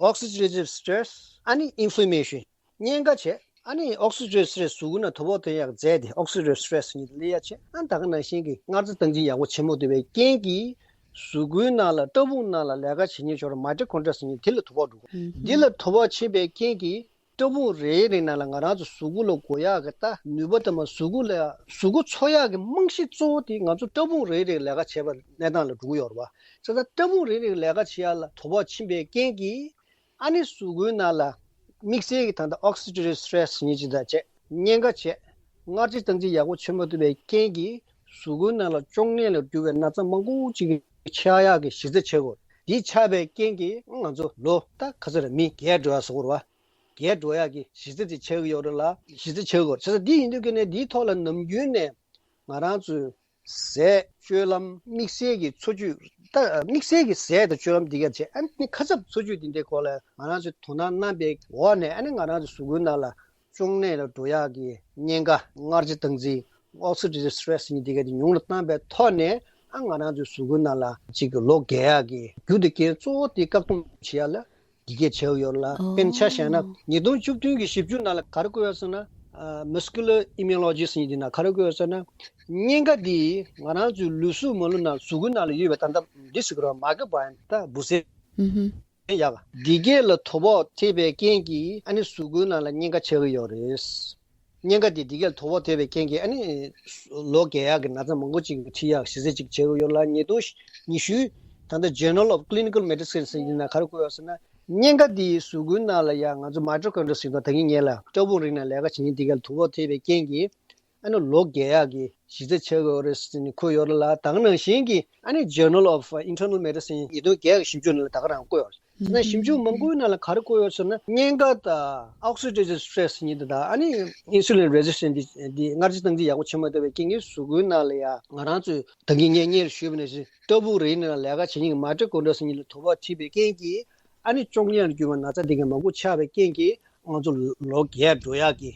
oxidative stress, ཨ་ནི་inflammation། གཉན་ཁ་བྱས། ཨ་ནི་oxidative stress གཟུགས་པོའི་ནང་དོ་ཕོག་ཐེབས་ཡག་རྫས་དེ་oxidative stress གཉིས་དེ་སླེབས་ཡག་བྱས། ཨ་ནི་ད་ག་ནང་བཞིན་གྱི་མངར་ཚ་སྟངས་འཛིན་ཡག་པོ་བྱེད་མ་ཐུབ་པའི་རྐྱེན་གྱིས་གཟུགས་པོའི་ནང་ལ་བཀྲག་དཔུང་ནང་ལ་ལས་ཀ་བྱེད་མཁན་ཚོར་mitochondria ཟེར་མཁན་དེ་ལ་དོ་ཕོག་འགྲོ་གི། འདི་ལ་དོ་ཕོག་ཕྱིན་པའི་རྐྱེན་གྱིས་བཀྲག་དཔུང་རེ་རེའི་ནང་ལ་ང་རང་ཚོ་གཟུགས་པོ་ལ་དགོས་ཡག་གི་ད་ནུས་པ་དང་མ་གཟུགས་པོ་ལ་གཟུགས་པོ་འཚོ་ཡག་གི་རྨང་གཞི་གཙོ་བོ་དེ་ང་ཚོ་བཀྲག་དཔུང་རེ་རེའི་ལས་ཀ་བྱེད་པའི་གནས་སྟངས་ལ་འགྲོ་གི་ཡོད་རེད་བ། བྱས་ཙང་བཀྲག་དཔུང་རེ་རེའི་ལས་ཀ་བྱེད་ཡག་ལ་དོ་ཕོག་ཕྱིན་པའི་རྐྱེན་གྱིས། ཨ་ནི་གཟུགས་པོའི་ནང་ལ་དམིགས་བསལ་གྱི་ད་ལྟ་oxidative stress ཟེར་མཁན་ཅིག་དང་བཅས་གཉན་ཁ་བྱས། མངར་ཆ་སྟངས་འཛིན་ཡག་པོ་བྱེད་མ་ཐུབ་པའི་རྐྱེན་གྱིས་གཟུགས་པོའི་ནང་ལ་གཅོང་ནད་ལ་གྱུར་པའི་ན་ཚ་མང་པོ་ཅིག་ཆགས་ཡག་གི་གཞི་རྩ་ཆགས་ཀྱི་ཡོད་རེད། འདི་ཆགས་པའི་རྐྱེན་གྱིས་ང་ཚོ་ལོ་ད་ག་ཚོད་རེད། མི་རྒས་འགྲོ་ཡག་ཟེར་གྱི་ཡོད་རེད་བ། རྒས་འགྲོ་ཡག་གི་གཞི་རྩ་དེ་ཆགས་ཀྱི་ཡོད་རེད་ལ། གཞི་རྩ་ཆགས་ཀྱི་ཡོད་རེད། བྱས་ཙང་འདི་ཡིན་དུས་ཀྱི་ནས་འདིའི་ཐོག་ལ་ནམ་རྒྱུན་ནས་ང་རང་ཚོའི་ཟས་སྤྱོད་ལམ། དམིགས་བསལ་གྱི་འཚོ་བཅུད། ད་དམིགས་བསལ་གྱི་ཟས་དང་སྤྱོད་ལམ་འདི་ག་བྱས། ཨ་ནི་ཁ་ཚབ་འཚོ་བཅུད་འདི་འདྲའི་སྐོར་ལ་ང་རང་ཚོས་དོ་སྣང་གནང་པའི་འོག་ནས། ཨ་ནི་ང་རང་ཚོའི་གཟུགས་པོའི་ནང་ལ་གཅོང་ནད་ལ་འགྲོ་ཡག་གི་གཉན་ཁ། མངར་ཆ་སྟངས་འཛིན། oxidative stress གཉིས་འདི་ག་དེ་ཉུང་རུ་བཏང་པའི་ཐོག་ནས། ཨ་ང་རང་ཚོའི་གཟུགས་པོའི་ནང་ལ་གཅིག་གི་ལོ་རྒས་ཡག་གི་རྒྱུ་དང་རྐྱེན་གཙོ་བོ་དེ་བཀག་སྡོམ་བྱེད་ཡག་ལ་འདི་གས་བྱས་ཡོད་ལ། ཨོ། དཔེར་ན་ཆ་བཞག་ན་ཉིས་སྟོང་བཅུ་བདུན་གྱི་ཞིབ་འཇུག་ནང་ལ་ག་རེ་བཀོད་ཡོད་ཟེར་ན། ཨ་muscular immunology ཟེར་མཁན་འདི་ནང་ག་རེ་བཀོད་ཡོད་ཟེར་ན། གཉན་ཁ་འདི་ང་རང་ཚོའི་ལུས་གཟུགས་མ་ལུས་ནང་གཟུགས་པོའི་ནང་ལ་ཡོད་པའི་ད་ལྟ་འདི་ཟེར་གྱི་རེད་བ། མ་གི་བ་ཡན་ད་འབུ་སེར། ཨུ་ཧུམ། ཡག་འདི་གས་ལ་དོ་ཕོག་ཐེབས་པའི་རྐྱེན་གྱིས་ཨ་ནི་གཟུགས་པོའི་ནང་ལ་གཉན་ཁ་ཆགས་ཀྱི་ཡོད་རེད། གཉན་ཁ་དེ་འདི་གས་ལ་དོ་ཕོག་ཐེབས་པའི་རྐྱེན་གྱིས་ཨ་ནི་ལོ་རྒས་ཡག་གི་ན་ཚ་མང་པོ་ཅིག་འཁྲིད་ཡག་གཞི་རྩ་ཅིག་བྱེད་ཀྱི་ཡོད་ལ། ཉིས་སྟོང་ཉི་ཤུ་ད་ལྟ་Journal of Clinical Medicine ཟེར་ཡིན་ན་ག་རེ་བཀོད་ཡོད་ཟེར་ན། གཉན་ཁ་དེ་གཟུགས་པོའི་ནང་ལ་ཡང་ང་ཚོ་mitochondria ཟེར་དུས་ད་གིན་ངས་ལབ། བཀྲག་དཔུང་རིགས་ནང་ལས་ཀ་བྱེད་མཁན་དེ་གས་ལ་དོ་ཕོག་ཐེབས་པའི་རྐྱེན་གྱིས་ཨ་ནི་ལོ་རྒས་ཡག་གི་གཞི་རྩ་ཆགས་ཀྱི་ཡོད་རེད་ཟེར་ནས་འཁོད་ཡོད་རེད་ལ། ད་ག་ནང་བཞིན་གྱི་ཨ་ནི་Journal of Internal Medicine ཉིས་སྟོང་བརྒྱད་ཀྱི་ཞིབ་འཇུག་ནང་ལ་ད་ག་རང་བཀོད་ཡོད་རེད། ད་ཞིབ་འཇུག་མང་པོའི་ནང་ལ་ག་རེ་བཀོད་ཡོད་ཟེར་ན། གཉན་ཁ་དང་oxidative stress གཉིས་དེ་དང་། ཨ་ནི་insulin resistance འདི་འདི་མངར་ཆ་སྟངས་འཛིན་ཡག་པོ་བྱེད་མ་ཐུབ་པའི་རྐྱེན་གྱིས་གཟུགས་པོའི་ནང་ལ་ཡང་ང་རང་ཚོས་ད་གིན་ངས་སྔོན་ལ་ཞུས་པ་ནང་བཞིན་བཀྲག་དཔུང་རེའི་ནང་ལ་ལས་ཀ་བྱེད་མཁན་གྱི་mitochondria གཉིས་ལ་དོ་ཕོག་ཐེབས་པའི་རྐྱེན་གྱིས། ཨ་ནི་གཅོང་ནད་ལ་གྱུར་པའི་ན་ཚ་འདི་གས་མང་པོ་ཆགས་པའི་རྐྱེན་གྱིས་ང་ཚོ་ལོ་རྒས་འགྲོ་ཡག་གི།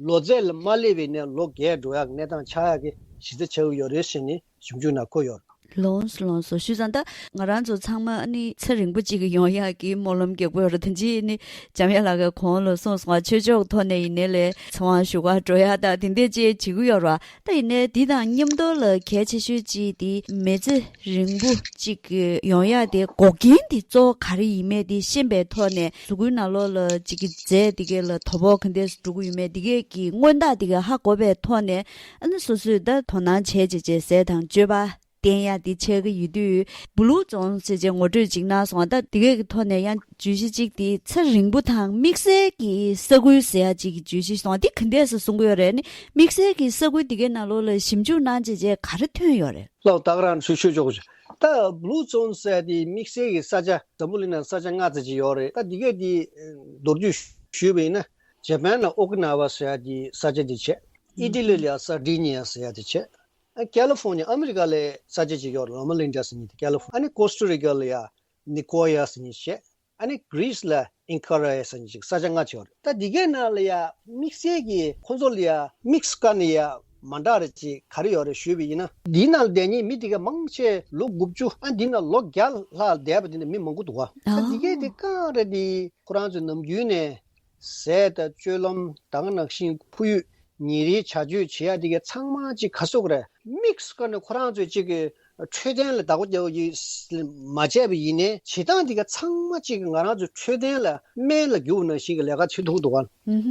ལོ་ཚད་ལ་མ་སླེབས་པའི་ནས་ལོ་རྒས་འགྲོ་ཡག་གི་གནས་སྟངས་ཆགས་ཡག་གི་གཞི་རྩ་ཆགས་ཀྱི་ཡོད་རེད་ཟེར་ནས་ཞིབ་འཇུག་ནང་བཀོད་ཡོད་རེད། ལོངས་སུ་ལོངས་སུ་ཞུས་ཙང་། ད་ང་རང་ཚོ་ཚང་མ་ཨ་ནི་ཚེ་རིང་པོ་ཅིག་ཡོང་ཡག་གི་སྨོན་ལམ་རྒྱག་གི་ཡོད་རེད། ད་ཅི་ནི་འཇམ་དབྱངས་ལགས་ཀྱིས་གོང་ལ་གསུངས་སོང་བ། ཆོས་ཕྱོགས་ཐོག་ནས་ཡིན་ནའི་ལས་ཚེ་དབང་ཞུ་གར་འགྲོ་ཡག་ད་དེ་འདྲས་ཅིག་བྱེད་ཀྱི་ཡོད་རེད་བ། ད་ཡིན་ནའི་འདི་དང་མཉམ་དུ་ལ་གལ་ཆེ་ཤོས་ཅིག་དེ་མི་ཚེ་རིང་པོ་ཅིག་ཡོང་ཡག་དེ་འགོག་རྐྱེན་དེ་གཙོ་བོ་ག་རེ་ཡིན་མིན་དེ་ཤེས་པའི་ཐོག་ནས། གཟུགས་པོའི་ནང་ལོགས་ལ་ཅིག་གི་རྫས་དེ་གས་ལ་དོ་ཕོག་ག་འདྲས་འགྲོ་གི་ཡོད་མེད་དེ་གས་ཀྱི་སྔོན་རྟགས་དེ་གས་ཧ་གོ་བའི་ཐོག་ནས། ཨ་ནི་སོ་སོས་ད་དོ་སྣང་བྱས་བྱས་བྱས་ཟས་དང་སྤྱོད་པ་བསྟེན་ཡ་འདི་ཆགས་ཀྱི་ཡོད་དུས། Blue Zones ཟེར་བྱས་ངོ་སྤྲོད་ཅིག་གནང་སོང་བ། ད་འདི་གའི་གི་ཐོག་ནས་ཡང་བརྗོད་གཞི་གཅིག་དེ་ཚེ་རིང་པོ་དང་དམིགས་བསལ་གྱི་ས་ཁུལ་ཟེར་ཡ་གཅིག་གི་བརྗོད་གཞི་སོང་བ། འདི་ག་འདྲས་སེ་གསུང་གི་ཡོད་རེད། ནི་དམིགས་བསལ་གྱི་ས་ཁུལ་འདི་གའི་ནང་ལོགས་ལ་ཞིབ་འཇུག་གནང་བྱས་བྱས་ག་རེ་ཐོན་ཡོད་རེད། ལགས། ད་ག་རང་ཚོས་ཤོད་ཆོག་གི། ད་Blue Zones ཟེར་ཡ་དེ་དམིགས་བསལ་གྱི་ས་ཆ་འཛམ་བུ་གླིང་ནང་ས་ཆ་ལྔ་ཙམ་ཅིག་ཡོད་རེད། ད་འདི་གའི་དེ་མདོར་བསྡུས་ཞུས་པ་ཡིན་ན། ཇ་པན་ལ་ཨོ་ཀི་ན་ཝ་ཟེར་ཡ་དེ་ས་ཆ་དེ་བྱས། ཨི་ཏི་ལི་ལ་ཡ་སར་ཌི་ནི་ཡ་ཟེར་ཡ་དེ་བྱས། ཨ་ཀ་ལི་ཧྥོ་ནི་ཡ། ཨ་མི་རི་ཀ་ལ་ས་ཆ་ཅིག་ཡོད་རེད། ལོ་མ་ལིན་ཌ་ཟེར་མཁན་དེ་ཀ་ལི་ཧྥོ། ཨ་ནི་ཀོ་སྟ་རི་ཀ་ལ་ཡ་ནི་ཀོ་ཡ་ཟེར་མཁན་བྱས། ཨ་ནི་གྷི་རིས་ལ་ཨིན་ཀ་ར་ཡ་ཟེར་མཁན་ཅིག་ས་ཆ་ལྔ་ཅིག་ཡོད་རེད། ད་འདི་གའི་ནང་ལ་ཡ་དམིགས་བསལ་གྱི་ཁོ་ཚོ་ལ་ཡ་དམིགས་སུ་བཀར་ནས་ཡ་མ་འདྲ་རེད་ཅིག་ག་རེ་ཡོད་རེད་ཞུས་པ་ཡིན་ན། འདིའི་ནང་ལ་བསྡད་མཁན་མི་དེ་ག་མང་ཆེ་ལོ་དགུ་བཅུ། ཨ་འདི་ནང་ལོ་བརྒྱ་ལྷག་བསྡད་པ་དེ་འདྲ་མི་མང་པོ་འདུག་ག། ད་འདི་གའི་དེ་གང་རེད། དེ་ཁོ་རང་ཚོས་ནམ་རྒྱུན་ནས་ཟས་དང་སྤྱོད་ལམ། ད་ག་ནང་བཞིན་ཁོར་ཡུག་ཉིན་རེའི་བྱ་སྤྱོད་བྱེད་ཡ་དེ་ག་ཚང་མ་ཅིག་ག་ཟེར་དགོས་རེད། དམིགས་སུ་བཀར་ནས་ཁོ་རང་ཚོས་ཅིག་གི་འཕྲོད་བསྟེན་ལ་བདག་པོ་རྒྱག་གི་མ་བྱས་པ་ཡིན་ནའི་བྱེད་སྟངས་དེ་ག་ཚང་མ་ཅིག་གི་ང་རང་ཚོའི་འཕྲོད་བསྟེན་ལ་སྨན་ལ་བསྒྱུར་བ་ནང་བཞིན་གྱི་ལས་ཀ་བྱེད་ཐུབ་འདུག་ག།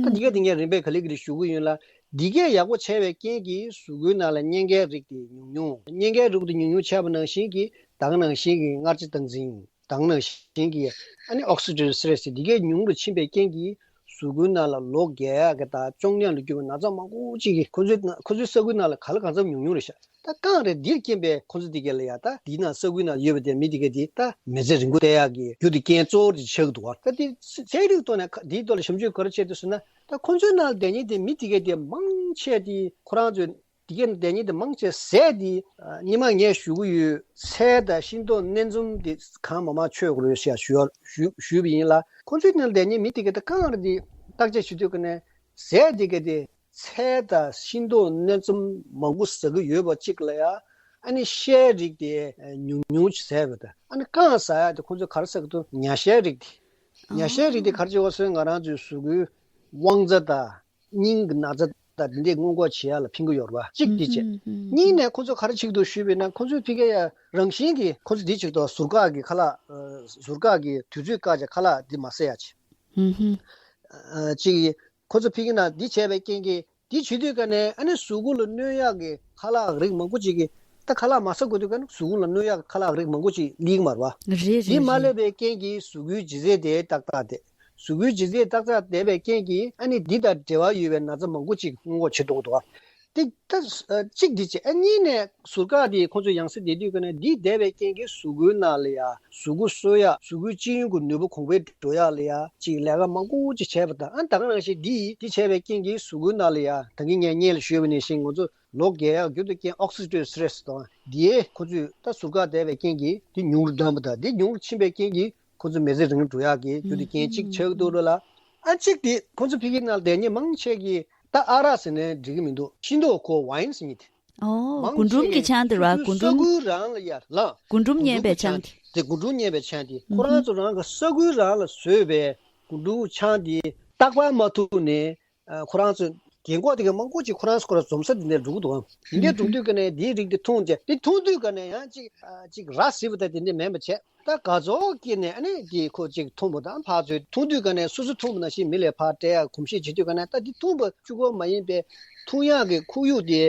ད་འདི་ག་དེ་ངས་རིམ་པས་ག་ལེ་ག་ལེ་ཞུ་གི་ཡིན་ལ། འདི་གས་ཡག་པོ་བྱས་པའི་རྐྱེན་གྱིས་གཟུགས་པོའི་ནང་ལ་གཉན་ཁའི་རིགས་དེ་ཉུང་ཉུང་། གཉན་ཁའི་རིགས་དེ་ཉུང་ཉུང་བྱས་པ་ནང་བཞིན་གྱི་ད་ག་ནང་བཞིན་གྱི་མངར་ཆ་སྟངས་འཛིན། ད་ག་ནང་བཞིན་གྱི་ཨ་ནི་ཨོག་སི་ཌེ་ཊིབ་སི་ཊེ་རེ་སི་འདི་གས་ཉུང་རུ་ཕྱིན་པའི་རྐྱེན་གྱིས་ གཟུགས་པོའི་ནང་ལ་ལོ་བརྒལ་ཡག་གི་དང་བཅོ་ལྔ་ལ་གྱུར་པའི་ན་ཚ་མང་པོ་ཅིག་གིས་ཁོ་ཚོའི་ཁོ་ཚོའི་ས་ཁུལ་ནང་ལ་ག་ལ་གང་འཚམ་ཉུང་ཉུང་རེད་ཤག་ད་རྐང་རེད། འདིར་རྐྱེན་པས་ཁོ་ཚོ་དེ་གས་ལ་ཡ་ད་འདིའི་ནང་ས་ཁུལ་ནང་ཡོད་པ་དེ་མི་དེ་གས་དེ་ད་མི་ཚེ་རིང་པོ་བསྡད་ཡག་གི་རྒྱུ་དེ་རྐྱེན་གཙོ་བོ་དེ་ཆགས་འདུག་བ། ད་དེ་ཚན་རིག་ཐོག་ནས་ཁ་འདིའི་ཐོག་ལ་ཞིབ་འཇུག་ག་རེ་བྱས་འདུག་ཟེར་ན། ད་ཁོ་ཚོའི་ནང་ལ་བསྡད་མཁན་དེ་མི་དེ་གས་དེ་མང་ཆེ་དེ་ཁོ་རང་ཚོའི་དེ་གས་ནང་བསྡད་མཁན་དེ་མང་ཆེ་ཟས་དེ་ཨ་སྔོན་མ་ངས་ཞུ་གི་ཡོད། ཚལ་དང་ཤིང་ཏོག་སྣེ་འཛོམས་དེ་གང་མང་མང་མཆོད་དགོས་རེད་ཟེར་ཞུ་ཞུ་ཞུས་པ་ཡིན་ལ། ཁོ་ཚོའི་ནང་ལ་བསྡད་མཁན་མི་དེ་གས་ད་རྐང་རེད། དེ་བརྟག་དཔྱད་བྱེད་དུས་ཀ་ནས་ཟས་དེ་གས་དེ་ཚལ་དང་ཤིང་ཏོག་སྣེ་འཛོམས་མང་པོ་ཟ་གི་ཡོད་པ་གཅིག་ལ་ཡ། ཨ་ནི་ཤའི་རིགས་དེ་ཉུང་ཉུང་ཅིག་ཟས་པ་དང་། ཨ་ནི་རྐང་ཟ་ཡག་དེ་ཁོ་ཚོས་ག་རེ་ཟ་གི་འདུག་ཉ་ཤའི་རིགས་དེ། ཉ་ཤའི་རིགས་དེ་ག་རེ་བྱེད་པ་སོང་ང་རང་ཚོའི་གཟུགས་པོའི་དབང་རྩ་དང་། སྙིང་གི་ན་ཚ་དང་འདི་འདྲས་སྔོན་འགོག་བྱེད་ཡག་ལ་ཕན་གྱི་ཡོད་རེད་པ། གཅིག་འདི་བྱས། གཉིས་ནས་ཁོ་ཚོ་ག་རེ་བྱེད་ཀྱི་འདུག་ཞུས་པས་ན། ཁོ་ཚོའི་ཕ་གིའི་རང་བཞིན་གྱིས་ཁོ་ཚོ་འདི་བྱེད་ཀྱི་འདུག་ཟུར་བཀག་གི་ཁ་ལག་ཨ་ཟུར་བཀག་གི་དུས་ཚོད་བཀག་བྱས་ཁ་ལག་འདི་མ་ཟ་ཡག་བྱེད། ཨ་གཅིག་ཁོ་ཚོ་ཕ་གི་ནང་འདི་བྱས་པའི་རྐྱེན་གྱིས། འདི་བྱེད་དུས་ཀ་ནས་ཨ་ནི་གཟུགས་པོ་ལ་གནོད་ཡག་གི་ཁ་ལག་རིགས་མང་པོ་ཅིག་གིས། ད་ཁ་ལག་མ་ཟ་དགོས་དུས་ཀ་ནས་གཟུགས་པོ་ལ་གནོད་ཡག་གི་ཁ་ལག་རིགས་མང་པོ་ཅིག་སླེབས་ཀྱི་མ་རེད་པ། རེད་རེད། འདི་མ་རེད། སླེབས་པའི་རྐྱེན་གྱིས་གཟུགས་པོའི་ལྗིད་ཚད་དེ་ཏག་ཏག་བསྡད། གཟུགས་པོའི་ལྗིད་ཚད་ཏག་ཏག་བསྡད་པའི་རྐྱེན་གྱིས་ཨ་ནི་འདི་དང་འབྲེལ་བ་ཡོད་པའི་ན་ཚ་མང་པོ་ཅིག་སྔོན་འགོག་བྱེད་ཐུབ་ཀྱི་འདུག་པ། དེ་ད་གཅིག་འདི་བྱས། ཨ་གཉིས་ནས་ཟུར་བཀག་འདི་ཁོ་ཚོས་ཡང་སེ་བསྡད་དུས་ཀ་ནས་འདི་བསྡད་པའི་རྐྱེན་གྱིས་གཟུགས་པོའི་ནང་ལ་ཡ་གཟུགས་པོ་གསོ་ཡག་གཟུགས་པོའི་སྤྱི་ཡོངས་ཀྱི་ནུས་པ་གོང་འཕེལ་འགྲོ་ཡག་ལ་ཡ་ཅིག་ལས་ཀ་མང་པོ་ཅིག་བྱས་པ་དང་། ཨ་ད་ག་ནང་བཞིན་འདི་འདི་བྱས་པའི་རྐྱེན་གྱིས་གཟུགས་པོའི་ནང་ལ་ཡ་ད་གིན་ངས་སྔོན་ལ་ཞུས་པ་ནང་བཞིན་ང་ཚོ་ལོ་བརྒལ་ཡག་རྒྱུ་དང་རྐྱེན་ཨོག་སི་ཌི་ཊིབ་སི་ཊེ་རེ་སི་དང་འདིའི་ཁོ་ཚོས་ད་ཟུར་བཀག་བསྡད་པའི་རྐྱེན་གྱིས་འདི་ཉུང་རུ་འགྲོ་བ་དང་། འདི་ཉུང་རུ་ཕྱིན་པའི་རྐྱེན་གྱིས་ཁོ་ཚོ་མི་ཚེ་རིང་རུ་འགྲོ་ཡག་གི་རྒྱུ་དང་རྐྱེན་གཅིག་ཆགས་འདུག་ལ། ཨ་གཅིག་དེ་ཁོ་ཚོ་ཕ་གིའི་ནང་ལ་བསྡད་མཁན་མང་ཆེ་གིས་ད་ཨ་རག་ཟེར་ནས་འགྲིག་གི་མི་འདུག་ཤིང་ཏོག་ཁོ་ཝའི་ཡིན་ཟེར་མཁན་དེ། ཨོ། མང་རྒུན་འབྲུམ་ཆེ་གི་གིས་ཆང་དེ་ར། སོ་སོའི་རྒུན་ས་འབྲུམ། ཁུལ་རང་ལ་ཡ་ལ། རྒུན་འབྲུམ་རྒུན་ཉེན་པའི་འབྲུམ་ཆང་ཆང་དེ། དེ་རྒུན་འབྲུམ་ཉེན་པའི་ཆང་དེ། ཁོ་རང་ཚོ་རང་གི་ས་ཁུལ་རང་ལ་བཟོས་པའི་རྒུན་འབྲུམ་ཆང་དེ་རྟག་པར་མ་འཐུང་ནས། ཨ་ཁོ་རང་ཚོ་རྒན་གོག་དེ་ག་མང་པོ་ཅིག་ཁོ་རང་ཚོ་ཁོ་རང་འཛོམས་ས་དེ་འདྲ་འགྲོ་གི་འདུག་ཨང་། དེ་འདྲ་འགྲོ་དུས་ཀ་ནས་དེའི་རིགས་དེ་འཐུང་རྗེས། དེ་འཐུང་དུས་ཀ་ནས་ཡང་ཅིག་ཨ་ཅིག་ར་བཟི་བ་དང་དེ་འདྲ་མིན་པ་བྱས། ད་དགའ་ཚོར་སྐྱེས་ནས་ཨ་ནི་དེ་ཁོ་ཅིག་འཐུང་བ་དང་ཕར་ཚུར་འཐུང་དུས་ཀ་ནས་སོ་སོ་འཐུང་བ་ནང་བཞིན་མི་ལ་ཕར་སྤྲད་ཡག་གོམས་གཤིས་བྱེད་དུས་ཀ་ནས། ད་དེ་འཐུང་བ་གཅིག་པོ་མ་ཡིན་པའི་འཐུང་ཡག་གི་ཁོར་ཡུག་དེ་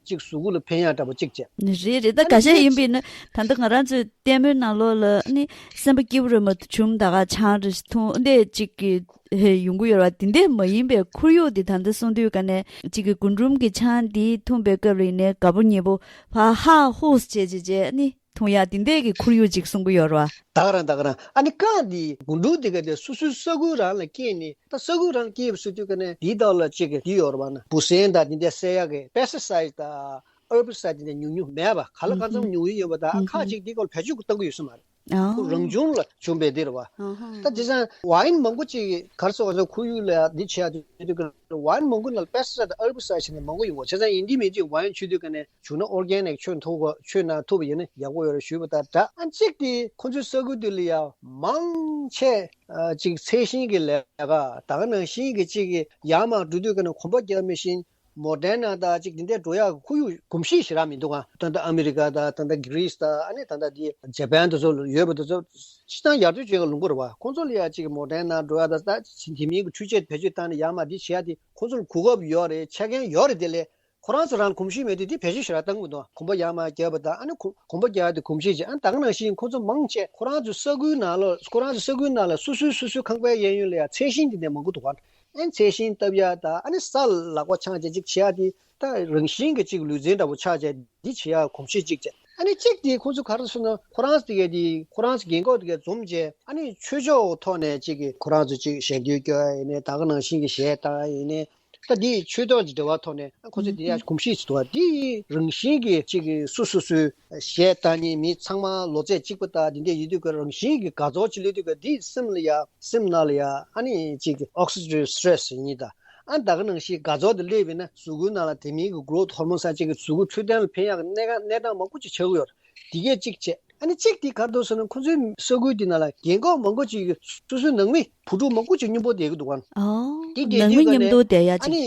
ཅིག་གཟུགས་པོ་ལ་ཕན་ཡག་འདྲ་པོ་ཅིག་བྱས། རེད་རེད། ད་ཨ་ནི་ག་ཤེད་ཡིན་པས་ན། ད་ལྟ་ང་རང་ཚོའི་ལྟད་མོའི་ནང་ལོགས་ལ་ཨ་ནི་སེམས་པ་སྐྱིད་པོ་རེད་མ་གཏོགས་ཆུམ་ད་ག་ཆང་རེ་འཐུང་འདི་ཅིག་གི་ཧེ་ཡོང་གི་ཡོད་རེད་པ། དེ་འདྲས་མ་ཡིན་པའི་ཁོར་ཡུག་འདི་ད་ལྟ་གསུངས་དུས་ཀ་ནས་ཅིག་གི་རྒུན་འབྲུམ་གྱི་ཆང་འདི་འཐུང་པའི་སྐབས་ལ་ཡིན་ནའི་དགའ་པོ་ཉེ་པོ་ཕར་ཧ་ཧུས་བྱས་བྱས་བྱས་ཨ་ནི་འཐུང་ཡག་དེ་འདྲས་ཀྱི་ཁོར་ཡུག་ཅིག་གསུང་གི་ཡོད་རེད་པ། ད་ག་རང་ད་ག་རང་། ཨ་ནི་རྐང་འདི་རྒུན་འབྲུམ་འདི་ག་དེ་སོ་སོའི་ས་ཁུལ་རང་ལ་སྐྱེས་ནས། ད་ས་ཁུལ་རང་སྐྱེས་པ་ཟེར་དུས་ཀ་ནས་འདིའི་ཐོག་ལ་ཅིག་གི་འདི་ཡོད་རེད་པ། ན་འབུ་སྲིན་དང་འདི་འདྲས་བསད་ཡག་གི་པེ་སི་ཊི་སའི་ཌི་དང་ཧར་བི་སའི་ཌི་དེ་འདྲས་ཉུང་ཉུང་མེད་པ། ག་ལ་གང་འཚམ་ཉུང་ཉུང་ཡོད་པ་དང་། ཨ་ཁག་ཅིག་འདི་སྐོར་བེད་སྤྱོད་བཏང་གི་ཡོད་ས་མ་རེད། ཨ་ཁོ་རང་བྱུང་ལ་བྱུང་བའི་འདི་རེད་པ། ད་དེ་སང་ཝའིན་མང་པོ་ཅིག་ག་རེ་ཟེར་བ་ཟེར། ཁོར་ཡུག་ལ་འདི་བྱེད་ཡག་དེ་དུས་ཀ་ཝའིན་མང་པོ་ནང་ལ་པེ་སི་ཊི་སའི་ཌི་དང་ཧར་བི་སའི་ཌི་བྱས་ནས་མང་པོ་ཡོང་གི་ཡོད། བྱས་ཙང་ཡིན་འདི་མིན་འདི་ཝའིན་མཆོད་དུས་ཀ་ནས་བྱུང་ན་ཨོར་གེ་ནིག་མཆོད་ཐུབ་པ། མཆོད་ན་ཐུབ་པ་ཡིན་ན་ཡག་པོ་ཡོད་རེད་ཞུས་པ་དང་འདྲ། ཨ་གཅིག་དེ་ཁོ་ཚོའི་ས་ཁུལ་དེ་ལ་ཡ་མང་ཆེ་ཨ་ཅིག་ཚད་ཤིང་གི་ལས་ཀ་ད་ག་ནང་བཞིན་གྱི་ཅིག་གི་ཡར་མར་འགྲོ་དུས་ཀ་ནས་གོམ་པ་རྒྱག་མི་ཤེས། མོ་ཌེ་ན་དང་ཅིག་དེ་འདྲས་འགྲོ་ཡག་ཁོར་ཡུག་གོམས་གཤིས་ཞེ་དྲག་མི་འདུག་ག་ད་ལྟ་ཨ་མི་རི་ཀ་དང་། ད་ལྟ་གྷི་རི་སི་དང་། ཨ་ནི་ད་ལྟ་དེ་ཇ་པན་དེ་ཚོ་ཡོད་པ་དེ་ཚོ་སྤྱིར་བཏང་ཡར་ཐོན་ཅན་གྱི་ལུང་པ་རེད་པ། ཁོང་ཚོ་ལ་ཡ་ཅིག་མོ་ཌེ་ན་འགྲོ་ཡག་དང་། ད་དེ་མིན་གྱི་འཕྲུལ་ཆས་བེད་སྤྱོད་བཏང་ནས་ཡར་མར་འདི་བྱེད་ཡག་དེ་ཁོང་ཚོ་ལ་གོ་སྐབས་ཡོད་རེད། ཆ་རྐྱེན་ཡོད་རེད། དེ་ལས་ཁོ་རང་ཚོ་རང་ལ་གོམས་གཤིས་མེད་དུས་དེ་བེད་སྤྱོད་ཞེ་དྲག་བཏང་གི་མི་འདུག་གོམ་པ་ཡར་མར་རྒྱག་པ་དང་། ཨ་ནི་གོ་གོམ་པ་རྒྱག་ཡག་དེ་གོམས་གཤིས་ཅིག་ཨ་ནི་ད་ག་ནང་བཞིན་ཁོང་ཚོ་མང་ཆེ་ཁོ་རང་ཚོའི་ས་ཁུལ་ནང་ལ། ཁོ་རང་ཚོའི་ས་ཁུལ་ནང་ལ་སོ་སོའི་སོ་སོའི་ཁང་པའི་གཡས་གཡོན་ལ་ཡ་ཚད་ཤིང་དེ་འདྲས་མང་པོ་འདུག་ག་ཨ་ནི་ཚད་ཤིང་བཏབ་ཡག་དང་། ཨ་ནི་ས་ལ་ལག་པ་འཆང་བྱས་ཅིག་བྱེད་ཡག་དེ་ད་རང་བཞིན་གྱི་ཅིག་ལུས་རྩལ་འདྲ་པོ་ཆགས་བྱས་འདི་བྱེད་ཡག་གོམས་གཤིས་ཅིག་བྱས། ཨ་ནི་གཅིག་དེ་ཁོ་ཚོ་ག་རེ་ཟེར་ན། ཁོ་རང་ཚོ་དེ་གས་དེ་ཁོ་རང་ཚོ་རྒན་གོག་དེ་གས་འཛོམས་བྱས། ཨ་ནི་ཆོས་ཕྱོགས་ཐོག་ནས་ཅིག་གི་ཁོ་རང་ཚོ་ཅིག་ཞལ་འདོན་སྐྱོར་ཡག་ཡིན་ནའི། ད་ག་ནང་བཞིན་གྱི་གཞས་བཏང་ཡག་ཡིན་ནའི། ད་འདི་ཆོས་ཐོག་གི་འབྲེལ་བ་ཐོག་ནས་ཁོ་ཚོ་འདི་ཡག་གོམས་གཤིས་ཤིག་འདུག་ག་འདི་རང་བཞིན་གྱི་ཅིག་གི་སོ་སོ་སོའི་གཞས་བཏང་མཁན་མི་ཚང་མ་ལོ་ཚད་གཅིག་པ་དང་འདི་འདྲས་ཡོད་དུས་ཀ་རང་བཞིན་གྱི་དགའ་ཚོར་ཅིག་སླེབས་དུས་ཀ་འདི་སེམས་ལ་ཡ། སེམས་ནང་ལ་ཡ་ཨ་ནི་ཅིག་གི་ཨོག་སི་ཊོ་སིན་སི་ཊེ་རེ་སི་ཡིན་ད། ཨ་ད་ག་ནང་བཞིན་དགའ་ཚོར་དེ་སླེབས་པས་ན་གཟུགས་པོའི་ནང་ལ་དེ་མིན་གྱི་གྷི་རོ་ཐི་ཧོར་མོན་ཟེར་ཅིག་གི་གཟུགས་པོ་འཕྲོད་བསྟེན་ལ་ཕན་ཡག་གི་གནས་ག་གནས་སྟངས་མང་པོ་ཅིག་ཆགས་ཀྱི་ཡོད་རེད། དེ་གས་གཅིག་བྱས། ཨ་ནི་གཅིག་དེ་ག་རེ་འདུག་ཟེར་ན། ཁོ་ཚོའི་ས་ཁུལ་དེ་ནང་ལ་རྒན་གོག་མང་པོ་ཅིག་སོ་སོའི་ནང་མི་བུ་ཕྲུག་མང་པོ་ཅིག་སྨྱོ་འབོག་བསྡད་ཀྱི་འདུག་ག་ཨོ། དེ་བསྡད་ནང་མི་དུས་ཀ་མཉམ་ནས་དུ་བསྡད་ཡག་ཨ་ཅིག་ནི་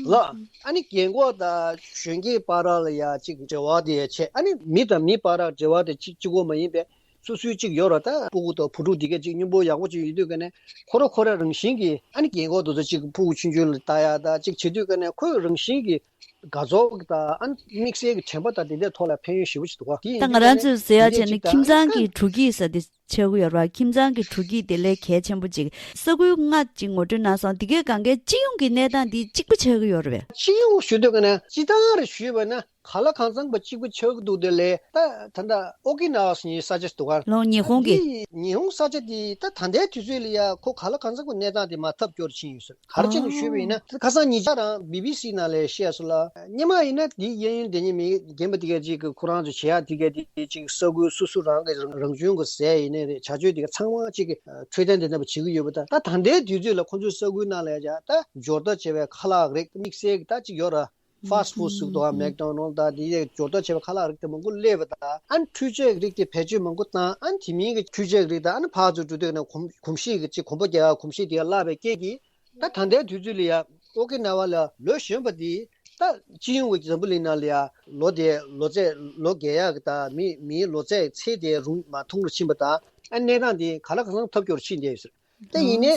ལ། ཨ་ནི་རྒན་གོག་དང་གཞོན་སྐྱེས་བར་ལ་ཡ་ཅིག་འབྲེལ་བ་དེ་ཡ་བྱས། ཨ་ནི་མི་དང་མི་བར་འབྲེལ་བ་དེ་གཅིག་གཅིག་པོ་མ་ཡིན་པའི་སོ་སོའི་ཅིག་ཡོད་རེད། ད་སྤུ་གུ་དང་བུ་ཕྲུག་དེ་གས་ཅིག་སྨྱོ་འབོག་ཡག་པོ་ཅིག་ཡོད་དུས་ཀ་ནས་ཁོ་རང་ཁོ་རང་རང་བཞིན་གྱིས། ཨ་ནི་རྒན་གོག་དེ་ཚོ་ཅིག་ཕྲུ་གུ་ཆུང་ཆུང་ལ་ལྟ་ཡག་དང་ཅིག་བྱེད་དུས་ཀ་ནས་ཁོས་རང་བཞིན་གྱིས་ དགའ་ཚོར་དང་ཨ་ནི་དམིགས་བསལ་གྱི་དྲན་པ་དང་དེ་འདྲའི་ཐོག་ལ་ཕན་ཡོན་ཞེ་པོ་ཅིག་འདུག་ག། དེ་ཡིན་ད་ང་རང་ཚོས་ཟེར་ཡ་བྱས་ན་ཁྱིམ་ཚང་གི་འགྲོ་སྐྱིད་ཟེར་དེ་ཆགས་ཀྱི་ཡོད་རེད་བ། ཁྱིམ་ཚང་གི་འགྲོ་སྐྱིད་དེ་ལས་གལ་ཆེན་པོ་ཅིག། ས་ཁུལ་ལྔ་ཅིག་ངོ་སྤྲོད་གནང་སོང་། དེ་གའི་སྒང་གའི་སྤྱི་ཡོངས་ཀྱི་གནས་སྟངས་འདི་གཅིག་པ་ཆགས་ཀྱི་ཡོད་རེད་པས། སྤྱི་ཡོངས་ཞུ་འདོད་ཀྱི་ན་སྤྱི་བཏང་རེ་ཞུས་པ་ན། ག་ལ་གང་འཚམ་པ་གཅིག་པ་ཆགས་ཀྱི་འདུག། དེ་ལས་ད་ད་ལྟ་ཨོ་ཀི་ན་ཝ་ཟེར་ས་ཆ་ཞིག་འདུག་ག། ལོ་ཉི་ཧོང་གི། འདི་ཉི་ཧོང་ས་ཆ་འདི་ད་ད་ལྟའི་དུས་ཚོད་ལ་ཡ་ཁོ་ག་ལ་གང་འཚམ་པ་གནས་སྟངས་དེ་མར་ཐབས་སྐྱོ་རུ་ཕྱིན་ཡོད་ཟེར། ག་རེ་བྱས་ནས་ཞུས་པ་ཡིན་ན། ཁ་སང་ཉེ་ཆར་རང་བི་བི་སི་ནང་ལ་བཤད་སོང་ལ། སྔོན་མ་ཡིན་ན་འདི་གཡས་གཡོན་དེ་ཉིད་མི་རྒན་པ་དེ་གས་ཅིག་གི་ཁོ་རང་ཚོ་བྱེད་ཡག་དེ་གས་དེ་ཅིག་ས་ཁུལ་སོ་སོ་རང་གི་རང་བྱུང་གི་ཟས་ཡིན་ནའི་རེད། བྱ་སྤྱོད་དེ་གས་ཚང་མ་ཅིག་གི་འཕྲོད་བསྟེན་དེ་འདྲ་པ་བྱེད་ཀྱི་ཡོད་པ། ད་ད་ད་ལྟའི་དུས་ཚོད་ལ་ཁོ་ཚོའི་ས་ཁུལ་ནང་ལ་ཡ་ད་འབྱོར་ཐོབ་བྱས་པའི་ཁ་ལག་རིགས་དམིགས་བསལ་གྱི་ད་ཅིག་ཡོད་ར། ཕཱ་སི་ཕུཌ་ཟེར་གི་འདུག་ག། མེག་ཌོ་ནལ་དང་དེ་ཡས་འབྱོར་ཐོབ་བྱས་པའི་ཁ་ལག་རིགས་དེ་མང་པོ་སླེབས་པ་དང་། ཨ་ནི་འཕྲུལ་ཆས་རིགས་དེ་བེད་སྤྱོད་མང་པོ་བཏང་། ཨ་ནི་དེ་མིན་གྱི་འཕྲུལ་ཆས་རིགས་དང་། ཨ་ནི་ཕར་ཚུར་འགྲོ་དུས་ནས་གོམས་གོམས་གཤིས་ཀྱི་ཅིག་གོམ་པ་རྒྱག་ཡག་གོམས་གཤིས་དེ་གས་བརླག་པའི་རྐྱེན་གྱིས། ད་ད་ལྟའི་དུས་ཚོད་ལ་ཡ་ཨོ་ཀི་ན་ཝ་ལ་ལོ་གཞོན་པ་དེ་ད་སྤྱི་ཡོངས་ཀྱི་འཛམ་བུ་གླིང་ནང་ལ་ཡ་ལོ་དེ་ལོ་ཚད་ལོ་རྒས་ཡག་གི་དང་མི་མིའི་ལོ་ཚད་ཚད་དེ་རུང་མར་ཐུང་རུ་ཕྱིན་པ་དང་། ཨ་གནས་སྟངས་དེ་ག་ལ་གང་འཚམ་ཐབས་སྐྱོ་རུ་ཕྱིན་བསྡད་ཡོད་ཟེར། ད་ཡིན་ནའི་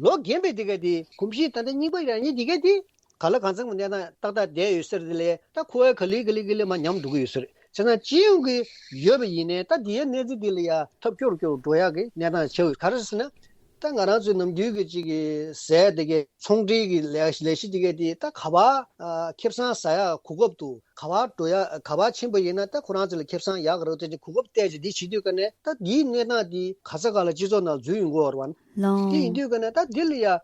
ལོ་རྒན་པའི་དེ་གས་དེ་གོམས་གཤིས་ད་ལྟ་རྙིང་པ་རང་ཉིད་དེ་གས་དེ་ག་ལ་གང་འཚམ་གྱི་གནས་སྟངས་ཏག་ཏག་བསྡད་ཡོད་ཟེར། དེ་ལས་ད་ཁོ་བོའི་ག་ལེ་ག་ལེ་ག་ལེ་མར་ཉམས་འགྲོ་གི་ཡོད་ཟེར། བྱས་ཙང་སྤྱི་ཡོངས་ཀྱི་ཡོད་པ་ཡིན་ནའི། ད་དེའི་གནས་ཚུལ་འདི་ལ་ཡ་ཐབས་སྐྱོ་རུ་སྐྱོ་རུ་འགྲོ་ཡག་གི་གནས་སྟངས་ཆགས་ཡོད། ག་རེ་ཟེར་ན། ད་ང་རང་ཚོའི་ནམ་རྒྱུན་གྱི་ཅིག་གི་ཟས་དེ་གས་ཚོང་འབྲེལ་གྱི་ལས་ལས་གཞི་དེ་གས་དེ་ད་ག་པར་ཨ་ཁེ་བཟང་ཟ་ཡག་གོ་སྐབས་འདུག། ག་པར་འགྲོ་ཡག་ག་པར་ཕྱིན་པ་ཡིན་ན་ད་ཁོ་རང་ཚོ་ལ་ཁེ་བཟང་ཡག་ག་རེ་སྟེར་ཅིག་གོ་སྐབས་སྟེར་ཅིག་འདི་བྱེད་དུས་ཀ་ནས། ད་འདིའི་གནས་སྟངས་འདི་ག་ས་ག་ལ་སྤྱི་ཚོགས་ནང་འཛུལ་ཡོང་གི་ཡོད་རེད་བ། དེ་ཡིན་དུས་ཀ་ནས་ད་འདི་ལ་ཡ་ཨ་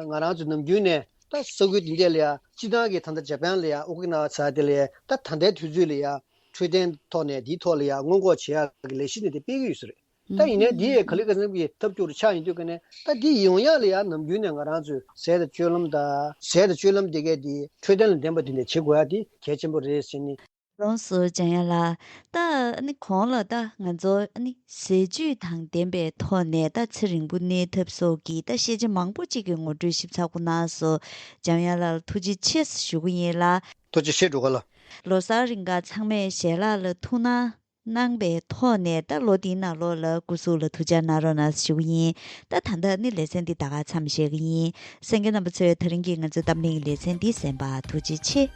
ང་རང་ཚོ་ནམ་རྒྱུན་ནས་ད་ས་ཁུལ་འདི་འདྲ་ལ་ཡ་སྤྱི་བཏང་གི་ད་ལྟ་ཇ་པན་ལ་ཡ་ཨོ་ཀི་ན་ཝ་ས་དེ་ལ་ཡ་ད་ད་ལྟའི་དུས་ཚོད་ལ་ཡ་འཕྲོད་བསྟེན་ཐོག་ནས་འདིའི་ཐོག་ལ་ཡ་སྔོན་འགོག་བྱེད་ཡག་གི་ལས་གཞི་འདི་དེ་སྤེལ་གྱི་ཡོད་ས་རེད། ད་ཡིན་ནའི་འདི་ཡས་ག་ལེ་ག་ཚོད་ཀྱི་ཐབས་སྐྱོ་རུ་ཆགས་ཡིན་དུས་ཀ་ནས། ད་འདི་ཡོང་ཡག་ལ་ཡ་ནམ་རྒྱུན་ནས་ང་རང་ཚོས་ཟས་དང་སྤྱོད་ལམ་དང་ཟས་དང་སྤྱོད་ལམ་དེ་གས་འདི་འཕྲོད་བསྟེན་ལ་ལྡན་པ་དེ་འདྲ་བྱེད་དགོས་ཡག་འདི་གལ་ཆེན་པོ་རེད་ཟེར་ནས། ལགས་སོ། འཇམ་དབྱངས་ལགས། ད་ཨ་ནི་གོང་ལ་ད་ང་ཚོ་ཨ་ནི་ཟས་བཅུད་དང་ལྡན་པའི་ཐོག་ནས་ད་ཚེ་རིང་པོ་གནས་ཐབས་སོགས་ཀྱི་ད་བཤད་བྱ་མང་པོ་ཅིག་གི་ངོ་སྤྲོད་ཞིབ་ཚགས་པོ་གནང་སོང་། འཇམ་དབྱངས་ལགས་ལ་ཐུགས་རྗེ་ཆེ་ཞུ་གི་ཡིན་ལགས། ཐུགས་རྗེ་ཆེ་འགྲོ་ག་ལ། ལོ་གསར་རིང་ག་ཚང་མས་ཞལ་ལག་ལ་ཐུགས་སྣང་གནང་པའི་ཐོག་ནས་ད་ལོ་འདིའི་ནང་ལོགས་ལ་སྐུ་གཟུགས་ལ་ཐུགས་ཅག་གནང་རོགས་གནང་ཞུ་གི་ཡིན། ད་ད་ལྟ་ནི་ལེ་ཚན་འདི་ད་ག་མཚམས་བཞག་གི་ཡིན། གསན་མཁན་རྣམ་པ་ཚོས་ད་རིང་གི་ང་ཚོའི་གཏམ་གླེང་གི་ལེ་ཚན་འདི་གསན་པར་ཐུགས་རྗེ་ཆེ།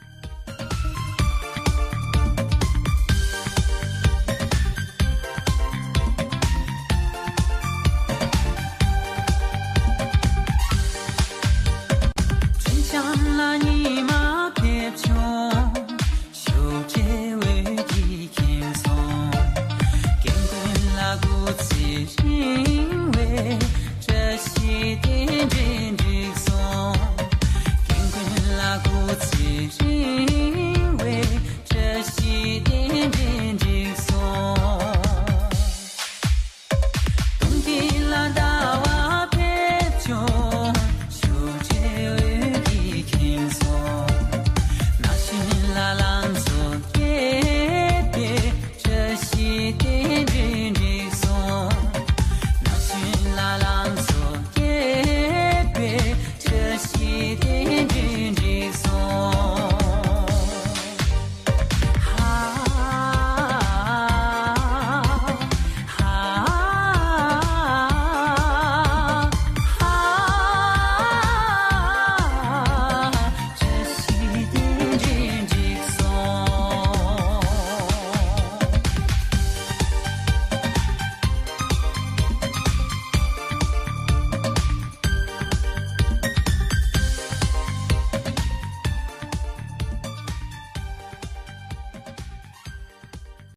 ཕྱོགས་བྲལ་འོད་ཀྱིས་ཁེངས་སོང་། རྒན་རྒོན་ལ་སྐུ་ཚེ་རིང་བའི་བཀྲ་ཤིས་རྟེན་འབྲེལ་འགྲིག་སོང་། རྒན་རྒོན་ལ་སྐུ་ཚེ་རིང་བའི་བཀྲ་ཤིས་རྟེན་